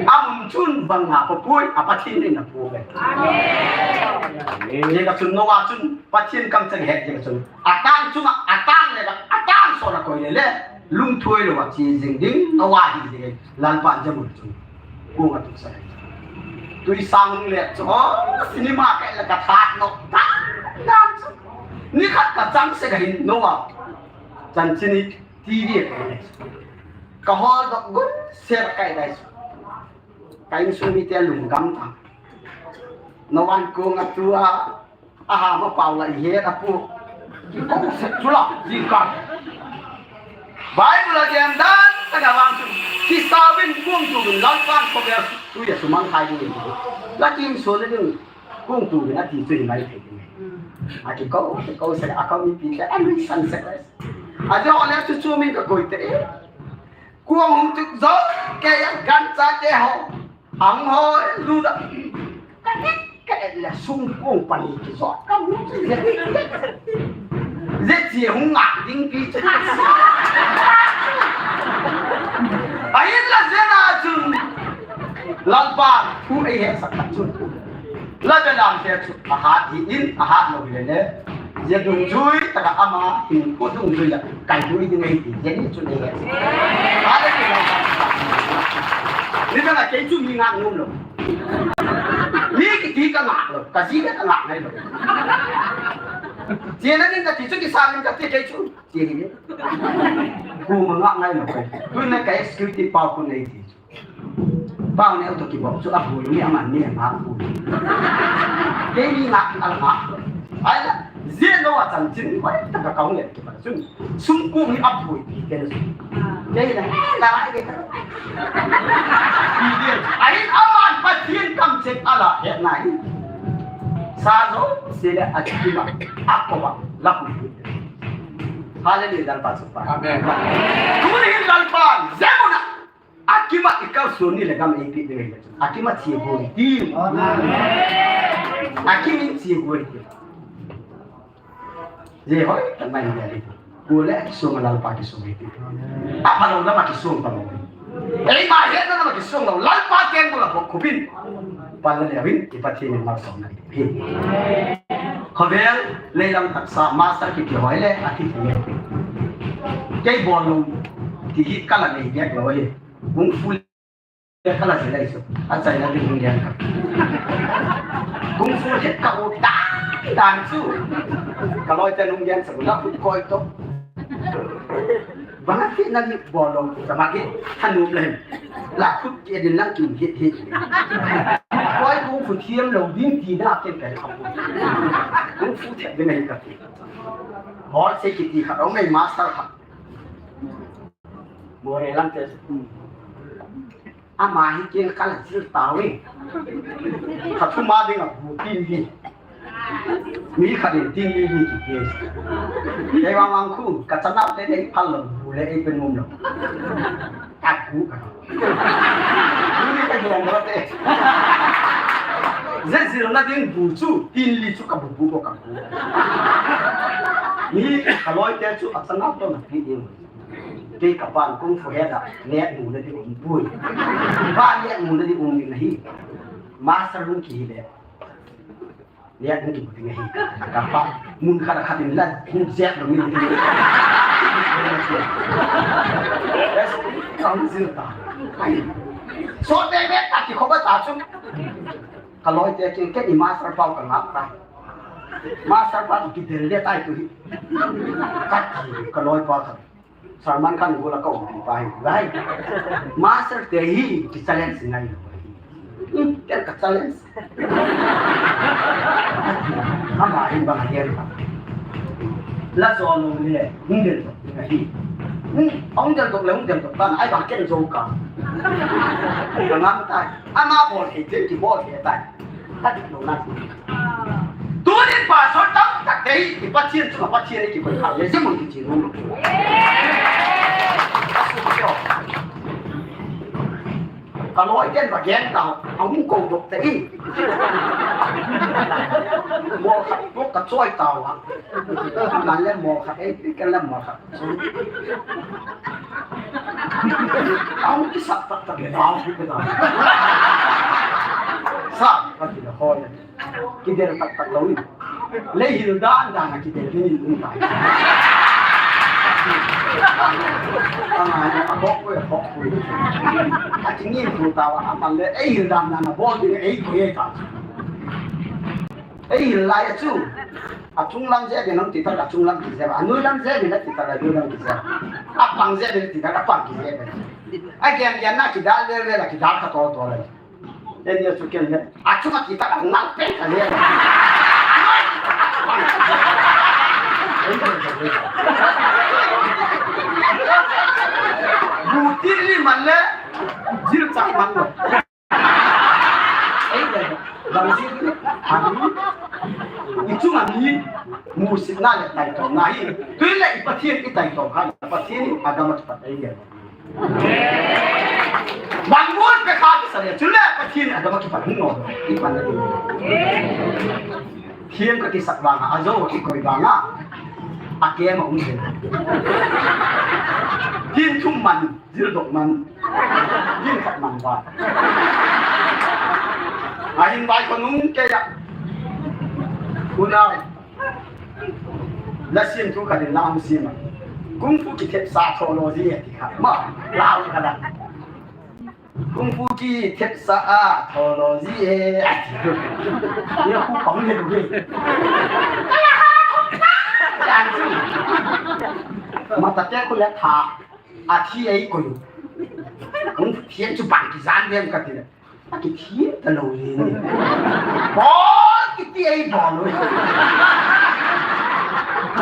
A mun chun bang a ko pui, a Pathian in a pu ve. Amen. Ye ka chun Noah chun, Pathian kam chang he ye ka chun. A tang chunga, a tang le, a tang so la koi le le, lung thui lo a chi jing ding, Noah hi ding, Lalpa jamu chun. Ku nga tu sa. Tui sang le chu, oh, cinema ka la ka that no. Tang, tang chu. Ni khat ka chang se ka hin Noah. Chanchin hi T V a ka hol dok gun ser kai dai. Ka insung mite lung gam ta. Noah kong a tua, aha ma pau la i het a pu. Ki kong se chu la, ji ka. Bible a gen dan, ta ga wang chu. Ki sa win kong tu win lau pan ko ga tu ya su mang kai ding. La kin so le ding. Kong tu win a ti chu hi mai thei ding. A ki ko, ki ko se a ko mi pi ka, a mi san se. A jo le chu chu min ka koi te. Kuang hung tuk zo, kei a gan cha te ho. Ang ho, lu da. Ka et, ka et le sung kuang pani ki zo. Ka mu ki ze. Ze chi hung ngak ding pi chu. A in la ze na chun. Lalpa, ku ei he sak chun. La be lam te chu, a hat hi in, a hat lo le le. Ye dungjui, taka ama, in ko dungjui la, kai jui ding ei ti, ye ni chu nei le. Ha le ke la. Ni ka na kei chu mi ngak ngum lo. Ni ki ti ka ngak lo, ka ji le ka ngak ngai lo. Ye na ni ka ti chu ki sa ni ka ti kei chu, ye ni. Ku ma ngak ngai lo kai. Tu na ka executive pa ku nei ti chu. Pau neo to kibol chu a bul ni a man ni a ngak bul. Kei ni ngak a ngak. Ai la, zia lo a chanchin ni wai ta ka kong le kibol chun. Sung ku ni a bul pi te. Kei la, la ai ke. Pi te. Ai a man Pathian kam chek a la he nai. Sa zo, se le a chi ma. A ko ba, la ku. Hallelujah, Lalpa chu pa. Amen. Tuni hin Lalpa, zemuna. Akima i kalson ni le gam ei pi ding. Akima chi boi ti. Akimin chi boi ti. Ye hoi, tan mai ni. Ko le kisong Lalpa kisong ti. Apa lo Lalpa kisong pa mo. Ei ma he na Lalpa kisong lo. Lalpa ken ko la ko kupin. Pan le win, i Pathian ni ma song na. Khovel, leilam taksa, master kiti hoi le, a kiti le. Kei bol lo, ti hi kala nei biak lo e. Kung fu le kala se lai so. A chai na ding hung dian ka. Kung fu le ka u dan, dan chu. Ka loi te nung dian sa, la kut koi to. Bang a kit na ni bol lo, ka ma kit, thanom le. La khut kit din lang kin hit hit. Koi kung fu thiam lo ding ti na ken kai kham. Kung fu thiam ding hi ka ti. Hol se kiti khat, ong ei master khat. Mo re lang te. Ama hi ken kala chil tau e. Kha thu ma ding a bu tin di. Mi kha ding tin di di ki ke. Kei wang wang khu, ka chanau te dei phal lo, bu le ei pe nom lo. Ka bu ka. Bu ni ka dong lo te. Ze zil na ding bu chu, tin li chu ka bu bu ko ka bu. Mi ka loi te chu a chanau to na pi ding. Kei ka pan kung fu he da, ne mu na di um pui. Ba ne mu na di um ni na hi. Master room ki hi le. Nia hung kibu ding ahi. Ka pa, mun khat a khat in la, hung jep lo min. Yes, ka hung jil ta. Ai. So te me ta ki khoba ta chu. Ka loi te ki, kei ni master pau ka ngap ta. Master pau ki del le tai tu hi. Ka ki, ka loi pa ka. Sermon khan gula ka um pi pa hi. Lai. Master te hi ki challenge ngai lo. Hmm, ken ka challenge. Ama hin bang hian. La zo lo le, hung del dok ding ahi. Hmm, hung del dok le, hung del dok tan, ai bang ken zo ka. Ka ngam tai. Ama bol thei, thei ki bol thei tai. Ka dik lo na. Tunin pastor tam tak te hi, i Pathian chunga Pathian i kikoi kha le, Jemun kichi lo. Ka loi ten va gen ta, a hung ko dok te in. Mo khat, mo ka choi ta wa. Kan le mo khat, ei, kan le mo khat. Aung kisap tak tak le, aung kisap tak. Sa, ka kila hoi. Kidel tak tak lo ni. Lei hil dan dan a kidel ni ni tai. Anga ni a bok ko, a bok ko. A kini tu ta wa, a man le, ei hil dan dan a bol ni, ei ko ye ta. Ei hil lai a chu. A chung lam je de nang ti ta, a chung lam ki je. A nui lam je de na ti ta, a nui lam ki je. A pang je de ti ta, a pang ki je. A gen gen na ki dal le le la ki dal ka to to le. Ei ni chu ken le. A chung a ti ta, a nang pen ka le. Bu ti li man le. Jil chang man lo. Ei, bang jing, i chunga mi, musitna le taitona hi. Tui le i Pathian i taito khan, Pathian in Adam a kipat ei le. Bang mol pe kha kisa le, chu le Pathian in Adam a kipat hung no, i pan le. Thiam ka kisak vanga, a zo kikoi vanga, a kem a um jeng. Hin thum man. Jil dok man. Jil khat man vai. A hin vai ko nung ke ya. Unau. La sim thu khat in la hung sim a. Kung fu kithep sa tho lo ji e ti kha. Ma, la u kha la. Kung fu kithep sa a tho lo ji e. Ai ti. Ni la khu pang le lu ke. Yan chu. Ma ta te khu le tha. A thi ei koi. Kung fu thiam chu bang kijan dem ka ti le. A kithiam ta lo le ni. Bol kiti ei bol lo.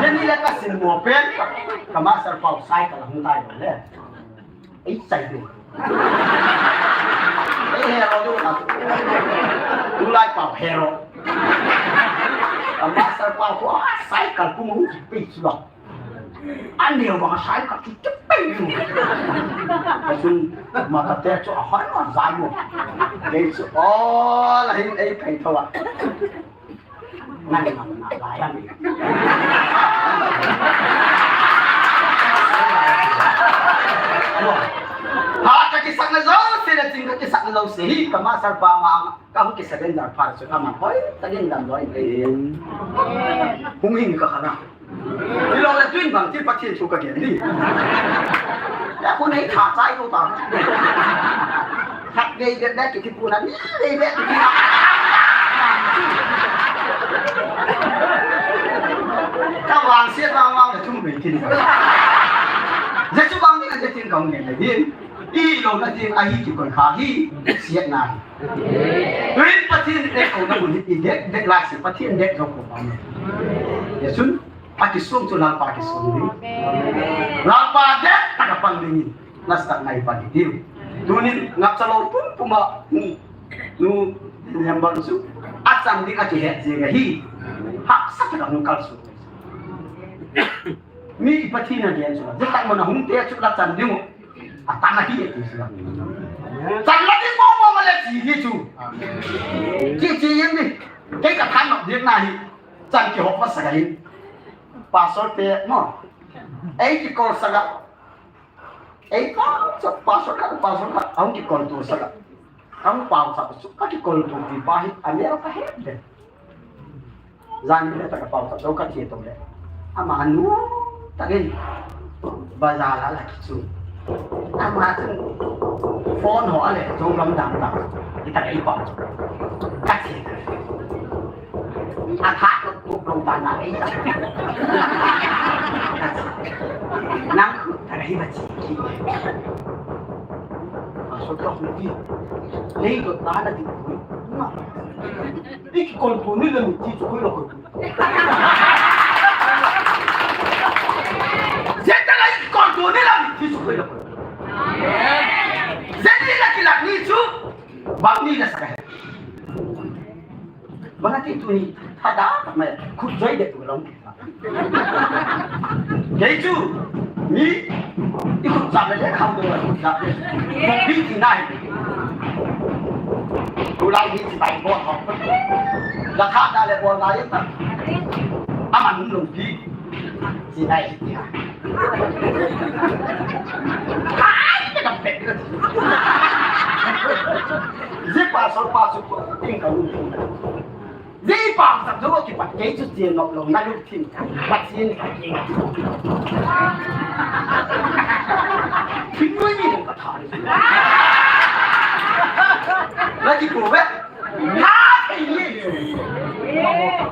Le ni le ka sin mo pen ka, ka master pau sai ka la hung tai lo le. Ei sai lo. Ei hero lo ka. Tu lai pau hero. Ka master pau ko sai ka kum hung ki pe chu lo. Aneo bang sai ka chu chu pe lu. Asun ma ka te chu a hoi ma za lu. Kei chu o la hin ei kai tho a. Ngai ma na la ya mi. Ha ka kisakna zo se le, ching ka kisakna zo se hi ka master pa ma. Ka hung kisurrender phat chu ka man hoi, ka din dam loi. Hung hin ka khana. Hilou le tuin bang ti Pathian thu ka gen di. Ya ku nei tha chai ko ta. Khat vei vei vei ki ti pu na ni vei vei ki ti na. Ka vang sia vang vang le thum vei tin. Jesu bang ni ka je tin ka hung gen le din. I lo na tin a hi kikoi kha hi. Siat na hi. Tuin Pathian dek ko na mun hi dek, dek lai si Pathian dek ko ko pa ni. Jesun, a kisung chu Lalpa kisung ni. Lalpa dek ta ka pang ni. Nas tak ngai pa ni. Tunin ngap cha lo pum pum a. Nu, nu, nyam bang su. A chang ding a kihet je ga hi. Hak sa ta ka hung kal su. Mi Pathian a dek su. Dek tak mo na hung te chu la chan ding. A tang ahi, ati sila. Chan la ding mo mo ma le chi hi chu. Chi chi yin ni. Kei ka than nok ding na hi. Chan kihop masa ka hin. Pastor te, mo. Ei kikol saka. Ei pa, sa pastor ka, pastor ka. Ahung kikol tu saka. Ahung pau saka. Su ka kikol tu pi pa hi. Ani ka het de. Jan ni le ta ka pau ta do ka ti to le. Ama nu ta gen. Bazar la la ki chu. Ama chu phone ho ale jong lam dam ta. Ita ka i pa. Ka ti. A kha to to to ta na ei ta. Nang khu ta ka hi ba chi ki. A so to ni. Nei to ta na ti. Na. Iki kon to ni le mi ti chu ko lo ko. Zetala i kon to ni la mi ti su ko lo. Zeni la ki la ni su. Bang ni la sa ka. Bang ti tu ni. Thada ma khu joi de tu lo. Kei chu mi i khut jam le kham do khut jam le. Ko bi ti nai. Tu lai ni ti bai bo ho. La kha da le bo nai ta. Ama nun lo bi. Ti nai ti ha. Ai, ta ka pe. Zi pa so pa su ko ting ka nun. Zi pa sa zo ki pa kei chu ti no lo na lu tin. Patien ka ki. Kin mo ni ka tha. La ki ko ve. Tha thei ni.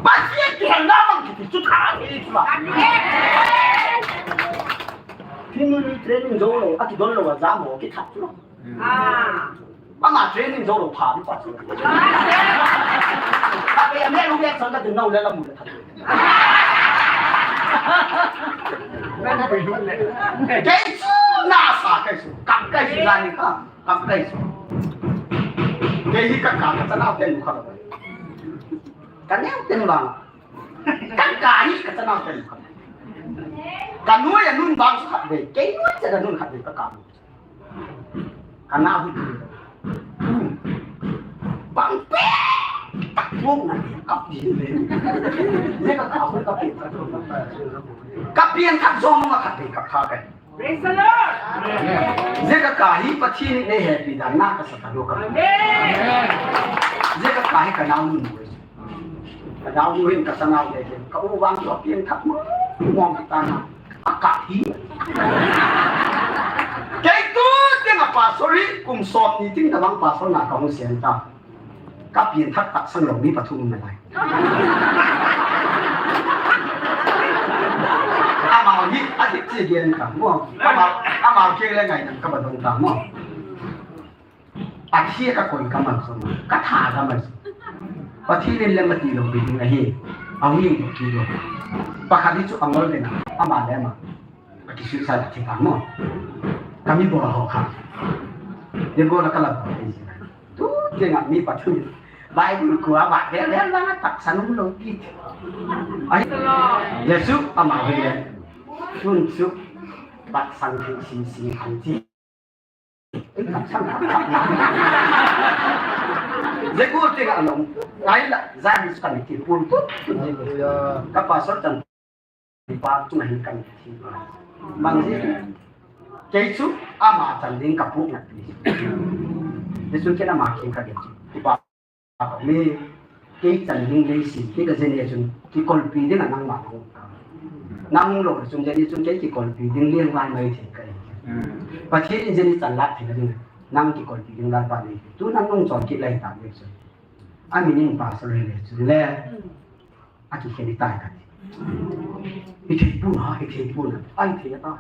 Patien ki han na mang ki chu tha thei ni ma. Kin mo ni training zo lo, a ki don lo wa za mo ki tha lo. Ah. Ama training zo lo pha ni pa chu. Ka be me lu be san ka ding no le la mu le. Kei chu na sa kei chu. Kam kei chu la ni ka. Kam kei chu. Kei hi ka ka ka na ten ka. Ka ne ten ba. Ka ka hi ka na ten ka. Ka nu ya nun bang sa be. Kei nu ya nun ka be ka ka. Kana hu. Bang pe. Tak mong na ka pi le. Ye ka ka hu ka pi. Ka pi an tak zong ma ka pi ka ka ka. Praise the Lord. Ye ka ka hi Patien in nei hepi dan na ka sa ka lo ka. Amen. Ye ka ka hi ka nau nun. Ka nau nun ka sa nau le. Ka u vang ka pi an tak mong mong ta na. A ka hi. Kei tu teng a pastor hi kum som ni ting tabang pastor na ka hung sian ta. Ka pian thak tak sang lo mi pathum na lai. Amau hi a thik chi gen ka mo. Amau, amau keng le ngai nang ka ba dong ta mo. A thia ka koi ka man sung, ka tha ka man sung. Pathen in le mati lo bi ding ahi. A hung ding ki lo. Pakhat hi chu a ngol ve na, ama le ama. A ki suicide a thi pa mo. Ka mi bol ho kha. Ye bol a ka la bol. Tu te nga mi pa thu. Bible ko a ba he le la nga tak san lo ki. Ai. Jesu ama he le. Sun su. Bat san thi si si han thi. Ze ko te ga long. Ai la, za ni ska ni ti pun tu. Ka pastor chan pa tu na hin kan ti. Mang ji. Kei chu ama chan ding ka pu na ti. Ze chu ke na ma kin ka ge. Ti pa. Mi kei chan ding lei si, kei ka zen e chun, kikolpi ding a nangma hung. Nang lo chun zen e chun kei kikolpi ding leng lai mai thei kai. Pathen in zen e chan la thei ding, nang kikolpi ding Lalpa nei. Tu nang nung chon kit lai ta le chun. A mi ning pastor le chun le. A kikhen i tai ka ti. I thei pun ha, i thei pun ha. Ai thei ta.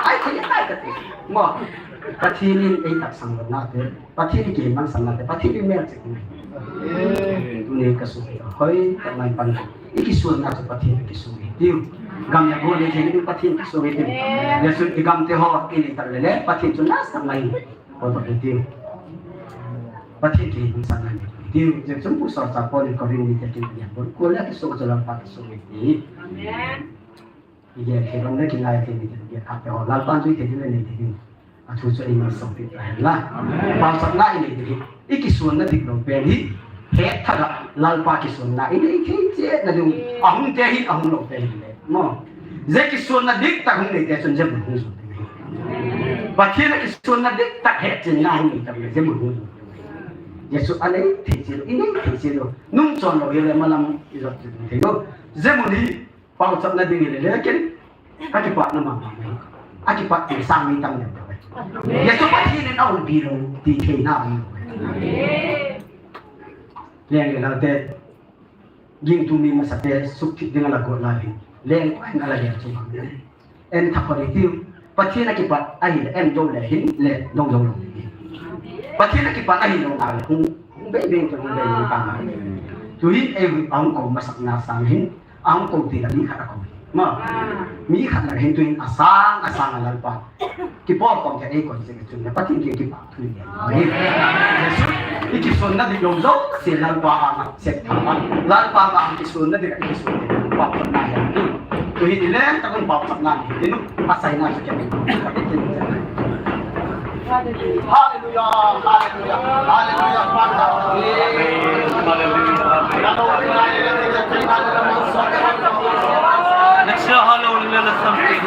Ai thei tai ka ti. Mo. Pathen in ei tak sang lo na te. Pathen in kiman sang na te. Pathen in mel chek na. Tu ni ka su hoi, ka mai pan. I kisuan na chu Pathen in kisu ni. Tiu. Gam na go ni thei ni Pathen kisu ni tiu. Jesu i gam te ho, i ni tak le le. Pathen chu na sang na. Ko to tiu. Pathen kiman sang na tiu. Jesu pu so sa ko ni ko rin ni te tiu. Ko le kisu chu Lalpa kisu ni tiu. Amen. Ye, thei bang le kingai thei ni, ye, khat te ho, Lalpan chu thei ni le nei thei ni. A thu chu ei malsawm pi ta hen la. Amen. Pausatna i nei thei ni. I kisuanna dik lo pen hi. Hetthak a Lalpa kisuanna i nei thei chet na ding. A hung te hi, a hung lo te hi le. Mo. Ze kisuanna dik tak hung nei te chun ze mun hung zo. Pathen a kisuanna dik tak hetchenna hung nei tak le ze mun hung zo. Jesu anei thei cheh lou, inei thei cheh lou. Nung chon lou hile malam ijot thei lou. Jemun hi pauchapna ding hile le ken. Akipatna mama mai. Akipat thei sang mi tam lou. Jesu Pathen in aumpi lou, ti theina um lou. Leng le lalte. Gingtu mi masate sukthip ding ala got lai hin. Leng ko hin ala leng chu bang. En tha khoni tiu. Pathen akipat ahile en jou le hin le jou jou lou. Pathen akipat ahilou na le hung, hung bei bei chu hung bei bei pa. Tu hi ei hung ko masakna sang hin. Ahung ko ti la mi khat akou. Ma. Mi khat la hin tuin asang, asang a Lalpa. Kipol kom kei ei kon se chun na Pathen kei kipa thu ni. Amen. Jesu, i kisonna ding lom lom, se Lalpa a, se tha. Lalpa a, kisonna ding, kisonna ding. Pa pa na ya. Tu hi ni leng ta kon pa pa na ni. Inu, asai na se kei. Hallelujah, hallelujah, hallelujah, Father. Hallelujah, hallelujah. Next year, hallelujah, something.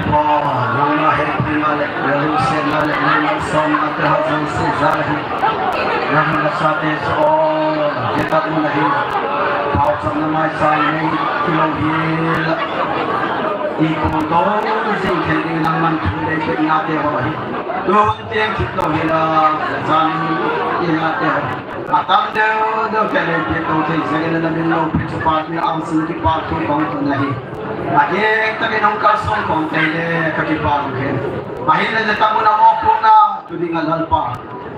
Paul, nangma hepina le, nalungsetna le, nangma somna te ho jouse jal ahi. Nangma sate so, hitabang ahi. Paochamna maisai nei, kilou hila. Ikon to, jing thei ding nangman thu le, pe na te ho ahi. Tun teng thip lou hila, jan, ina te ho. Atam deu deu te le, pe to te, jeng le, na min lou, pe chu pa, na ang sin ki pa, thu kong tu na hi. Ading takin hung kalsong kong tei le ka kipah u ahi. Ahinla jeh a muna mopohna tu dinga Lalpa.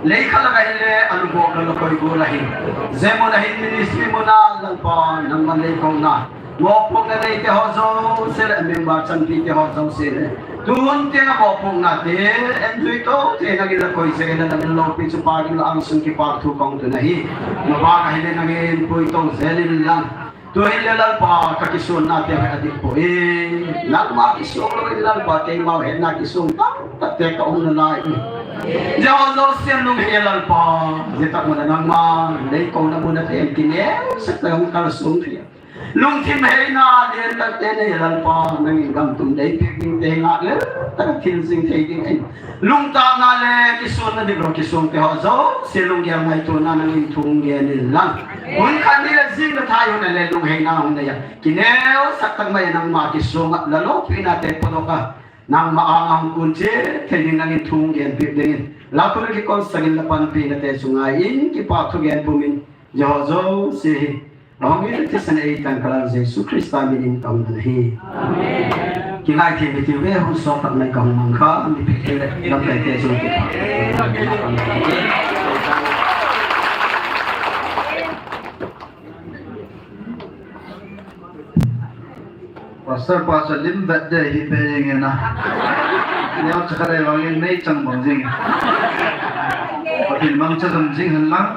Lei khat lah a ahile alu bol la koi gol ahi. Jeh muna hin ministry muna Lalpa nangman lei kouna. Mopohna nei te ho jouse le member chanpi te ho jouse le. Tun te na mopohna te enjoy to te na gila koi se na na lopi chu pa gila ang sun kipah thu kong tu na hi. Mabang ahile na ngin pui to jel in lang. Tuhin le Lalpa ka kisonna te hi adih poi. Nangma kisong lou in Lalpa keima hetna kisong tamtah te ka um nalai. Jeh ho jouse lung he Lalpa. Jeh tah muna nangma nei kouna muna te kinel sah tah hung kalsong thei. Lungthim heina len tah te nei Lalpa nangin gam tum dei pek ding te ngah le tah thil jing thei ding ahi. Lungtahna le kisonna ding lou kisong te ho jouse lunggel ngaitona nangin thu hung gen in lang. Hun khat ni le jing le thai hun le lungheina hung nei a. Kinel sah tah mai nangma kisong a la lopina te podoh a. Nangma anga hung kun cheh thei ding nangin thu hung gen peh dingin. La thu le kikon sangin la panpina te chu ngai in kipa thu gen pumin. Jeh ho jouse hi. Nahung in thisan ei tangka Lal Jesu Christa minin kahung na hi. Amen. Kingai thei mi tiu ve hung sop tak mai kahung mang kha, mi pek thei le, lam kai te jong ki. Pastor, pastor lim vet de hi pe jing e na. Neo cha kha dai vang in nei chang bang jing. Pathen mang cha jam jing hen lang.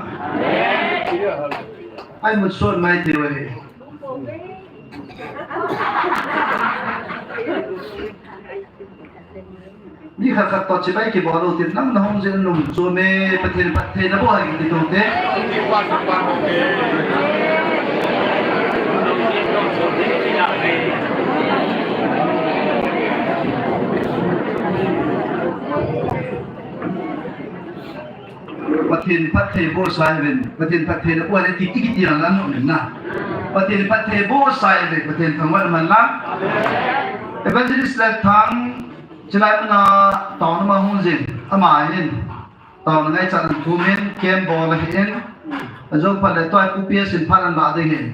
Ai mun suan mai te ve. Mi khat khat toh chibai kibol u tin nang na hung jin lum chu me Pathen phattheina boh hai kiti tu te. Pathen phatthei boh sai ven, Pathen phattheina boh le ti, ti kiti lang lang nom na. Pathen phatthei boh sai ven, Pathen thangvah man lang. Evangelist Lethang, chilai muna taona ma hung jin, ama hin taona ngaichat an thumin, camp bol ahin, ajong phat le tua Pu P S in phat an la ding hin.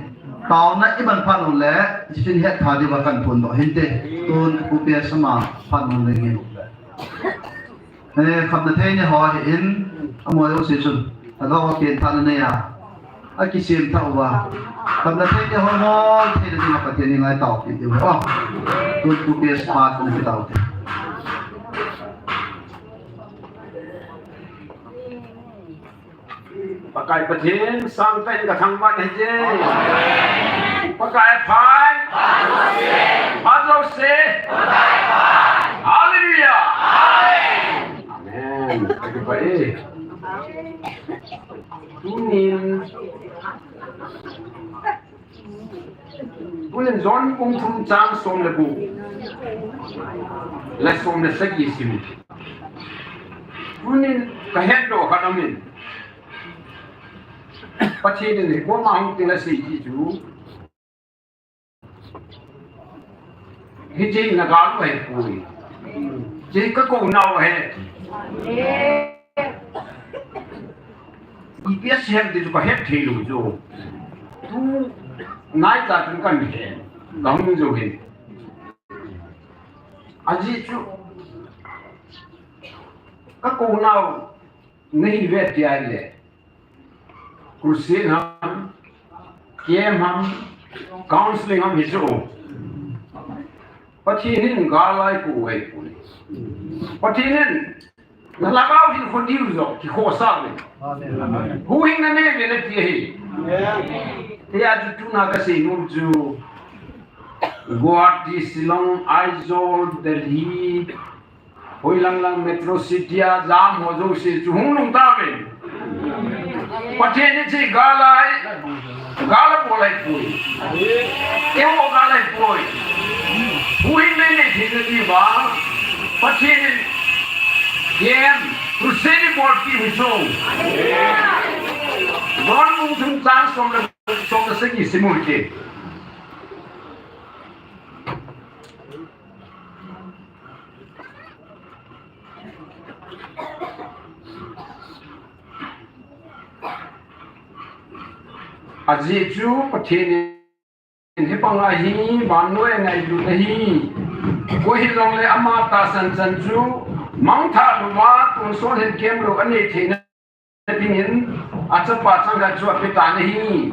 Taona i ban phat u le, jipin het tha diuva kan phondoh hinte, tun Pu P S ama phat mun ding hin. Eh, khamna thei ni ho ahin, amaho jouse chun, alou ho pen tha na nei a, akisem tha uva. Khamna thei ni ho mo, thei na dinga Pathen in ngai tao pi diu. Oh, tun Pu P S phat na ki tao te. Pakai Pathen, sangtah in ka thangvah nahi je. Pakai phat. Phat jouse. Hallelujah. Amen. Tunin. Tunin John bung thum chang som le gup le som le sagi sim. Tunin ka hetdoh khat aum in. Pathen in hi koma hung tin asei ji chu. Hiche hi na gal u ahi poi. Hiche hi ka kouna u ahi. Ipi asei ham ti chu ka het thei lou chu. Tu nai cha chun kan he. Ka hung jou hin. Ajeh chu ka kouna u nahi ve ti ahile. Crusade ham, camp ham, counseling ham hi chu. Pathen in gal a eikoi u ahi poi. Pathen in Na lhagao hinkho diu joh, kikhohsah uve. Amen. Huhhingna nei uve nati ahi. Amen. Hijeh a chu tuna kasei nom chu, Guwahati, Shillong, Aizawl, Delhi, hoilang lang metro city a jam ho jouse chu hung nung tauve. Pathen in hiche gal a, gal abol ahi poi. Eiho gal ahi poi. Huhhingna nei Thina diuva, Pathen in kem, crusade bol diu hi chu. John bung thum chang som le, som le sagi sim u hite. Ajeh chu Pathen in, hibanga hi vannoi angailutna hi koi hijongle ama tahsan chan chu mangthah louva tonsot hinkemlou anei theina dingin achapa changkhat chu apetan ahi.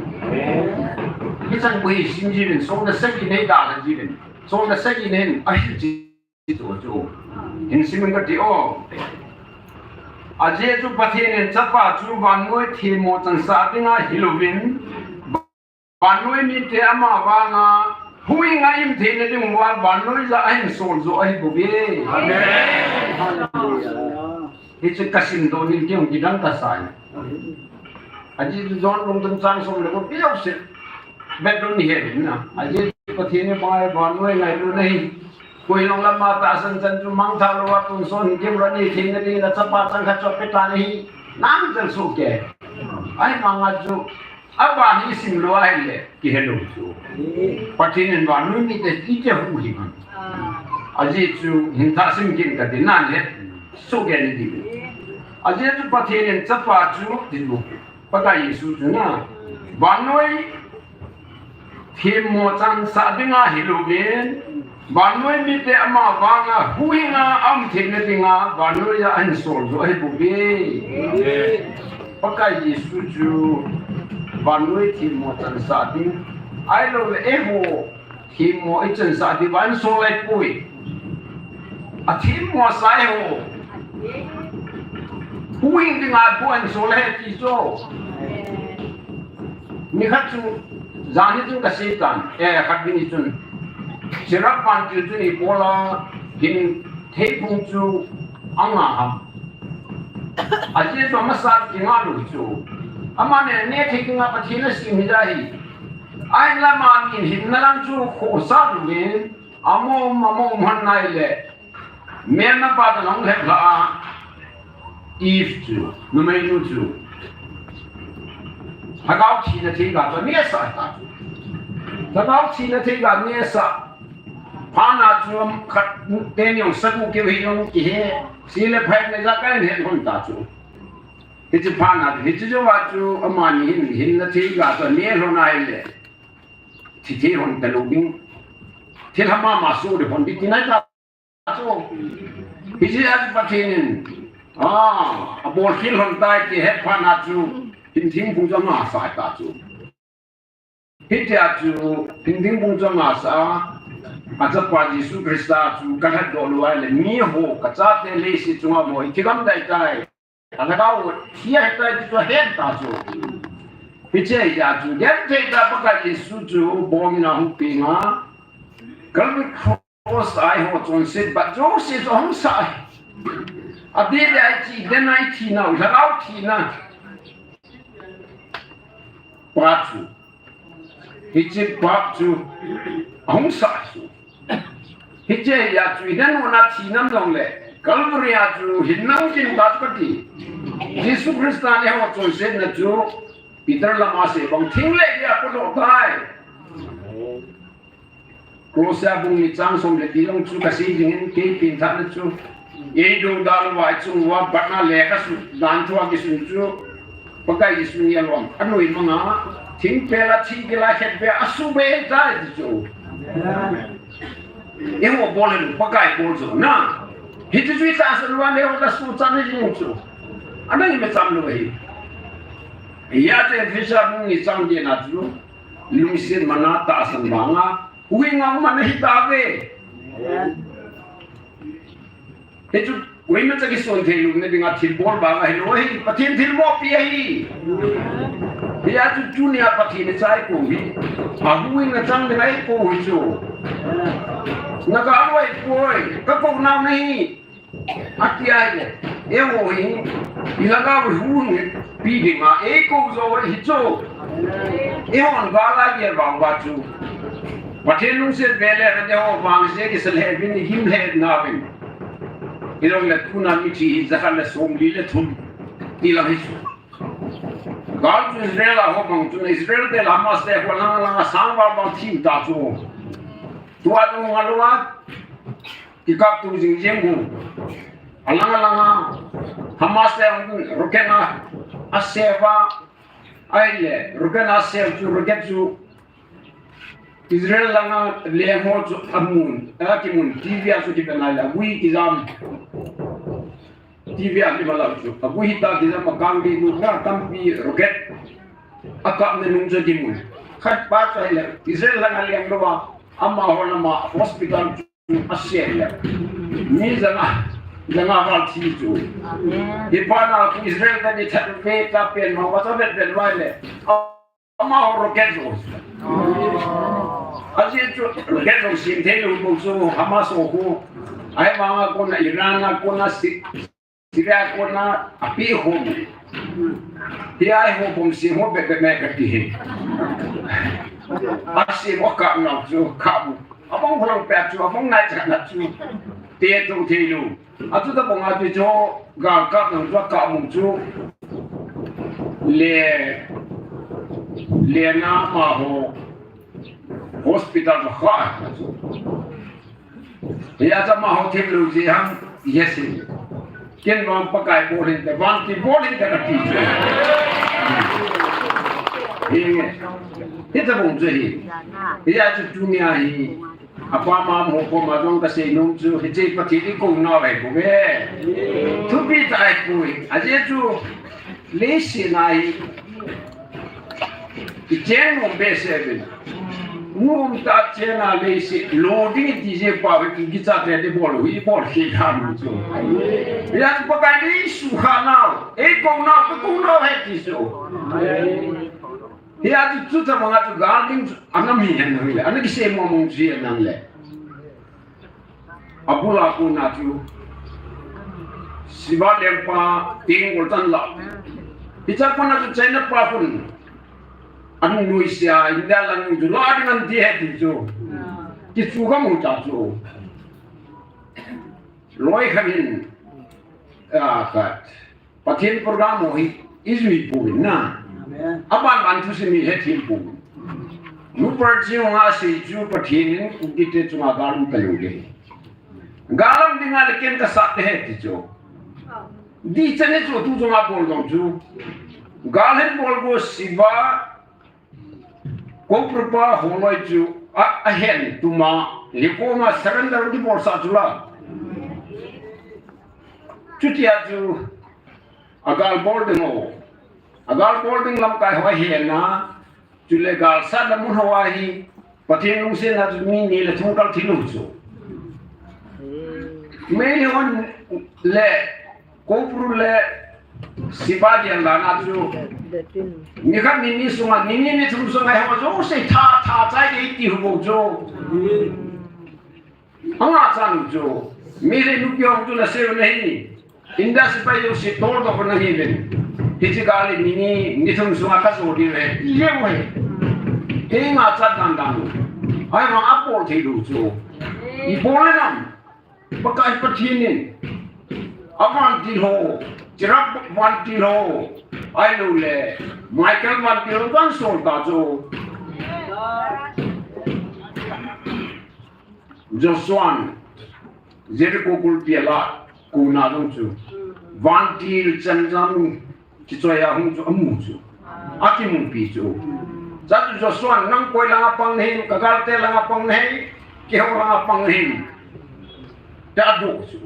Hichan bou hi sim jiuvin, som le sagi nei dalha jiuvin. Som le sagi nei hin ahi chi. Chu chu hin simin kati o. Ajeh chu Pathen in chapa chu vannoi themmo chansah dinga hilouvin, vannoi mite ama vanga huhhinga aum theina diuva vannoija ahin sol joh ahibouve. Amen. Hallelujah. Hichu kasimdoh nin kei jong kidang kasah e. Ajeh chu John bung thum chang som le ko piau se. Vet lou ni he na. Ajeh chu Pathen in vannoi angailutna hi koi hijongle ama tahsan chan chu mangthah louva tonsot hinkemlou anei theina dingin achapa changkhat chu apetan ahi. Nang chang soh kei. Ahivanga chu aban hi sim lou ahile kihelou chu. Pathen in vannoi mite iti huhhing ham. Ajeh chu hin thah sim kit kati, nahet soh kei nadi. Ajeh chu Pathen in chapa chu ti lou. Pakai Jesu chu na, vannoi themmo chansah dinga hilouvin, vannoi mite ama vanga huhhinga aum theina dinga vannoija ahin sol joh ahibouve. Amen. Pakai Jesu chu vannoi themmo chansah ding, ahiloule eiho themmo ichansah diuva ahin sol ahipoi. Athemmo asah ho. Huhhing dinga bou ahin sol ahi ti chu. Nikhat chu, janhi chun kasei tan, eh, khatvei ni chun, Cherub vantil chun ibola hin thei phung chu anga ham. Ajeh chu amasa chu kinga lou chu. Aman neh thei dinga Pathen asem hija hi. Ahinla ama min hinna lang chu khohsah louvin, amom, amom hon ahile, melmapa toh ahung lhep lha a, Eve chu, numeinu chu, lhagao thina theiga chu anehsah ta chu. Lhagao thina theiga anehsah. Phatna chu khat teni jong sagu keu hi jong kihe, se le phat le ijakai ahin het lhon ta chu. Hiche phatna chu, hiche jouva chu amani hin, hinna theiga chu aneh lhon ahile, thi thei lhon talou ding, thilha mama soh ding lhon ding tina ta chu. Hiche a chu Pathen in, ah, abolkhel lhon tai ti ahet phatna chu, hin thingphung chu angasah ta chu. Hitia chu hin thingphung chu angasah a, achapa Jesu Christa chu kalhatdoh lou ahile, miho kachate leiset chunga bou hi thigam dai tai. Alhagao thi ahitai ti chu ahet ta chu. Hiche hia chu genthei tah Pakai Jesu chu bom in ahung peng a, Calvary Cross a eiho chonset bat jouse chu ahung sah e. Adeh deh a ichi den a ithina u, lhagao thina pa chu. Hiche pa chu ahung sah chu. Hiche hia chu i den u na thi nam jongle, Calvary a chu hin nang kin ta chu kati. Jesu Christa in eiho chonsetna chu Peter lama asei bang thing le dia apodoh tai. Kolose bung ni chang som le li jong chu kasei dingin, kei pengthahna chu, eidou dal uva ichung uva batna lekha sun dan thua kisun chu, Pakai Jesu in alom anoi manga, thingpel a thigil a khetbe a asube tai ti chu. Eiho bol hilou, Pakai bol chu na. Hiche chu itahsan uva eiho tasuchat na jing chu. Ana imacham lou ahi. Hijeh chun Ephesa bung ni chang getna chu, lungset mana tahsan vanga huhhing a um ana hitauve. Hichu koimacha kison thei louna dinga thilbol vang ahilou ahi, Pathen thilbol pi ahi. Hijeh chun tunia Pathen icha eikou hi, ahuhhingna chang dinga eikou hi chu. Naga lou ahipoi, kakou nau nahi. Ati ahile, eiho hi, ilhagao huhhing pi dinga eikou jou ahi chu. Eihon gal a gel vang uva chu, Pathen lungset ve le, ka dei ho vang se kisa le vin, i gim le na vin. Hilou le tuna mithi hi jakhat le somli le thum. Ti lang hi chu. Gal chu Israel a ho mang chu, Israel te Hamas te ho lang lang a sang val val thim ta chu. Tua chu nga lou a, kikap tu jing jing hu. Alang alang a, Hamas te rocket na, a seva, ai le, rocket na sev chu, rocket chu, Israel langa leng ho chu amun, akimun, T V a chu kipe nai le, agui kijam. T V a kima lau chu, agui hita kijam, akang di nu na tampi rocket. Akap na nung chu kimun. Khat pa chu ahile, Israel langa leng lou a, amaho lama hospital chu asem le. Mi janga, janga val thi chu. Amen. Hi pa na Israel te ni that ve ta pen ma, wa ta vet vet vai le. Amaho rocket jong. Ajeh chu rocket jong sem thei lou bou chu Hamas ho khu. Ahivanga kona Iran a kona Si-, Syria kona api khu. Hi ai ho bom sem ho be be me kati hi. Asem ho kap nau chu kap. Abang ho lang pe chu abang nai cha na chu. Te tu thei lou. Achu tabang a chu chu gal kap nang chu kap mong chu le, le na amaho hospital ka kha. Hi a chu amaho thim lou ji ham, yes. Ken vang Pakai bol hinte, vantil bol hinte kati chu. Hi, hi tabang chu hi. Hi a chu tunia hi. Apa ma mo ko ma jong ka sei nom chu, hiche Pathen i kou nau ahi bou ve. Thupi tah ahi poi. Ajeh chu leiset a hi. I cheng nom behseh uvin. Nom tah cheng a leiset lo ding i ti jeh pa ve, kicha te de bol u, i bol khel ham chu. Hia chu Pakai in i sukha nau, i kou nau, ka kou nau ahi ti chu. Hia chu, chu tabang a chu gal ding chu, ana mi hen nang le, ana kisei mong mong ji hen nang le. Abul a kona chu. Shiva lengpa Tenggol chan la. Hicha kona chu China pa khun. An nuisat a India lang chu la ding an ti ahi ti chu. Kichu ka mu ta chu. Loi khan hin. A khat. Pathen program ho hi i jui pouvin na. Amen. Aban ban thusim hi hethem pouvin. Nu Parchi ho nga sei chu Pathen in Kuki te chunga gal um talou ding. Gal um dinga le ken ka sah te ahi ti chu. Dichan hi chu tu chunga bol jong chu. Gal hin bol go Shiva Cobra pa holoi chu a, ahen tuma, Likoma surrender di bol sa chu la. Chutia chu agal bol ding ho. Agal bol ding lamkai ho ahen na, chule gal sat na mun ho a hi, Pathen lungset na chu mi ni le thum kal thi lou chu. Meitei hon le Cobra le Shiva dia la na chu. Ni khat ni ni sunga, ni ni ni thum sunga ho jouse tha, tha chai ding ti hu bou chu. Anga chan chu. Mi le nu kiong chu na sei u na hi. India sepai jouse tol doh na hi ven. Hiche gal hi ni ni, ni thum sunga ka jo ding ve. I le mo he. Kei nga chat dan dan. Ahivang a bol thei lou chu. I bol le nam. Pakai Pathen in a vantil ho, Cherub vantil ho, ahilou le Michael vantil ho kan sol ta chu. Joshua in Jericho kulpi a la kona jong chu vantil chan jang Kichoi a hung chu amu chu. Akimupi chu. Chuchu Joshua in nang koi langa pang nahi, ka galte langa pang nahi, keiho langa pang nahi. Tia adoh chu.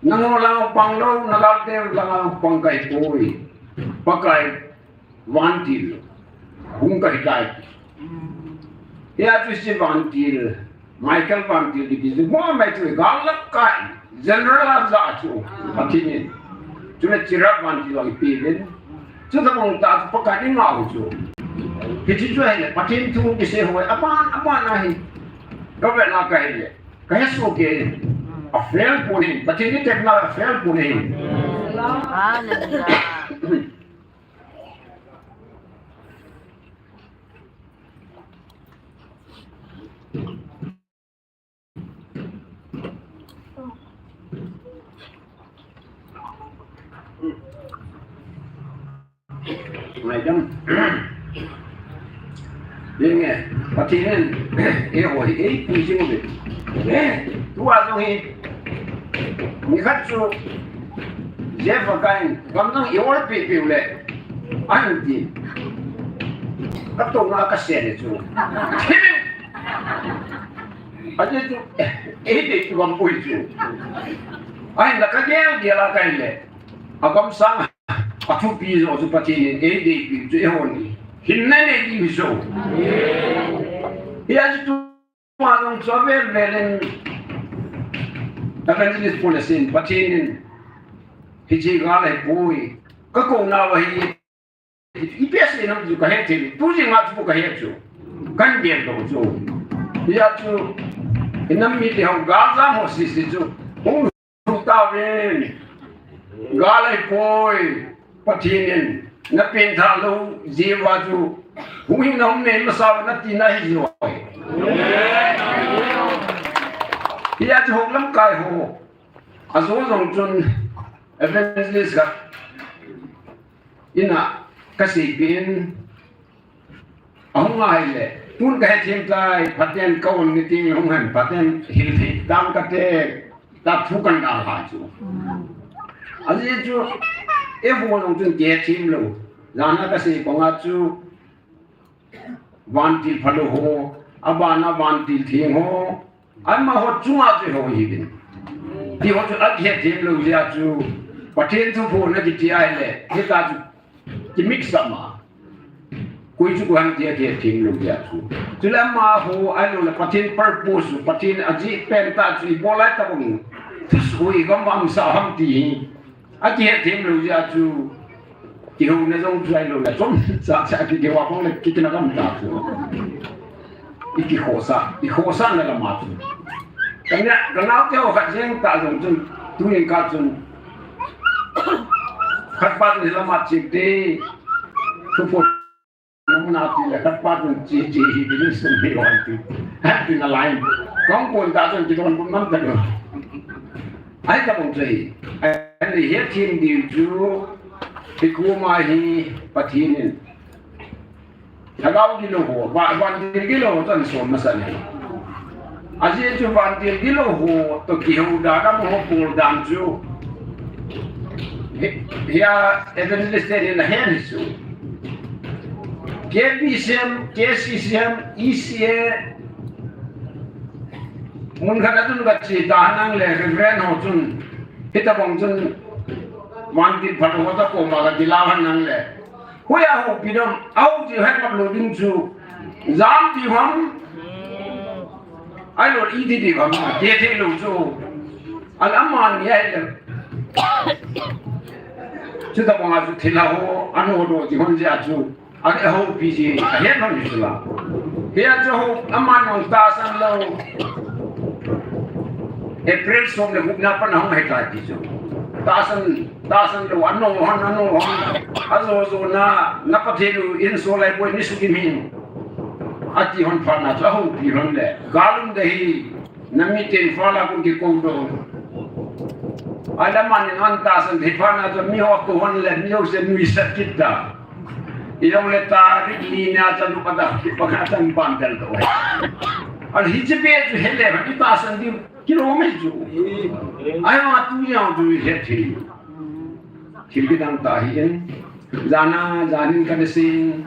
Nangho langa pang lou, na galte langa pang kahi poi. Pakai vantil. Hung kahi tai. Hia chu hiche vantil, Michael vantil kiti chu, mo mai chu gal lak kai, general a ja chu, Pathen in. Chule Cherub vantil vang ipi uvin. Chu tabang tah chu Pakai in angah u chu. Hiche chu ahile, Pathen thu kisei ho, aban, aban ahi. Ka vet na ka hile, ka hesoh kei. A fail pon ahi, Pathen in tepna a fail pon ahi. Hallelujah. Mai dam. Ding e, Pathen in, eiho hi, eipui jing uve. Tua jong hi, nikhat chu, Jeff a kahin, gam jong i-ol pipiu le, ahin ti. Katouna kasei le chu. Ajeh chu, eidei chu gam pui chu. Ahinla kagel gel a kahin le. Agam sang, athupi jo chu Pathen in eideipi chu eihon hinna nei diu hi chu. Hijeh chun tuma jong chu avel vel in Evangelist Paul asin, Pathen in hiche gal ahipoi, kakou nau ahi, ipi asei nam chu kahet thei, tu jing a chu kahet chu. Kahin gel doh chu. Hijeh chun, inam mite ho gal jam ho sese chu. Hung Tauvin, gal ahipoi, Pathen in, napeng tha lou jeh uva chu, huhhingna hung nei masa uve nati nahi joi. Hijeh chun hou lamkai ho, ajo jong chun, evangelist khat, ina, kaseipeh in, ahung ahile, tun kahethem tai, phaten kaon meeting hung hen, phaten hil thei tam kate, ta thu kahin dalha chu. Ajeh chu, eiho jong chun kihethem lou. Jana kasei banga chu, vantil phalou ho, abana vantil theng ho, amaho chunga chu eiho hiuvin. Tiho chu akihethem lou jeh a chu, Pathen thuphon akiti ahile, hita chu, kimix sama. Koi chu koi ham ti akihethem lou jeh a chu. Chule amaho, ahiloule Pathen purpose, Pathen ajih pen tah chu ibol lai tabang. Thusoh igam vamsah ham ti hi. Akihethem lou jeh a chu. Kihouna jong chu ahiloule chomcha cha kikihou a bang le kikina gam ta chu. Ikikhosah, ikhosahna lama chu. Kana, kanaote ho khat jeng tah jong chun, tunin ka chun. Khatpa chun hilama chik te. Thuphon namuna tile khatpa chun chi chi hi business mi hon ti. Happy na line. Kong kon ta chun kidon bun man ta lo. Ahi tabang chu hi. Ahi hethem diu chu. Hikoma hi Pathen in. Lhagao gilou ho, va-, vantil gilou ho toh ahin som masa ahi. Ajeh chu vantil gilou ho toh kihou dan amaho bol dan chu. Hi, hia evangelist ten ahin hen hi chu. K B C M, K C C M, E C A, mun khat a chun kache ta henlang le Reverend ho chun, hitabang chun, vantil phalou ho toh koma kakilah henlang le. Hoiya houpi dam, ahou diu het ngap lou ding chu. Jam diu ham. Ahilou le iti diu ham, ti thei lou chu. Alamani ahile. Chutabanga chu thilha ho, anodoh diu hon jeh a chu. Ahoupi ji, ahet lhon hi chu la. Hia chu ho, aman jong tahsan lou. April som le gupna pat a hung ahitai ti chu. Tahsan, tahsan lou, ano hon, ano hon. Ajo jo na, na Pathen u in so lai boi ni sukim hin. Ati hon phat na chu ahoupi lhon le. Gal um de hi, na miten pha la kon kikou doh. Ahile amanin an tahsan thei phat na chu mi ho kou hon le, mi ho se nuisat kit ta. Ijongle tarik li nia chanu kata, kipakha chan pan tel to. Ahile hiche bep chu hele, hitahsan diu, kilom e chu. Ahivang tu jong chu het thei. Thil kidang tah ahin. Jana, janin kana sei.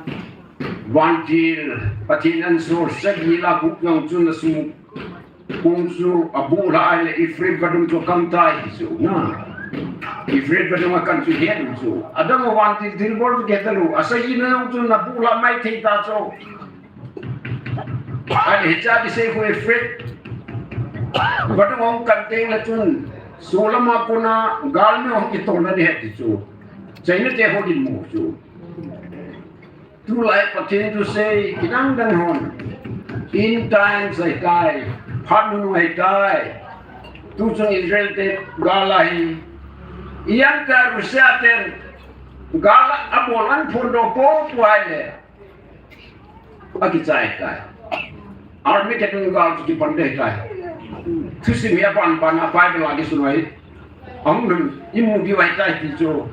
Vantil, Pathen in asol, sagi la gup jong chu na sung. Kong chu abuh lhah ahile Ephraim vadung chu akam tai ti chu na. Ephraim vadung akam chu het u chu. Adang a vantil thilbol chu kihet talou. Asagina jong chu nabuh lhah mai thei ta chu. Ahile hiche kisei khu Ephraim vadung hung kan teng le chun. Solam a kona galmi hung kitolna ni het ti chu. China te ho din mu chu. Tulai Pathen thusei kidang dang hon. End times ahitai. Phat nunung ahitai. Tuchung Israel te gal ahi. Ian ka Russia ten gal abol an phondoh popo ahile. Akichai tai. Armageddon gal chu kipan ding ahitai. Thusim hi aban ban a Bible a kisun ahi. Ahung lhun, imu diu ahitai ti chu.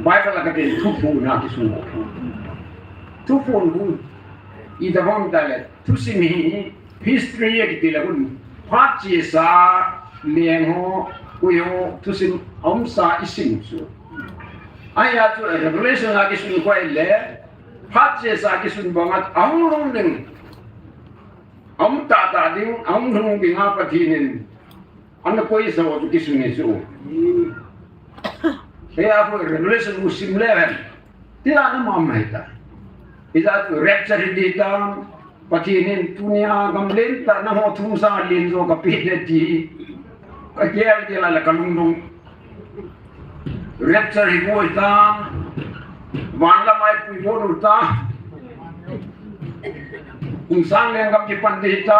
Bible a kati thuphon a kisun. Thuphon hu. Itobang tile thusim hi history a kiti le hun. Phat chesa leng ho, koi ho, thusim aumsa isim chu. Ahia chu Revelation a kisun koi le, phat chesa kisun banga ahung lhung ding. Aum tahtah ding, ahung lhung dinga Pathen in ana koisa ho chu kisun hi chu. Hia khu Revelation u sim le hen. Tia na ma mai ta. Ija chu rapture hi di ta, Pathen in tunia gam lentah na ho thum sang len jo kapeh e ti. Ka gel gel a le ka lungdong. Rapture hi boi ta, van lam a i pui bol u ta, kum sang lenggam kipan ding ta,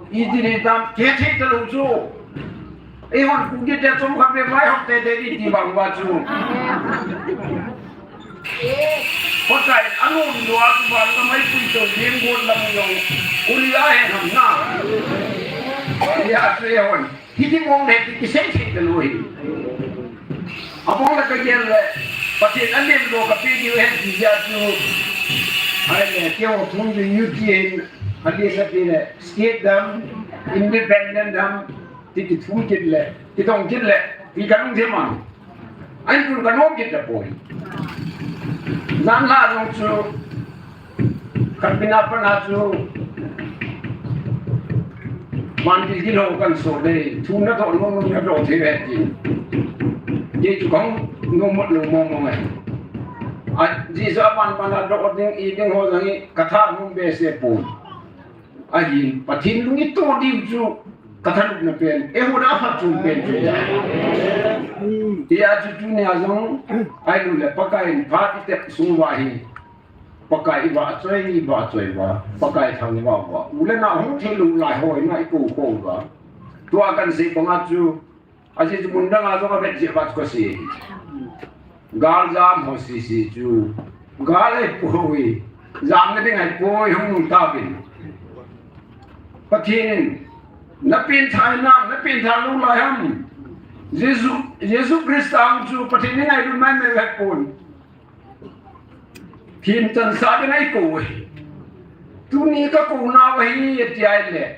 iti ding ta, kei thei talou chu. Eihon Kuki te chom khat bep vaihom teitei ding ti bang uva chu. Pakai in anom lou a chu van lam a i pui to ding bol lam jong. Uli a he ham na. Hia chu eihon. Hiti mong le ti kisei sei talou hi. Abang le ka gel le, Pathen in anem lou kapeh diu ahi ti jeh chu. Ahile, keiho thum jong U T in, ahile ka ti le, state dam, independent dam, ti kithum kit le, kitong kit le, ti ka lungthim a. Ahin tun ka nom kit tapoi. Jan lha jong chu, Khatpina pana chu, vantil gilou kan so dei, thu na doh nom nom na doh thei ve ti. Kei chu kahung nom mot lou mong mong e. A, Jesu aban ban a doh ding, i ding ho jong hi, ka tha nom behseh poi. Ahin, Pathen lung i to diu chu, ka thanopna pen, eiho a phatchom pen chu. Hia chu tunia jong, ahilou le, Pakai in phat i tep sung uva hi. Pakai i vahchoi, i vahchoi uva, Pakai thangvah uva. U le nao hung thei lou lai ho in i kou kou uva. Tua kan sei banga chu, ajeh chu mun dang a jong avet jeh uva chu ka sei. Gal jam ho sese chu. Gal ahipoi. Jamna ding ahipoi, hung nung tauvin. Pathen in, na pengthah hinam, na pengthah lou lai ham. Jesu, Jesu Christa hung chu Pathen in ngailut maimai ahipon. Themchan sah ding a i kou ahi. Tuni ka kou nau ahi, ati ahile.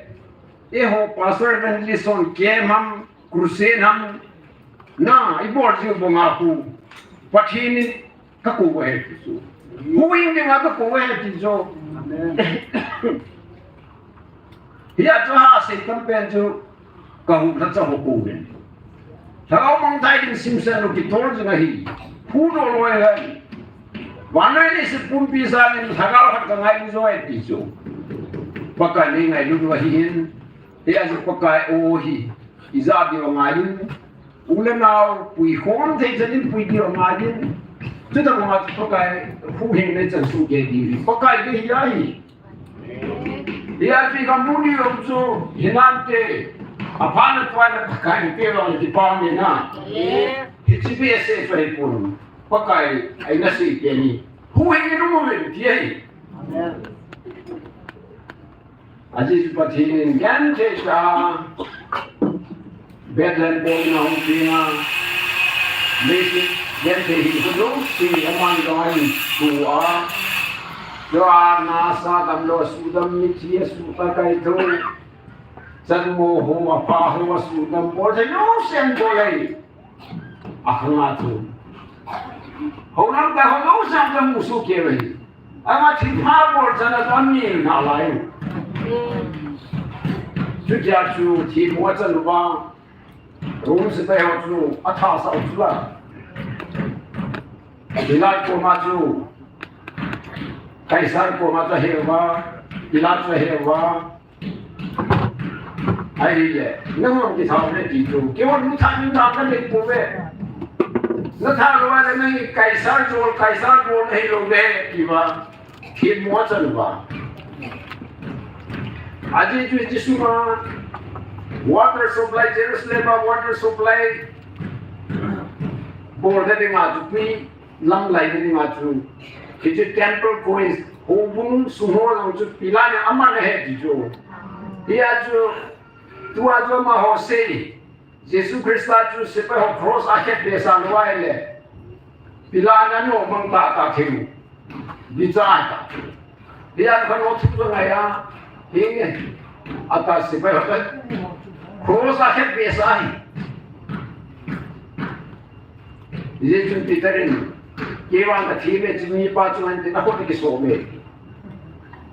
Eiho pastor evangelist hon camp ham, crusade ham, na, i bol jiu banga khu. Pathen in ka kou ahi ti chu. Huhhing dinga ka kou ahi ti chu. Amen. Hia chu ha sei tam pen chu ka hu lhacha ho kou ven. Lhagao mangthah ding simsen u kitol jing ahi. Phu doh loi ahi. Vannoi leiset pumpi sangin lhagao khat ka ngailu jo ahi ti chu. Pakai nei ngailu ahi in. Hia chu Pakai o hi. Ija diu angai in. U le nao pui khom thei chan in pui diu angai in. Chuti banga chu Pakai huhhing nei chan suhkeh diu hi. Pakai dei hi ahi. Hia chu i gamleni jong chu, hinante, aphat na tuai na Pakai in pe vang le kipah me na. Hiche behseh chu ahipon, Pakai, eina sei pen hi. Huhhing in um uvin ti ahi. Ajeh chu Pathen in genthei tah a, Bethlehem bol na hung peng a, leiset genthei hinkho jouse aman dong ahin tu a, tua nasa damlou, asuhdam, mithi asuhkhah, kaithou, chanmo ho, apha ho asuhdam, bolthei jouse ahin bol ahi. Akhang a chu hou lamkai ho jouse ahin musoh kei ahi. Ama thilpha bol chan a chu amin nalai. Chutia chu themmo achan uva, Rome sepai ho chu athasah u chu la. Pilat koma chu, Kaisar koma chu ahe uva, Pilat chu ahe uva. Ahile, nangho kitha uve ti chu, keihon lungthim in tha kanei pouve. Natha lou ahile nang Kaisar jol, Kaisar jol nahi lou ve, tia themmo achan uva. Ajeh chu hiche sunga water supply, Jerusalem a water supply bolna dinga chu, tui lamlaina dinga chu, hiche temple coins, houbung sung ho jong chu Pilat in aman ahi ti chu. Hia chu, tua chu amaho sei, Jesu Christa chu sepai ho cross a akhetbeh sah lou ahile, Pilana no mang ta ta thei. Bicha ta. Dia ka no thu ngai a. Hi. Ata sipai ha. Cross a het be sa hi. Jesu Peter in. Kei vang ka thi me chi mi pa chu an te na ko ki so me.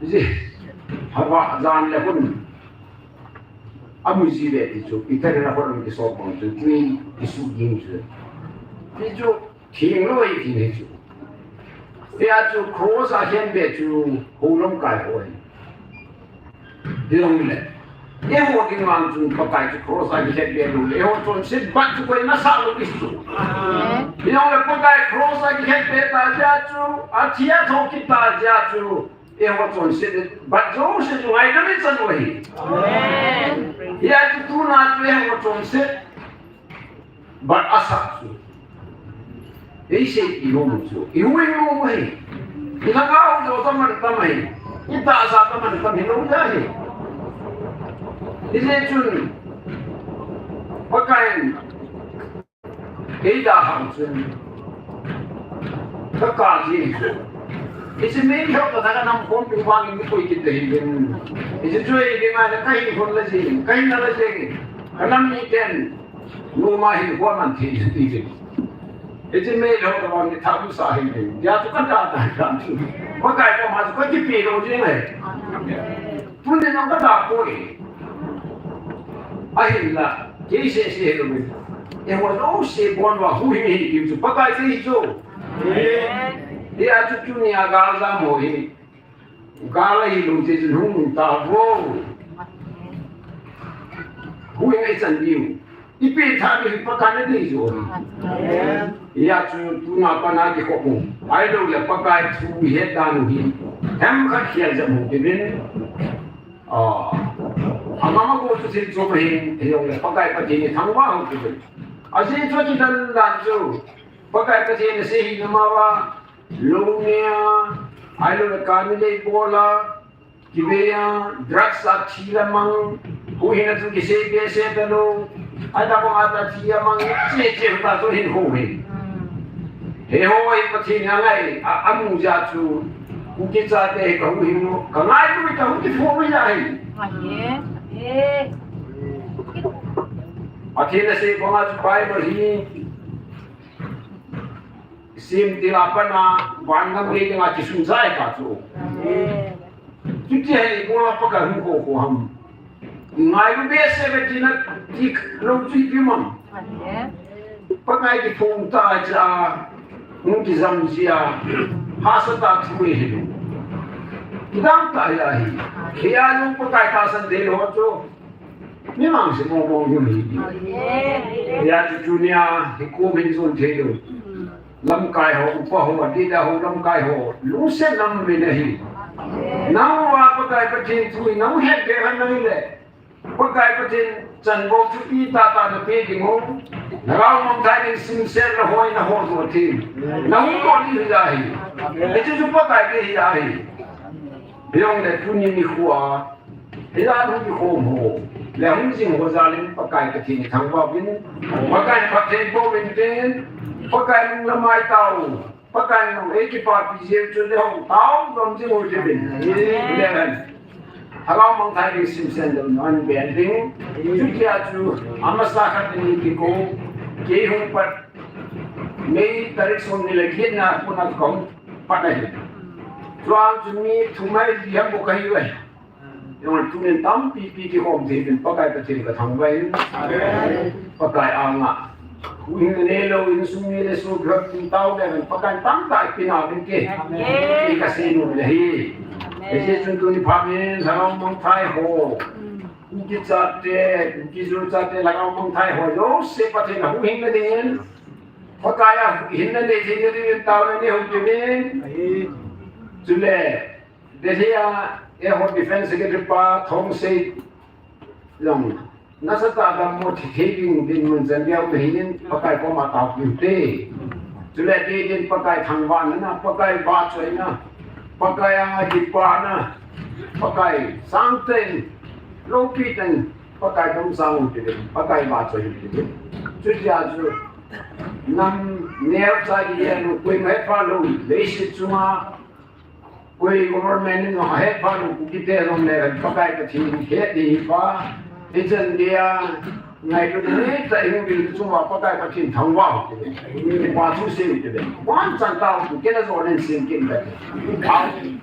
Ji. Hava jan le hun. Amu ji le ti chu Peter in a ko ki so pang chu tui ki su ging chu. Ti chu Thing loi ti hi chu. Tia chu cross a hian be chu ho lamkai ho hi. Hilong le. Eiho ding vang chu Pakai chu cross a hian be lo le. Eiho chonset bat chu koi na sa lo i chu. Hilong le Pakai cross a hian be ta ja chu. A thia tho ki ta ja chu. Eiho chonset bat jo se chu ngai na mi chan lo hi. Hia chu tuna chu eiho chonset. Bat a sak chu. Ei sei i hung chu. I hung i hung hi. I langa hung jo ta man ta mai. I ta sa ta man ta mi lo ja hi. I le chun. Pakai in. Ei da hang chun. Ka ka ji chu. I si mi hok ka ta nam kon pi wang mi koi ki te hi. I si chu ei de ma ka hi kon la ji. Ka hi na la ji. Ka nam ni ten. Numa hi huaman thei ti ve. Hiche mei lo ka bang ni thabu sa hi ve. Ya chu ka da da ka chu. Pakai koma chu ka kipe lo jing e. Tuni jong ka da poi. Ahinla, kei sese hi lo ve. Eiho jouse bon uva huhhing hi ti chu Pakai te hi chu. Hia chu tunia gal jam ho hi. Gal ahi lou te chun hung ta vo. Huhhing i chan diu. I pe tha diu hi Pakai na dei chu. Hia chu tuna pana kikhop u. Ahilou le Pakai thu i het dan u hi. Hem khat khel jep u ti vin. Ah. Ama ma ko chu sin chu ma hin, hilou le Pakai Pathen i thangvah u ti vin. Ajeh chu ti dan dan chu. Pakai Pathen asei hi na ma va. Lou nea, ahilou le kani lei bol a, kivei a, drugs a thi la mang, huhhing a chu kisei behseh talou, ahita bang a ta thi a mang, che che ta chu hin ho hi. He ho hi Pathen a ngai, a, a mu ja chu, Kuki chate hi ka huhhing u, ka ngailu hi ka huhhing u ja hi. Pathen asei bang a chu Bible hi, Sim tila pana van lam gei dinga kisun jai ka chu. Chuti hei bola Pakai hung ko ko ham. Ngailu behseh ve tina ti lo chu ipi mang. Pakai kiphong ta cha hung kijam jia. Hahsa ta thu hi. Kidang ta ya hi. Hia jong Pakai tahsan dei lo chu. Mimang se mong mong jong hi. Hia chu tunia hi kum hin jon thei lou. Lamkai ho, upa ho, adida ho, lamkai ho. Lungset nam min ahi. Nang uva Pakai Pathen thu hi nang het be han nang le. Pakai Pathen chan bou chu ipi tah tah na pe ding u. Lhagao mangthai ding simset le hoi na ho zo thei. Nang ko ni hi ahi. Hichu chu Pakai te hi ahi. Jong le tuni nikho a. Hila hung kikhom ho, le hung jing ho jal in Pakai Pathen i thangvah uvin, Pakai phatthei boh uvin tin, Pakai lunglam a i tao, Pakai nung ei kipapi jeng chun le hung tao jom jing u jeh in. Amen. Lhagao mangthai ding simsen ding an ben ding. Chutia chu, amasa khat ni kiko, kei hung pat, May tarik som ni le khat na, kona kong, pat na hi. Chuan chu mi thum mai li ham bou ka hi uve. Jong tunin tampi pi kikhom thei uvin Pakai Pathen ka thangvah in. Pakai anga. Huhhing nei lou in sum ni le sum lhot tin tao le uvin Pakai tamtah i pe na uvin ke. Amen. Ti ka sei nom le hi. Amen. Hiche chun tuni phat in lhagao mangthai ho. Kuki chate, Kuki Zo chate lhagao mangthai ho. Jouse Pathen a huhhingna dingin. Pakai a hinna nei theina dingin taona nei hung uvin. Chule, Delhi a, eiho Defense Secretary pa, Thongsei, jong, nasatah a dammo thei thei ding dinmun chan diu ahin, Pakai koma taopeh ute. Chule, ti din Pakai thangvahna, Pakai vahchoina, Pakai a kipana, Pakai sangtah in, loupi tah in, Pakai domsang ute, Pakai vahchoi ute. Chutia chu, Nam neocha hi anu koi mai pa lo, leiset chunga koi government in ahet pa lo, Kukite jong le Pakai Pathen het ding hi pa. Hichan dia ngailutna neocha hung bil chunga Pakai Pathen thangvah u hite. Kipa thu sei u hite. Vanchan tao tu kena jo nen sing kin kate.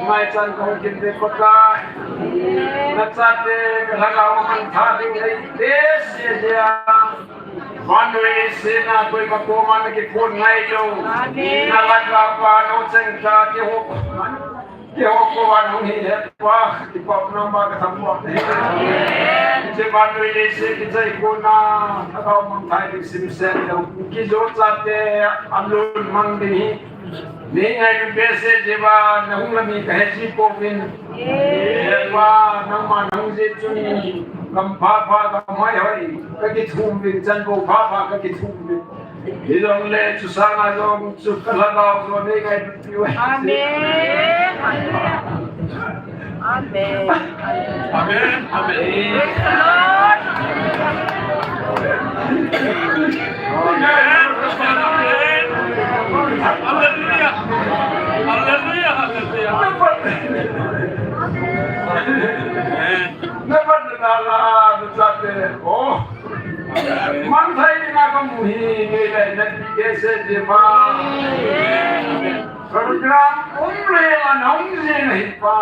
Mai chan kong kin de Pakai. Nachate ka lhagao mangthah ding nei behseh jeh a. Vannoi leiset a koima koma na kiphong ngai lou. Amen. Na lhagao pa nou cheng ta kihou. Kihou koma nung hi he pa. Kipah nang ma ka tham mo. Amen. Hiche vannoi leiset kichai kona. Lhagao mangthah ding simsen lou. Kijo chate alun mang ding hi. Nei ngailut behseh jeh uva, na hung lam hi ka heji pouvin. He Pa, nangma na hung jeh chun, gam phapha, gam hoihoi, ka kithum uvin, chanvo phapha, ka kithum uvin. Hijongle, chu sanga jong, chu ka lhagao jong, nei ngailut piu. Amen. Amen. Amen. Amen. Praise the Lord. Amen. Amen. Hallelujah. Hallelujah. Hallelujah. Amen. Oh. Mangthah ding a ka mu hi, ngailut na ti kei se ti pa. Program um le la na um jing ahi pa.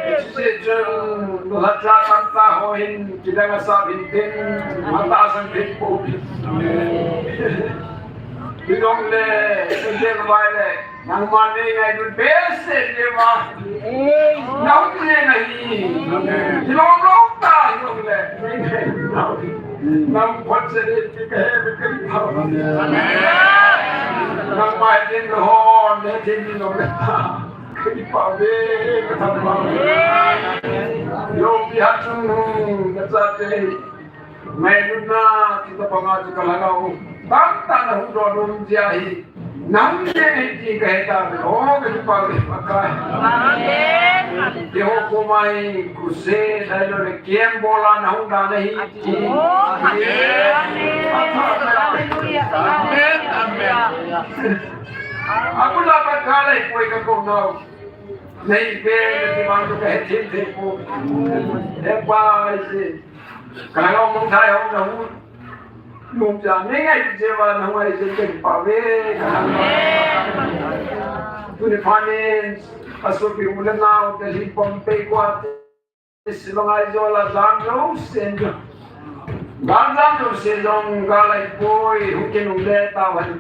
Hiche chun, lhacha tamtah ho hin, kidang asap hin tin, mata sang thei pou. Hijongle, hijongle, nangma nei ngailut behseh jeh uva. Na um jing ahi. Hilou lou ta, hijongle. Nang phot se ni ti ka he, ka kipah. Amen. Nangma hin ho, ne ti ni lo. Ka kipah ve, ka tham ve. Lou pi ha chung, nachate. Ngailutna, ti tabang a chu ka lhagao. Tamtah na hung doh nom jeh ahi. Nang jeh ahi ti ka he tauve. Oh, ka kipah ve Pakai. Amen. Keiho koma hi crusade ahilou le camp bol a na hung dan ahi ti. Oh, amen. Amen. Amen. Abul a Pakai lai poi ka kou nau. Nei pe, nei ti mang tu ka he thim thim pou. He Pa, Ka lhagao mangthah ho na hung nom jeh a, nei ngailut jeh uva na hung ngai jeh ka kipah ve. Tuni phat in, asopi u le nao te hi Bombay, Guwahati, Shillong, Aizawl a jam jouse. Gal jam jouse jong gal ahi poi, hung kinungle tauhen.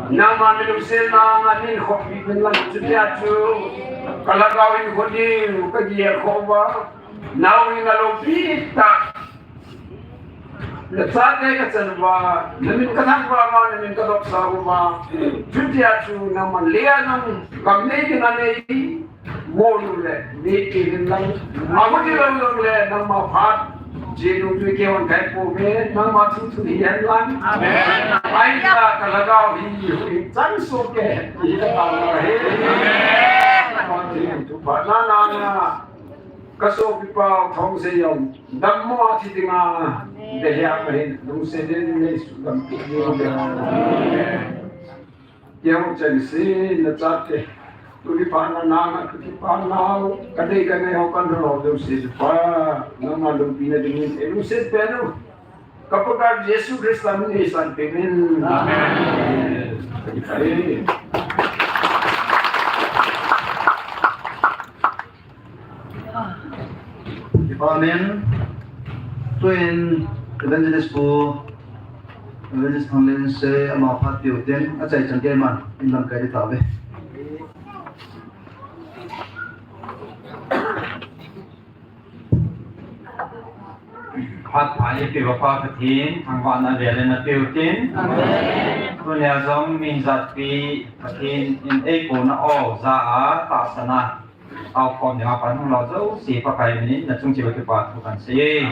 Nangma mi lungsetna a min khoppi uvin lang, chutia chu ka lhagao in kho ding ka gel kho uva, nao in a loupi tah. Na chate ka chan uva, na min ka thangvah uva, na min ka dopsa uva. Chutia chu nangma lei a nang gam nei ding a nei. Mo nu le, mi ki hin lang, ma mo ti lang lang le, nangma phat, ji nu tu ke wan kai po me, nangma thu thu hi hen lang. Amen. Ai ta ka lhagao hi, hi, chan so ke, hi ta ta na he. Amen. Ka ti tu pa na na na. Ka sopi pa thong se yom, dam mo a thi ti nga, de hia ka hin, nung se de ne su dam ti ni de. Amen. Keiho chengse na chate. Tuni phat na nang a, tuni phat na ho. Ka dei ka nei ho kan ro deu se pa. Nangma lungpi na dingin, ei lungset pen u. Ka Pakai Jesu Christa min in eisan peh in. Amen. Amen. Amen. Tuin Evangelist Pu Evangelist Thanglen se ama phat piu tin, achai chan keiman in lamkai ding tauve. Phat pha eipeuva Pa Pathen, thangvahna velin napeu tin. Amen. Tunia jong min jatpi Pathen in eikouna aw ja a tahsan a taokhom dinga pan hung lau jouse Pakai minin nachung cheh uva kipa thu kahin sei e.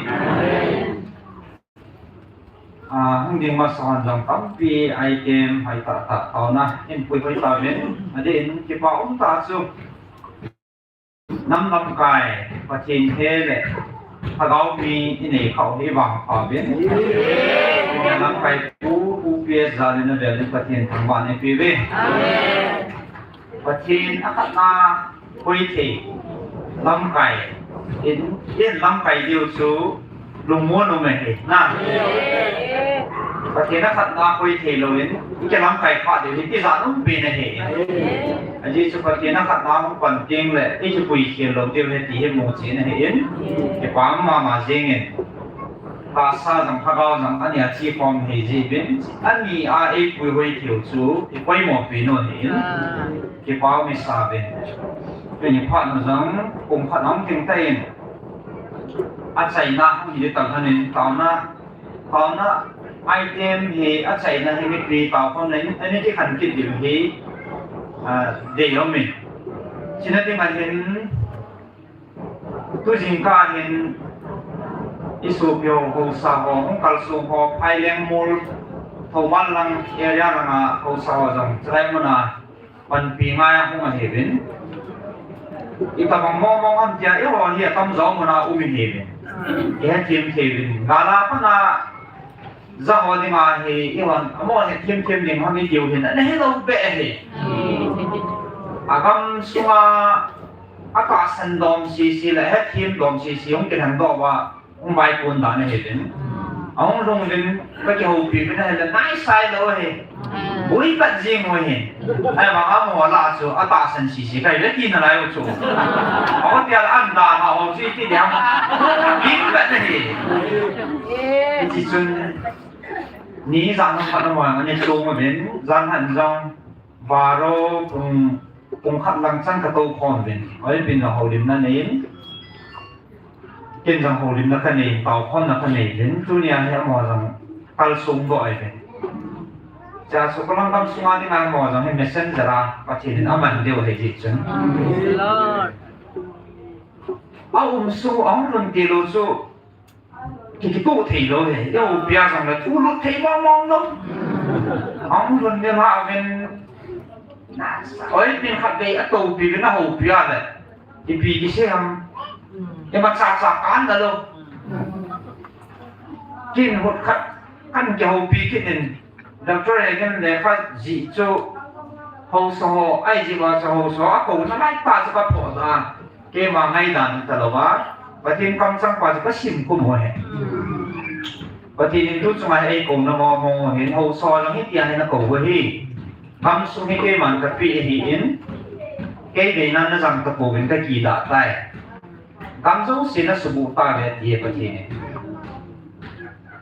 Ah, hung ding masa hon jong tampi item hoitah tah taona in puihoi tauvin, adeh in kipa umtah chu nam lamkai, Pathen he le lhagao mi inei khah u hi vangpha uvin. Lamkai pu, Pu P S Jalin avel in Pathen thangvahna eipe uve. Amen. Pathen akhatna koi thei lamkai in, in lamkai diu chu lungmon um ahi, na. Pathen akhatna koi thei louvin, i kilamkai khah diu hi tijat umpen ahi. Ajeh chu Pathen akhatna hung pan teng le, i kipui khel lou diu ahi ti hi muchen ahi in, kipa mama jengin. Tahsa jong lhagao jong ani a chekhom ahi jeh uvin, ani a eipui hoi theiu chu, i poimo pen u ahi in. Kipa um isa uve. Tuni phat na jong, kum khat hung ding tah in. Achaina hung hi tang lhon in, taona, taona item hi achaina hi mipi taokhom le, ani kikhen kit diu hi, ah, dei um in. Chuna ding ahin, tu jingkah hin, i sopi ho, haosa ho, hung kalsong ho, Phaileng Mol, Thoubal lang, area langa haosa ho jong, chulai muna, panpi ngai a hung ahiuvin. Itobang mong mong ham tia, eiho hi atamjo muna um ihiuvin. Ihethem thei uvin. Gal a pat a ja ho dinga hi, eihon, amaho hethem them ding ham itiu hin, ana hilou beh ahi. Agam sunga, atahsan dom sese le, hethem dom sese, hung kilhengdoh uva, hung vaipon dan ahiuvin. Ahung lhung uvin, kakihoupi uvin ahile, naisai lou ahi. Boi kat jing u ahi. Ahivang amaho lah chu, atahsan sese, kahi ve ti nalai u chu. Aho tia le an dalhah ho chu iti diam. Boi kat ahi. Hiti chun, ni jan hon khat amaho jong ana chom uvin, jan hon jong, baro pung, pung khat lang chan katou khom uvin. Oi, bin jong houlimna nei in. Ken jong houlimna kanei in, taokhomna kanei uvin. Tunia hi amaho jong kalsong doh ahiuvin. Chua chu kalang gam sunga dinga amaho jong hi messenger a Pathen in aman diu ahi jeh chun. Praise the Lord. Aum sung, ahung lhun tilou chu, ki, kitoh thei lou ahi. Eiho pia jong le, thu lut thei mong mong lou. Ahung lhun ding ahiuvin, oi, pin khat vei atoupi uvin ahoupi a le, ipi kisei ham. Imacha cha kan da lou. Ken hut khat, kan kihoupi kit in, Doctor Reagan lekha jih chu, haosa ho, aijeh uva chu haosa ho, akouna laitah chu kaphoh doh a. Keima ngaidan talouva, Pathen kamchang pa chu kasim khum u ahi. Pathen in tu chunga hi eikouna mong mong u ahin, haosa ho jong hitia hin akou u ahi. Gamsung hi keiman kapeh ahin, kei deina najang tapouvin kakidah tai. Gam jouse nasuboh tauve ati e Pathen in.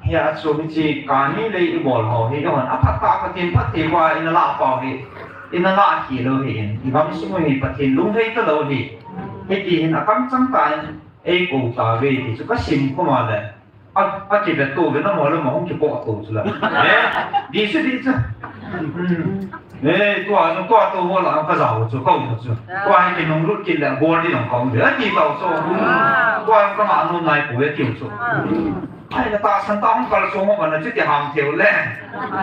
Hia chu hiche kani lei ibol ho hi, eihon aphat tah Pathen phattheiboh a ina lah pau hi, ina lah khel u ahin, igamsung u hi Pathen lunglhai talou ahi. Hiti hin akamchang tah in eikou tauve ti chu kasim khum a le, a, akivet tou ve, namo le mo hung kipoh tou chu la. Eh, di chu, di chu. Hmm. Eh, tua jong, tua tou ho lah a kajao chu, kaum chu. Tua hi kinunglut kit le bol ding jong kaum ve, ati tau chu. Tua jong kangah nom nai pouve tiu chu. Ai, natahsan tah hung kalsong ho vang na chuti ham thei u le.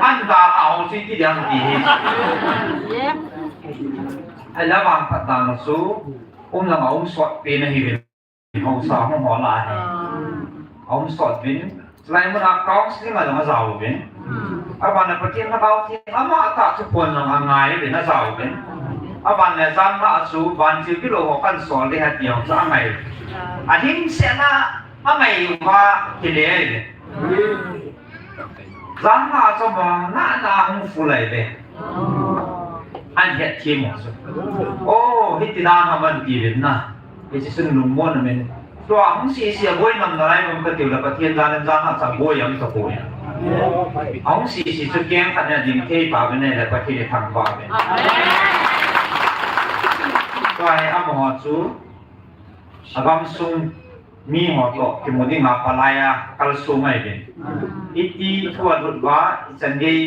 An dalhah ho chu iti diam ti hi. Ahile vangphat dan chu, um lang a um sot pen ahiuvin. Haosa hung ho lah ahi. Aum sot uvin. Chulai mun a counseling a jong ajao uvin. Aban le Pathen lhagao theng amatah chu phon jong angai uvin, ajao uvin. Aban le jan lah a chu vantil bilou ho kahin sol ding ahi ti jong chu angai. Alhingsetna angai uva kile uvin. Jan lah a chu mong na na hung full ahi ve. Ahin hetthem u chu. Oh, hiti dan ham ahin ti uvin na. Hiche chun lungmon umin. Tua hung sisi a boi nam nalai um ka tiu le Pathen jan in jan a cha boi am ta poi. Hung sisi chu keng khat na ding thei pa ve ne le Pathen i thang pa ve. Tua hi amaho chu a gamsung mi ho to kimu ding a palai a kal su mai ve. Iti thu a lut va i chan gei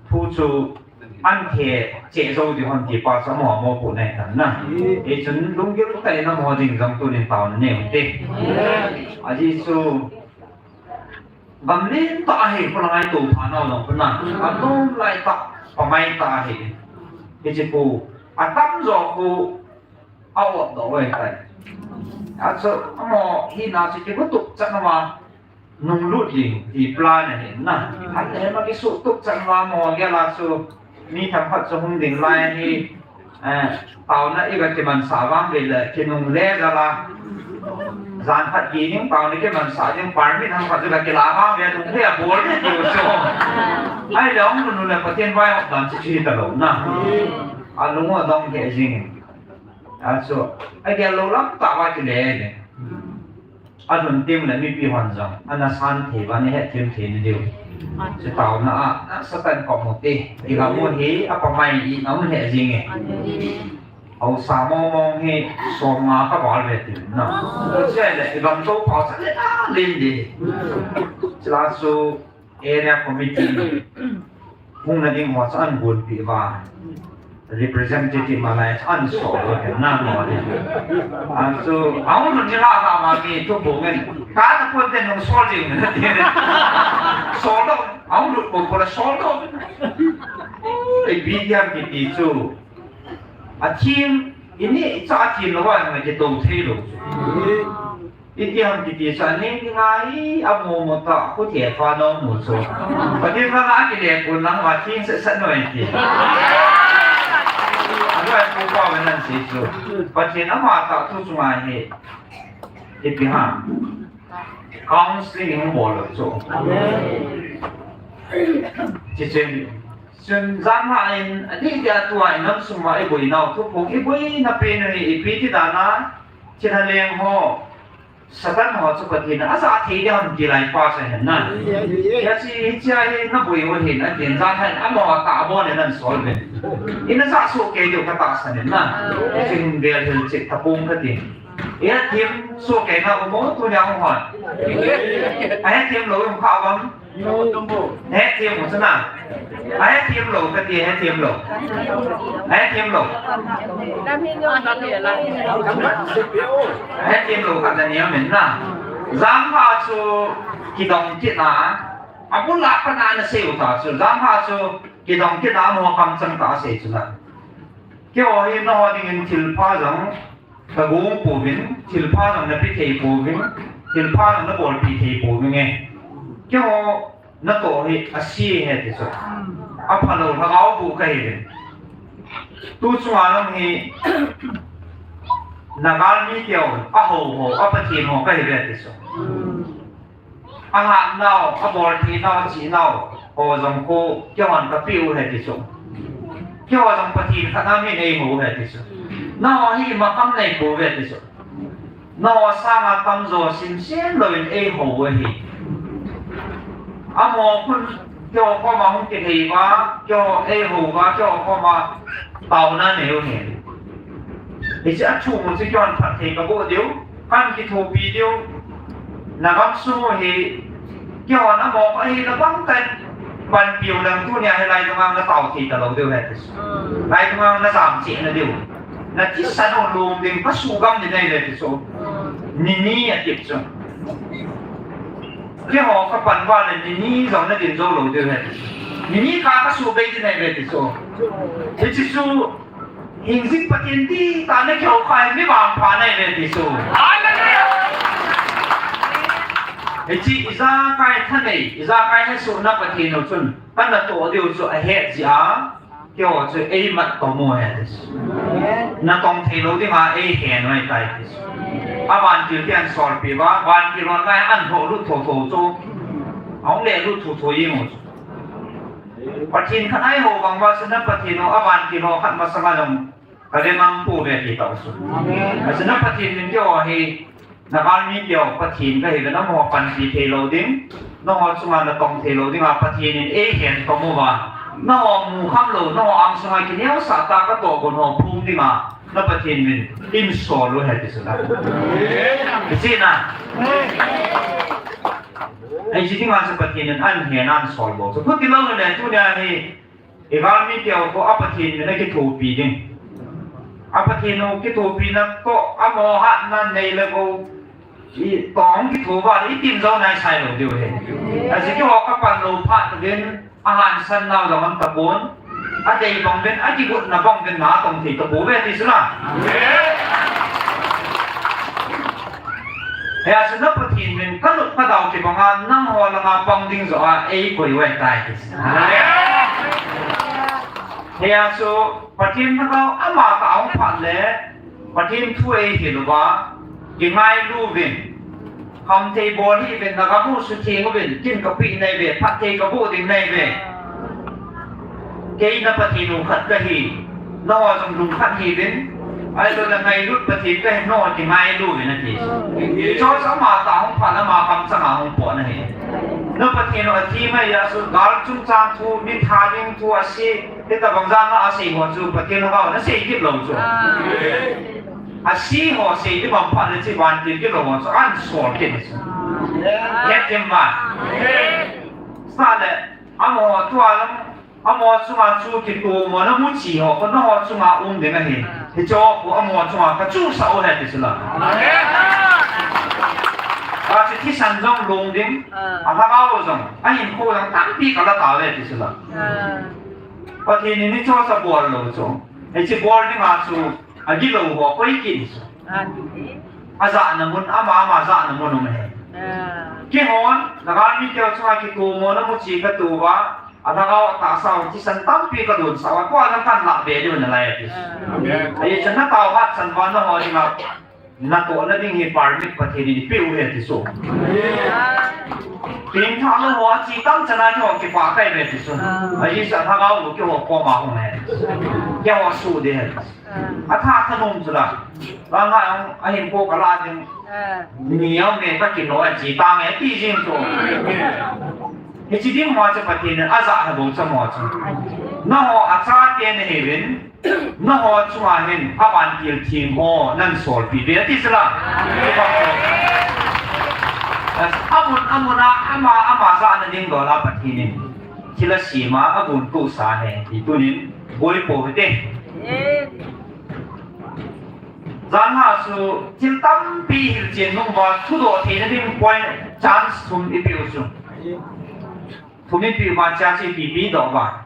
thu chu an the che zo di hon ti pa sa mo mo pu nai tan na. E chun lunggil ta ina mo ding jong tunin tauna nei u te. Aji chu gam len ta ahi, pu la ngai to pha nau jong pu na. A nom lai ta, pa mai ta ahi. E chi pu, a tam jo pu, a ot do wei tai. A chu, amo hi na chu ki bu tup chan ma, nung lut ding ti plan ahi na. Hat le ma ki su tup chan ma mo ge la su mi tham khat chu hung ding lai hi, eh, tauna i ga ti man sa vang ve le ki nung le ga la. Jan khat ki ning tauna ki man sa ding permit ham khat chu ga ki la vang ve nung le a bol ni ti u chu. Ai le ong nu le Pathen vai hok dan chi chi ta lo na. A lung a dong ke jing. A chu, ai ke lo lam ta va ki le le. A lhun teng le mipi hon jong, ana san thei va, ana hethem thei na diu. Chu tauna a, a Satan ko mu te, i ga mu hi, a pa mai i na um he jing e. Au sa mong mong hi, som nga ka val ve ti na. Chu le, i gam to pau sa le, a len di. Chu la su, Area committee hung na ding ho chu an gon pi va. Representative ma lai chu an so lo ke na mo ni. An chu, au no ni la la ma mi tu bo ngen. Ka ta pon te nung sol jing na ti. Sol lo, au no ko ko la sol lo. E bi diam ki ti chu. A team, ini cha team lo wa na ke to thei lo. Iti ham kiti sa ni ngai a mo mo ta khu thei pha no mu chu. Pathen va a ki le kun lang va thin se sa noi ti. A noi pu pa wen nan si chu. Pathen ama ta tu chu ngai ni. Iti ham. Counseling hung bol lo chu. Chi chen. Chun jan ha in, a ni dia tua in lam sung ma i boi nau thu phung i boi na pe na ni i pi ti da na. Chi na leng ho. Satan ho chu Pathen a ja thei ding ham ti lai pa sa hen na. Ya chi hi chia hi na boi u hin a tin ja hen a mo ta bo ne nan sol ben. I na ja su ke diu ka ta sa nen na. Chi hin bel hil chi ta pung ka tin. Ya thim su ke na u mo tu nya u hon. A ya thim lo um kha bam. Hethem u chu na. A hethem lo ka ti hethem lo. A hethem lo. A hethem lo ka na ni amen na. Jam ha chu kidong kit na. A bul a pa na na sei u ta chu. Jam ha chu kidong kit na mo kam chang ta sei chu na. Keiho hi na ho ding in thil pha jong ka gong pouvin, thil pha jong na pe thei pouvin, thil pha jong na bolpi thei pouvin e. Keiho na toh hi a si he ti chu. A pha lo lhagao bu ka hi ve. Tu chunga lam hi na gal mi keo a ho ho, a Pathen ho ka hi ve ti chu. A hat nau, a bol thei nau, a chi nau, ho jong khu, keiho ka pe u he ti chu. Keiho jong Pathen khat na min ei ho u he ti chu. Nau hi ma kam nei ko u he ti chu. Nau sanga tam jo sim sim lo in ei ho u hi. A mo khun keiho koma hung kithei va, keiho ei ho va, keiho koma tauna nei u hi. Hiche a thu mu chu keiho phat thei ka bol diu. Kan kithopi diu, na gamsung u hi, keiho na mo ahi na bang kan panpiu lang tunia hi lai dungang na tao thei ta lo diu he ti chu. Lai dungang na jam cheh na diu. Na thisan u lum ding ka sugam ding nei le ti chu. Nini a tip chu. Keiho ka pan va le nini jong na din jo lo diu he ti chu. Nini ka ka su bei ding nei le ti chu. Hiche chu Hingjing Pathen ti ta na keu khai mi vangpha nei ve ti chu. Hallelujah! Hiche ijakai thanei, ijakai hesohna Pathen u chun, kana toh diu chu ahet jeh a, keiho chu ei mat tom u he ti chu. Na tong thei lou dinga ei he noi tai ti chu. A vantil te an solpi va, vantil hon lai an ho lut tho tho chu. Ahung le lut tho tho jing u chu. Pathen khat ei ho vang va, sina Pathen ho, a vantil ho khat masanga jong ka ve mang pu ve ti tau su. Amen. Sina Pathen min keiho hi, Na galmi teu Pathen kahi ve, nangho panpi thei lou ding, nangho chunga natong thei lou dinga Pathen in eihen khom uva, nangho mu kham lou, nangho angsunga kineosah tah katoh gon ho phung dinga na Pathen min in sol u ahi ti chu na. Hiche na. Hiche dinga chu Pathen in ahin ahin sol bou chu. Khuti lou le tunia hi, i galmi teu khu a Pathen min akithopi ding. A Pathen u kithopina toh, amaho hatna nei le gou, i tong kitho uva, i tim jou nai sai lou diu ahi. Ajeh chu keiho kapan lou phat uvin, ahansan nau jong um tapon. Adei bang uvin, akigotna bang uvin, natong thei tapouve ti chu na. Hijeh chun na Pathen min kanop kadau kibanga, nangho langa pang ding joh a eikoi u ahitai ti. Hijeh chun Pathen lhagao amatah ahung phat le, Pathen thu eihil uva, kingailu uvin, khamthei bol hih uvin, na gam u sutheng uvin, kin kapeh nai uve, phatthei kaboh ding nai uve. Kei na Pathen u khat kahi, nangho jong lungkhat hih uvin, ahilou le ngailut Pathen kahi, nangho kingailu uvin ati. Hiche chu amatah ahung phat le ama kamchanga ahung pot ahi. Na Pathen u athi mai a chu gal chungchang thu, mi that ding thu, ase, hitabang jat a asei ho chu Pathen lhagao in asei kit lou chu. Ase ho sei ding bang phat le hiche vantil gilou ho chu ahin sol kit ahi chu. Hetthem uva. Chule, amaho tua lam, amaho chunga chu kitomona muchi ho khu nangho chunga um ding ahin, hiche ho khu amaho chunga kachuhsah u ahi ti chu la. Hiche thisan jong long ding, alhagao jong, ahinkho jong tampi kala tauve ti chu la. Pathen in hiche chu abol lou chu. Hiche bol dinga chu agilou ho koi kit chu. Ajahna mun, ama, ama jahna mun um ahi. Keihon, na galmi teu chunga kitomona muchi kato uva, alhagao tahsa u thisan tampi kadonsah uva, tua jong kahin lah be diu nalai ati. Hijeh chun natao hatsan uva nangho dinga, natohna ding hi permit Pathen in eipeh u ahi ti chu. Pengthah lou ho ache tam chan a keiho kipah kahi uve ti chu. Hijeh chun lhagao u keiho koma hung ahi. Keiho suh ding ahi. Atha thanom chu la. Langa jong ahinkho kalah ding. Ni jong me kakino ache tange ti jing chu. Hiche dinga chu Pathen in ajah lha bou chu amaho chu. Nangho achate nahiuvin, nangho chunga hin avantil theng ho nahin solpeh uve ati chu la. Amun, amun a, ama, ama jahna ding dol a Pathen in thil asem a, agontohsa ahi ti tunin boi pou hite. Janhi a chu thil tampi hilchen nung uva, thudoh theina ding point, chance thum eipeh u chu. Thum eipeh uva, hichea chu ipi ipi doh uva?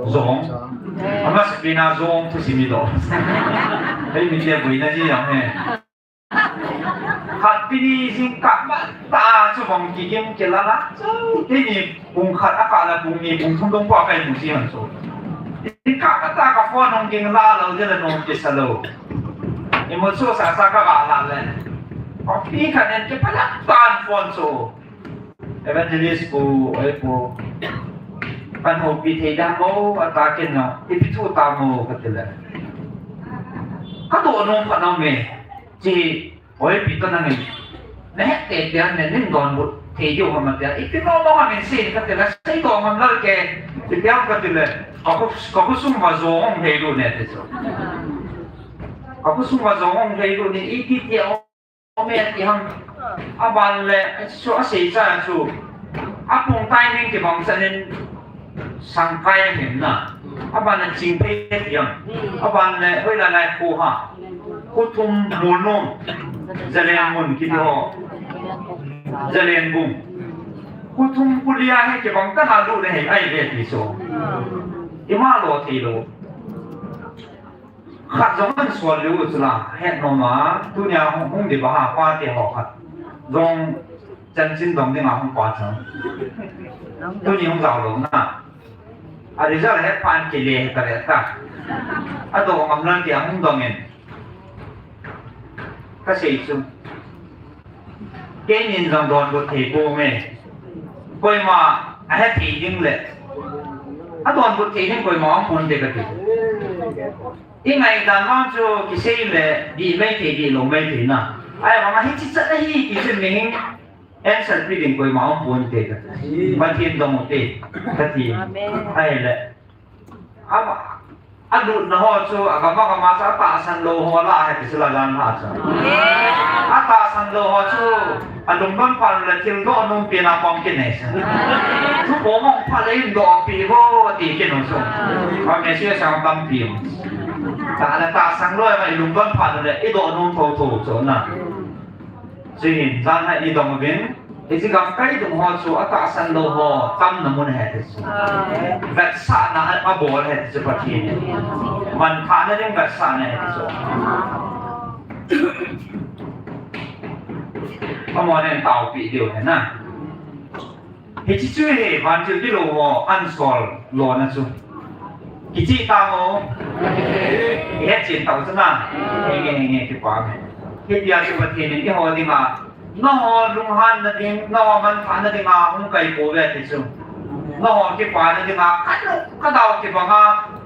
Jong. Amasapen a jong thusim idoh. Eimite boina ji jong ahi. Khat pi ni jingkah matah chubang kigim kilal a chu, keini pung khat akah le pung ni pung thum dong pa kaimu ji hon chu. Jingkah matah ka phone hung ging la lou ding le nom kisa lou. Imu chu sasa kaga la le, papi khat in kipalak tan phone chu. Evangelist pu, oi pu, kahin houpi thei dam mo, ati kit na, ipi thu tam mo kati le, kadoh nom khat aume. Chi, oi pi, kanangin nahet tei tei a, nei donbut thei diu ham ati a, ipi mo mo ham in sei kati le, seidoh ngam lou ke, ipi ham kati le, kakho, kakhosung uva jong hung heilut ne ati chu. Kakhosung uva jong hung heilut in, iti ti a um e ti ham. Aban le, chu asei cha chu, apung timing kibang chan in, Sangkai ahin na. Aban le Chingphei ti ham. Aban le hoilai lai kho ham. Khothum Molnom. Zalenmun kiti ho. Zalenbung. Khothum kho lia hi kibang tah a lut le hi ahi ve ti chu. Ima lo thei lou. Khat jong ahin sol leu chu la, het nom a, tunia hung, hung ding ba ha, pate ho khat jong chanchin dong dinga hung pa chang. Tuni hung jao lou na. A result het phat in kile ta le ta. Adoh ngam lou tia hung dong in. Kasei chu. Keinin jong donbut thei pou me. Koima ahe thei ding le, adonbut thei ding koima aum pon te kati. Ingaidan vang chu kisei le, dih mai thei, dih lou mai thei na. Ahivang a hichi chan ahi ti chu mihem answer pi ding koima um ponte ka. Pathen dong u te. Ka ti. Amen. Ahile. Ama, alutna ho chu, agam agam a chu, atahsan lou ho lah ahi ti chu la jan ha chu. Atahsan lou ho chu, alungdon phat le thil doh nom pi na pom kinei chu. Thu pom ong phat le in doh pi vo ti kinu chu. Ka message sang tampi. Ta la tahsan lou ma ilungdon phat le, i doh nom tho tho chu na. Chuin, jan hi i dong uvin, hiche gamkai dung ho chu atahsan lou ho tamna mun ahi ti chu. Vetsahna abol ahi ti chu Pathen in. Manthahna ding vetsahna ahi ti chu. Amahon taopi diu ahi na. Hiche chu hi vantil tilou ho ansol lona chu. Kicheh tang o. Ihet chen tau chu na. Henge, henge, kipa me. Hitia chu Pathen in eiho dinga, nangho lunghanna ding, nangho manthahna dinga hung kai pouve ti chu. Nangho kipana dinga, ka nu, ka dau kibanga,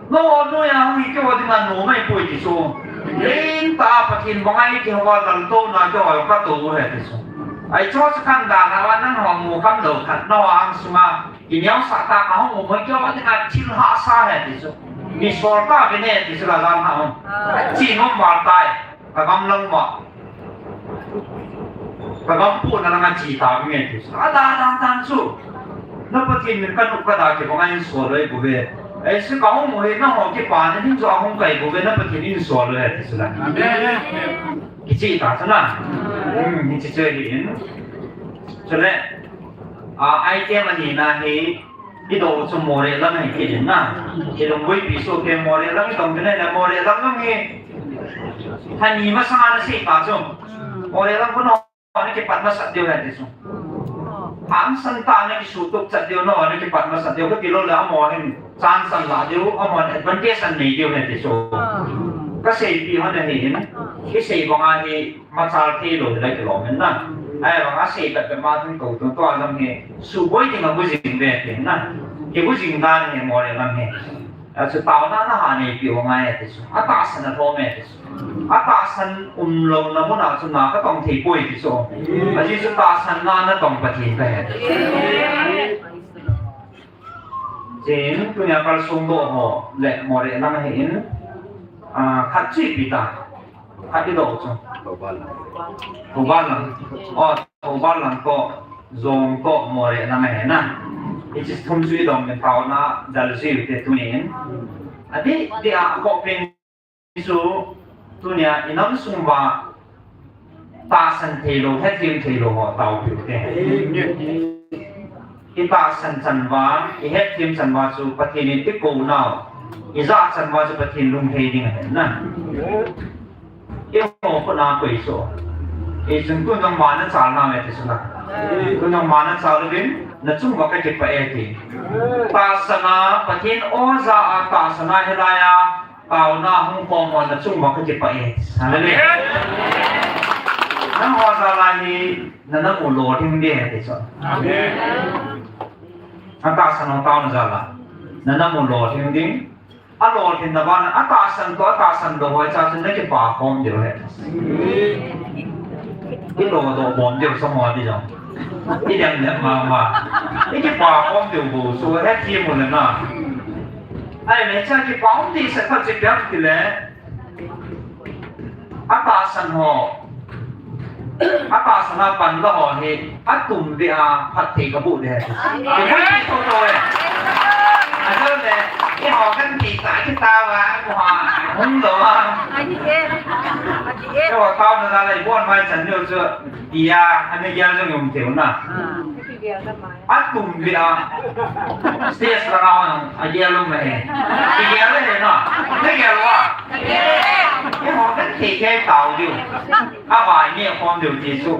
nangho noiya hung hi keiho dinga nom ahipoi ti chu. Lentah a Pathen banga i kihou a laltouna keiho ka tou u ahi ti chu. Ahi chu chu khan dan a nangho mu kham lou khat, nangho angsunga kineosah tah a hung um hi keiho dinga thil hahsa ahi ti chu. Misol tauve ti chu la jan ha um. Chi nom val tai. Ka gam lang ma. Ka gam pu na langa chi tauve ti chu. Adan dan dan chu. Na Pathen min ka nu ka da kibanga insol lou bouve. Ahi chu ka hung u hi nangho kipana ding chu ahung kai bouve, na Pathen insol lou ahi ti chu la. Amen. Kicheh ta chu na. Hmm, hiche chu ahi in. Chule, a, item anina hi, i doh chu Moreh lang ahi kit in na. I Lungboipi sohte Moreh lang i dong kit in na, Moreh lang lang hi. Hani masanga na sei ta chu. Moreh lang khu nangho na kipat masat diu ahi ti chu. Hangsan tah a na kisutup chat diu, nangho na kipat masat diu, kati lou le amaho hin chance ahin la diu, amaho hin advantage ahin nei diu ahi ti chu. Ka seipi ho na hi in, i sei banga hi, machal thei lou hila kilom in na. Ahivanga sei pet pet ma thum tou tou tua jong hi, suboi dinga gu jing ve ti na. Kigu jing dan hi Moreh lang hi. Achu taona na ha neipi u ngai ti chu. Atahsan alhom e ti chu. Atahsan umlouna muna chu na ka tong thei poi ti chu. Ajeh chu tahsan na na tong Pathen kahi. Chuin, tunia kalsong doh ho le Moreh lang ahi in, a, khat chu ipi ta, khat i doh chu. Thoubal lang. O, Thoubal lang toh, Jong toh, Moreh lang ahi na. Hiche thum chu i dong in taona, dal jiu te tunin. Adih, dih a, ko pen Chu, tunia i nam sung uva tahsan thei lou, hethem thei lou ho taopiu te. I tahsan chan uva, i hethem chan uva chu Pathen in i kou nau, i jah chan uva chu Pathen lung hei ding ahi na. I ho ko na koi so. I chun tu nangma na chal na me ti su na. Tu nangma na chal uvin, na chung uva ka kipah e ti. Tahsan a, Pathen oja a tahsan a hilai a, Taona hung khom ho na chung uva ka kipah e. Hallelujah. Nangho jal a hi na na mu lolhing ding ahi ti chu. Amen. Na tahsan ho taona jal a na na mu lolhing ding. Alolhinna ban a tahsan toh atahsan lou ho cha chun na kipah khom diu ahi. I lolhing bom diu song ho ti jong. I dem dem mama. I kipah khom diu bou chu hethem u le na. Ahile cha kipah um ding sa khat chu ipi ham ti le, atahsan ho, atahsan a pan la ho hi, atum ve a phatthei kaboh ding ahi. Amen. Kiboi thei thotho e. Ajeh le, eiho kan ti ta, ti ta va, ko ha, hung lou a. Ahi e. Ahi e. Eiho taona la le, ibon mai chan diu chu, tia, ana gel jong um thei u na. Ah. Atum ve a. Stage la na hon, agel um e. Kigel e na. Nagel uva. Eiho kan thei thei tao diu. Avai neh khom diu ti chu.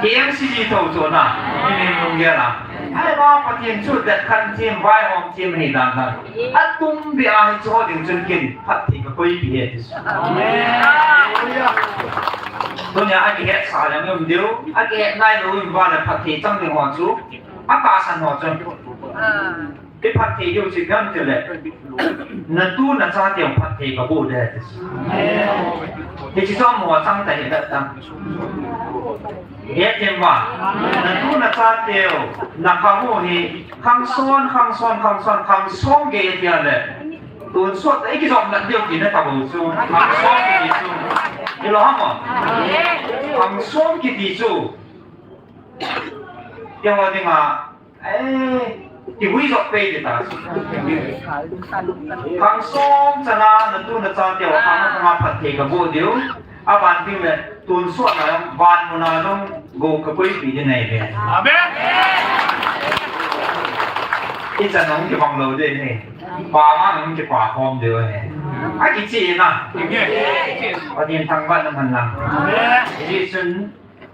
K M C G tho chu na. Mihem lunggel a. Ahivang Pathen chu det khan them, vaihom them ahi dan dan. Atum ve a hiche ho ding chun ken phatthei kakoipeh e ti chu. Amen. Tunia akihetsah le um diu. Akihet nailou um va le phatthei chang ding ho chu. Atahsan ho chun. Ah. I phatthei diu chu ipi ham ti le. Na tu na chate u phatthei kaboh ding ahi ti chu. Hiche chu amaho chang ta hih ta. Hethem uva. Natu nachateu, nakhang u hi, khang som, khang som, khang som, khang som gei tia le. Tonsot, eikijop nat diu kiti na tabou chu. Khang som kiti chu. Hilou ham? Khang som kiti chu. Keiho dinga, eh, kivui jop pei ding ta. Khang som chana natu nachateu, khang a khang a phatthei kaboh diu. Aban ding le, tonsot na, van muna jong, go kapuipi ding ahi ve. Amen. Ichan hung kibang lou ding ahi. Pa ma hung kipa khom diu ahi. Akichi na. Pathen thangvah na man lang. Amen. Hijeh chun,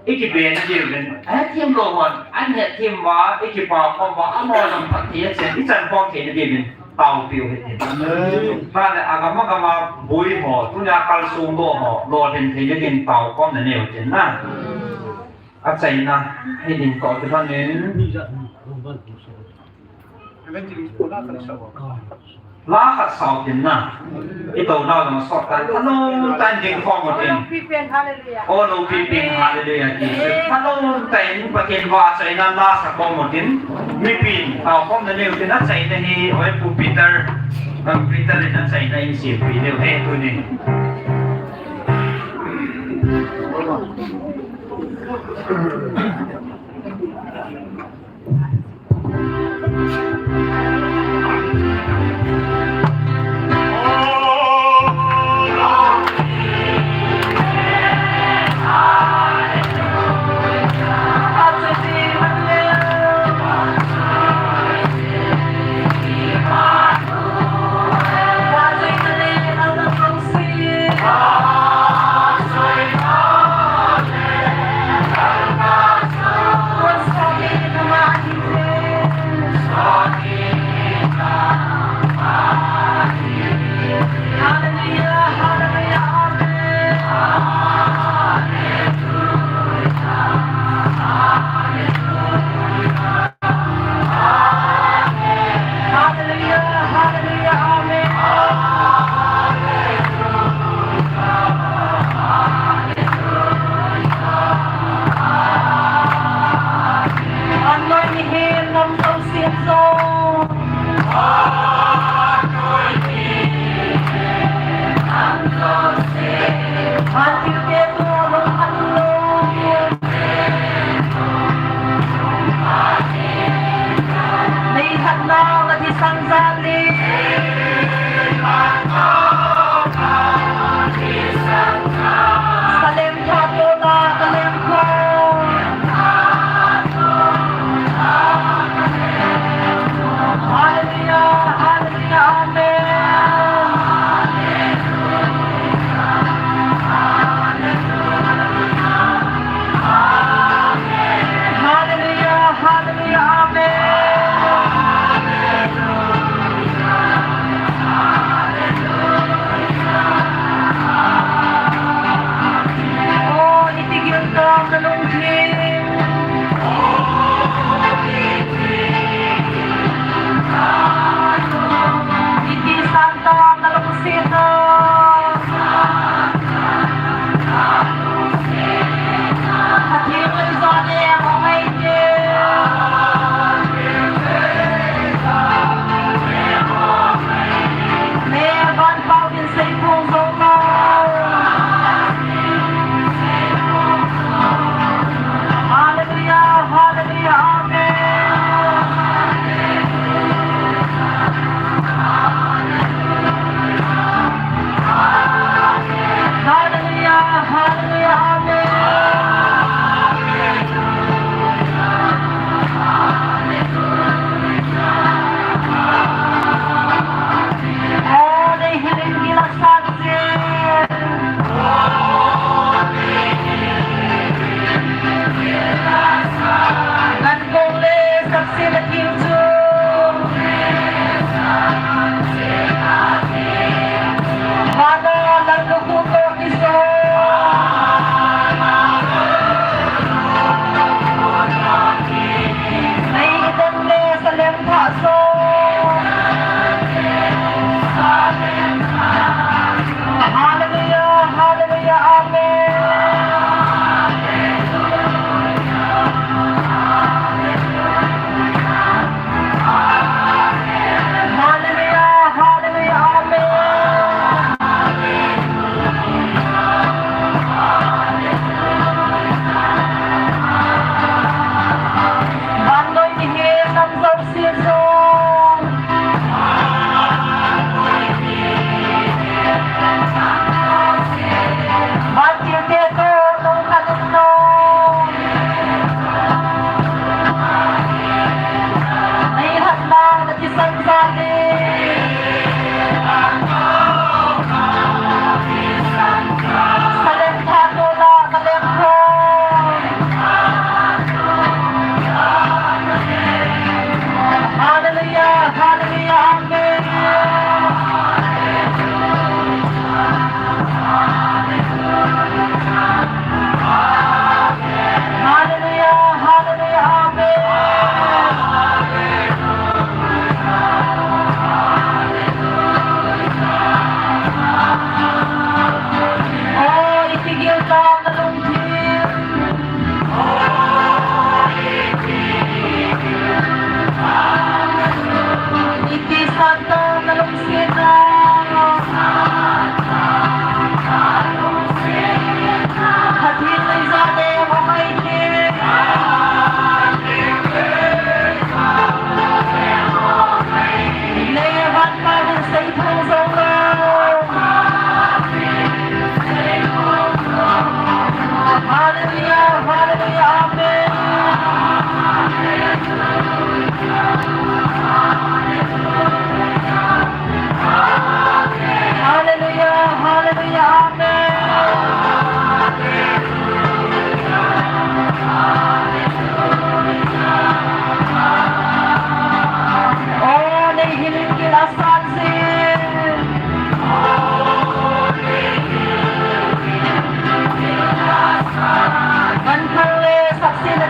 ikibe na diu vin. Hethem lou hon, ahethem uva, ikipa khom uva, amaho jong phatthei achen, ichan khom thei na diu vin. Taopiu hitin. Amen. Tale agam agam a boi ho, tunia kalsong doh ho, lolhin thei dingin taokhom na neiu tin na. Achaina, hiding toh kilhonin. La khat sao tin na. Itouna jong sot tan. Thanom tah in ding khom u tin. Pi pen hallelujah. O, loupi pen hallelujah ti. Thanom tah in Pathen vahchoina la sa khom u tin. Mipin, taokhom na neiu tin achaina hi, oi Pu Peter, Pu Peter in achaina in sempeh diu ahi tunin.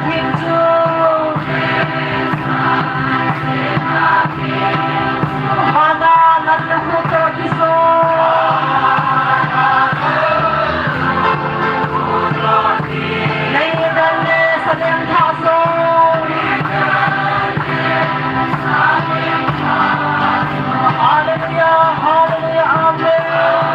Hallelujah, hallelujah, amen.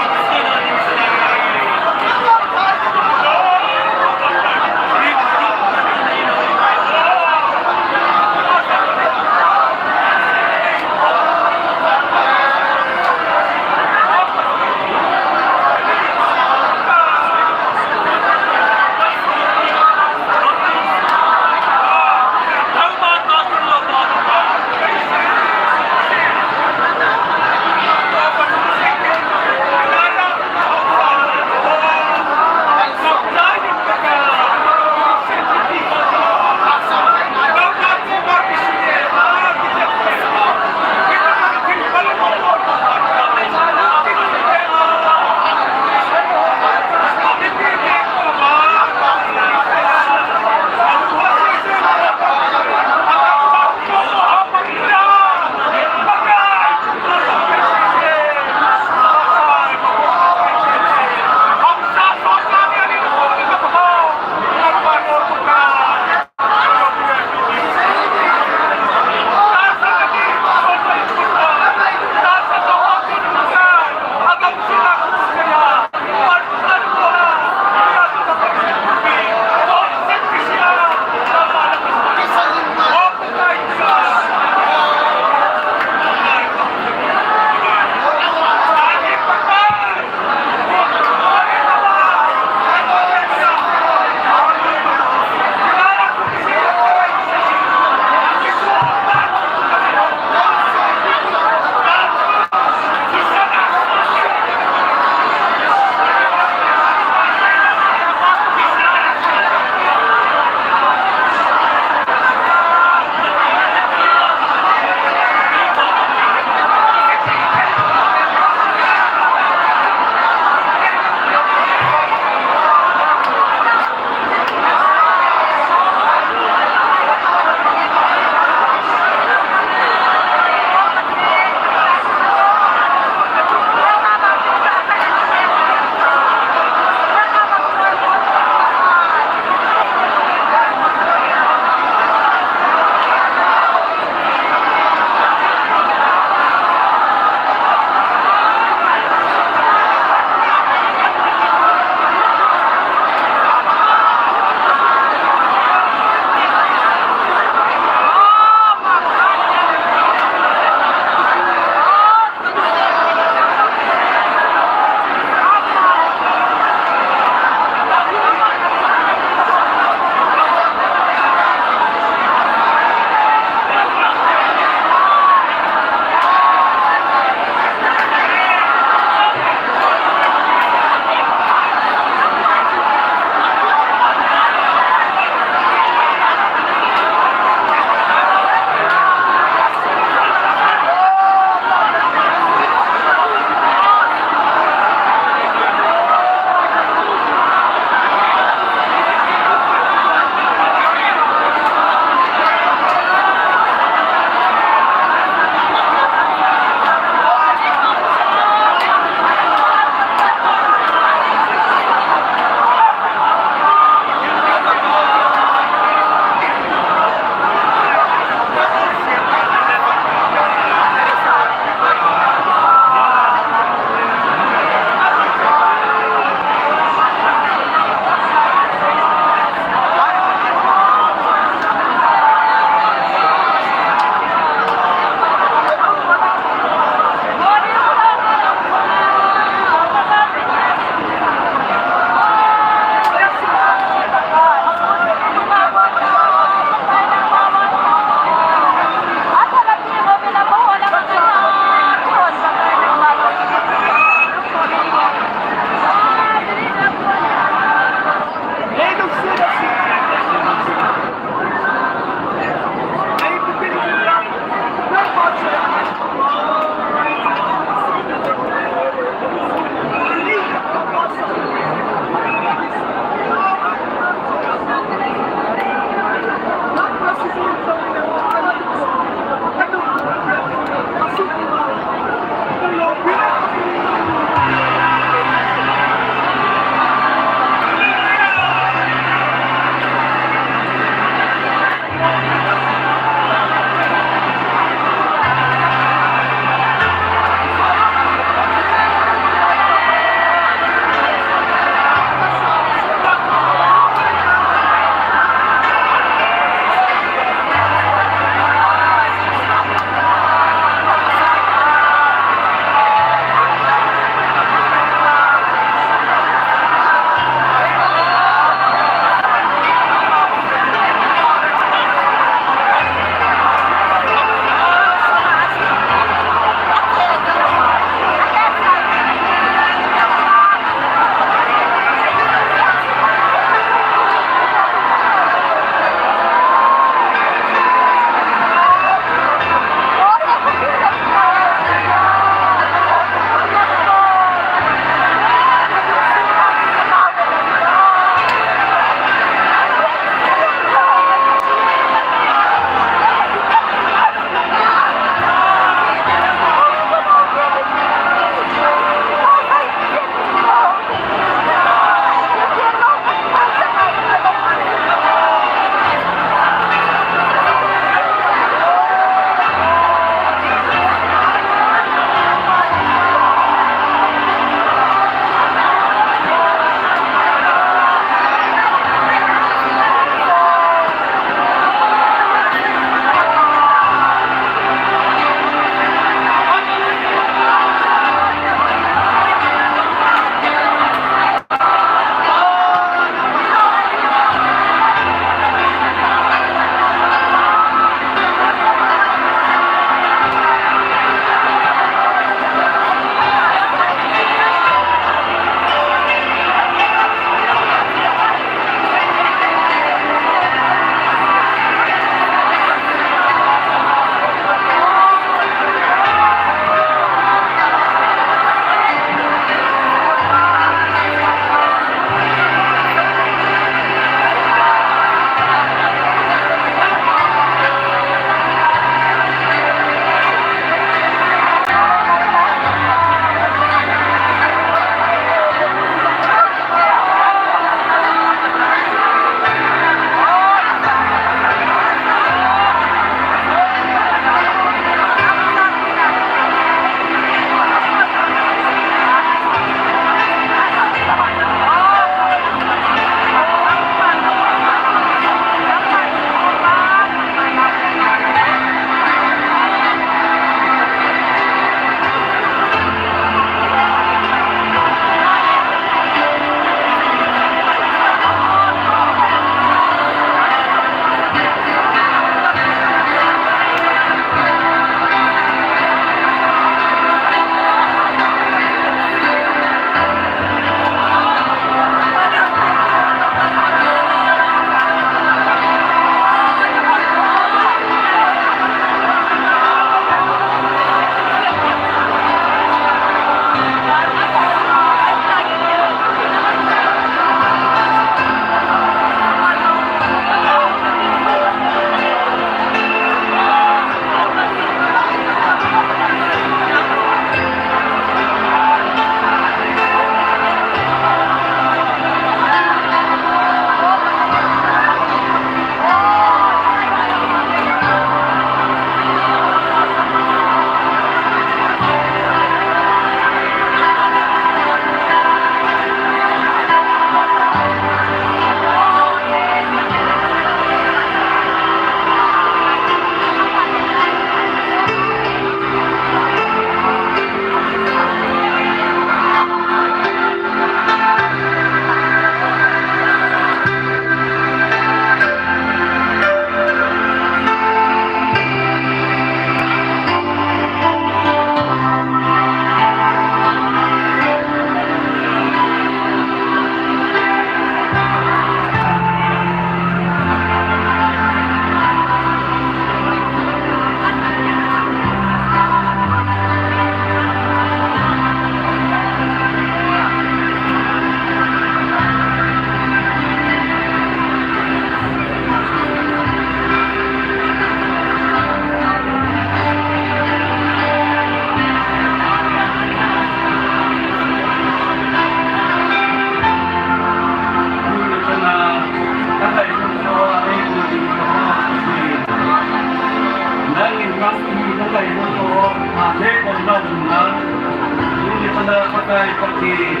Pakai Pathen,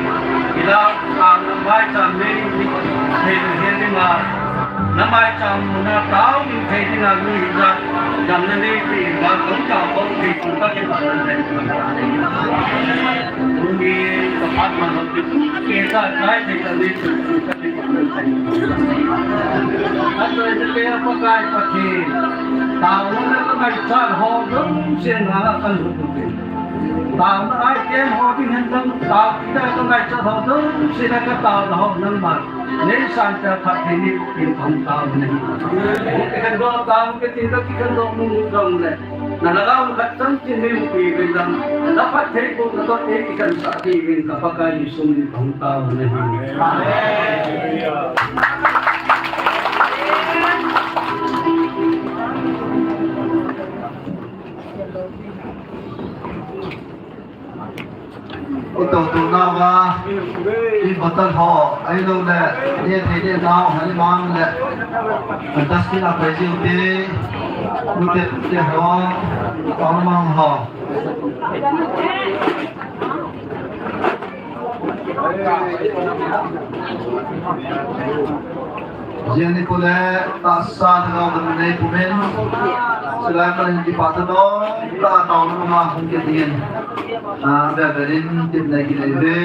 ila a na maicham nei thei lou hen dinga, na maicham na tao nei thei dinga mi hijat, damna neipe in vangam tao thei thei ka kipah na nei. Tuni ka phat man ho tu, ke sa tai thei ka nei tu ka kipah na nei. Atoi na ke Pakai Pathen, taona ka ngaichat ho jouse na ka lhut u te. Taona a ken ho ding hen lang, tao kita ka ngaichat ho jouse na ka taona ho nangman nei san ta phat thei ni in thong tao na hi. Kikhen doh tao kiti ka kikhen doh mu mu dong le. Na lhagao khat chan chin nei mu pi ve lang. Na phat thei ko na to e kikhen sa ti ve ka Pakai Jesu min thong tao na hi. Ito tu na va, i bottle ho, ahilou le, ye thei de nau, hali mang le, dustbin a pai jiu te, nu te te ho, pang mang ho. Jia ni kule, tahsa thagau kan nei pumin. Silai kan hin kipah tha dong, ta tau na ma hung ke dingin. Ah, be be din tip nei ki nei ve.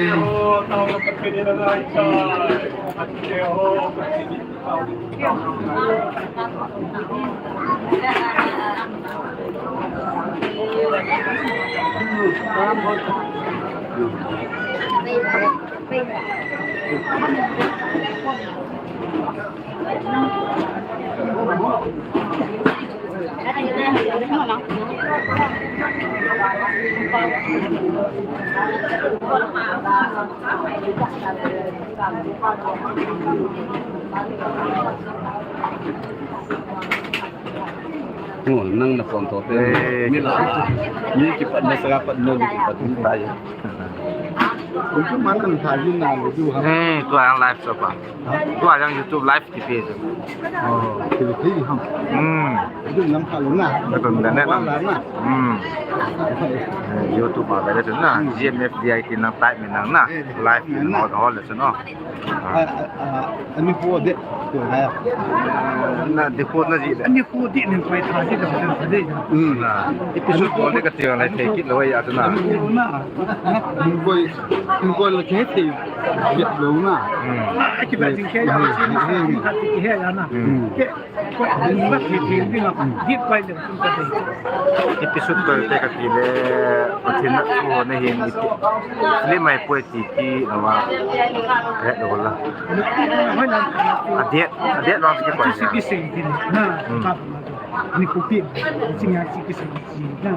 Ngon nang na phone to te. Eh. Mi la. Mi kipat na sa pat no mi kipat ni tai. Kun tu man kan tha jin na lu du ha. Eh, tua yang live so pa. Ha? Tua yang YouTube live ti pe so. Oh, ti ti ha. Hmm. Du nam ka lu na. Ka tun da ne na. Wa la na. Hmm. Eh, YouTube ma ba da tun na. Hmm. G M F D I T nang type mi nang na. Eh, live na. Hol hol le so no. Ah, ah, ah, ani ko de, ko na ya. Na de ko na ji de. Ani ko de nin ko tha ji de, de. Hmm. Na. Episode ko de ka ti la thei kit lou ya na. Ani ko na. Ani ko, ani ko la ke thei. Ye lou na. Hmm. Ah, ki ba jing ke ya, ki na, ki he ya na. Hmm. Ke Episode ko te ka ti le, Pathen na thu ho na hin i ti. Film mai poi ti ti na ma. He lo la. A det, a det lo ki poi. Ki sing din. Na. Hmm. Ni ko pi. Sing ya ki sing din. Na.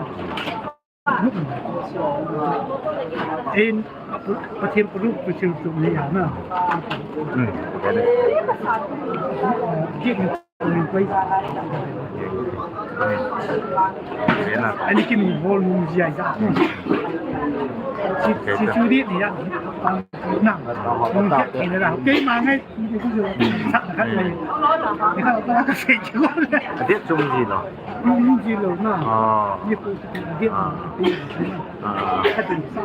Ein, Pathen paru, Pathen tu ni ya na. Hmm, okay. Ki ni ko ni ko. Ani ki ni bol mu ji ai da. Si, si chu di ni ya. Na. Ni na da. Ke ma ngai. Sa ka le. Ni ka ta ka se ji ko. A det chung ji lo. Yung zero na. Ah. Yung po, yung zero. Ah. Ah. Atin sa.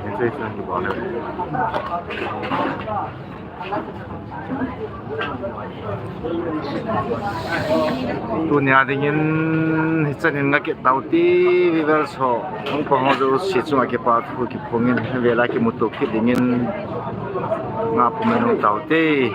Ito yung sa iba na. Tunia dingin, hichan in nga kit tau ti, viewers ho. Hung pang ho jouse chunga kipa thu kiphongin, vela kimuto kit dingin, nga pumin hung tau ti.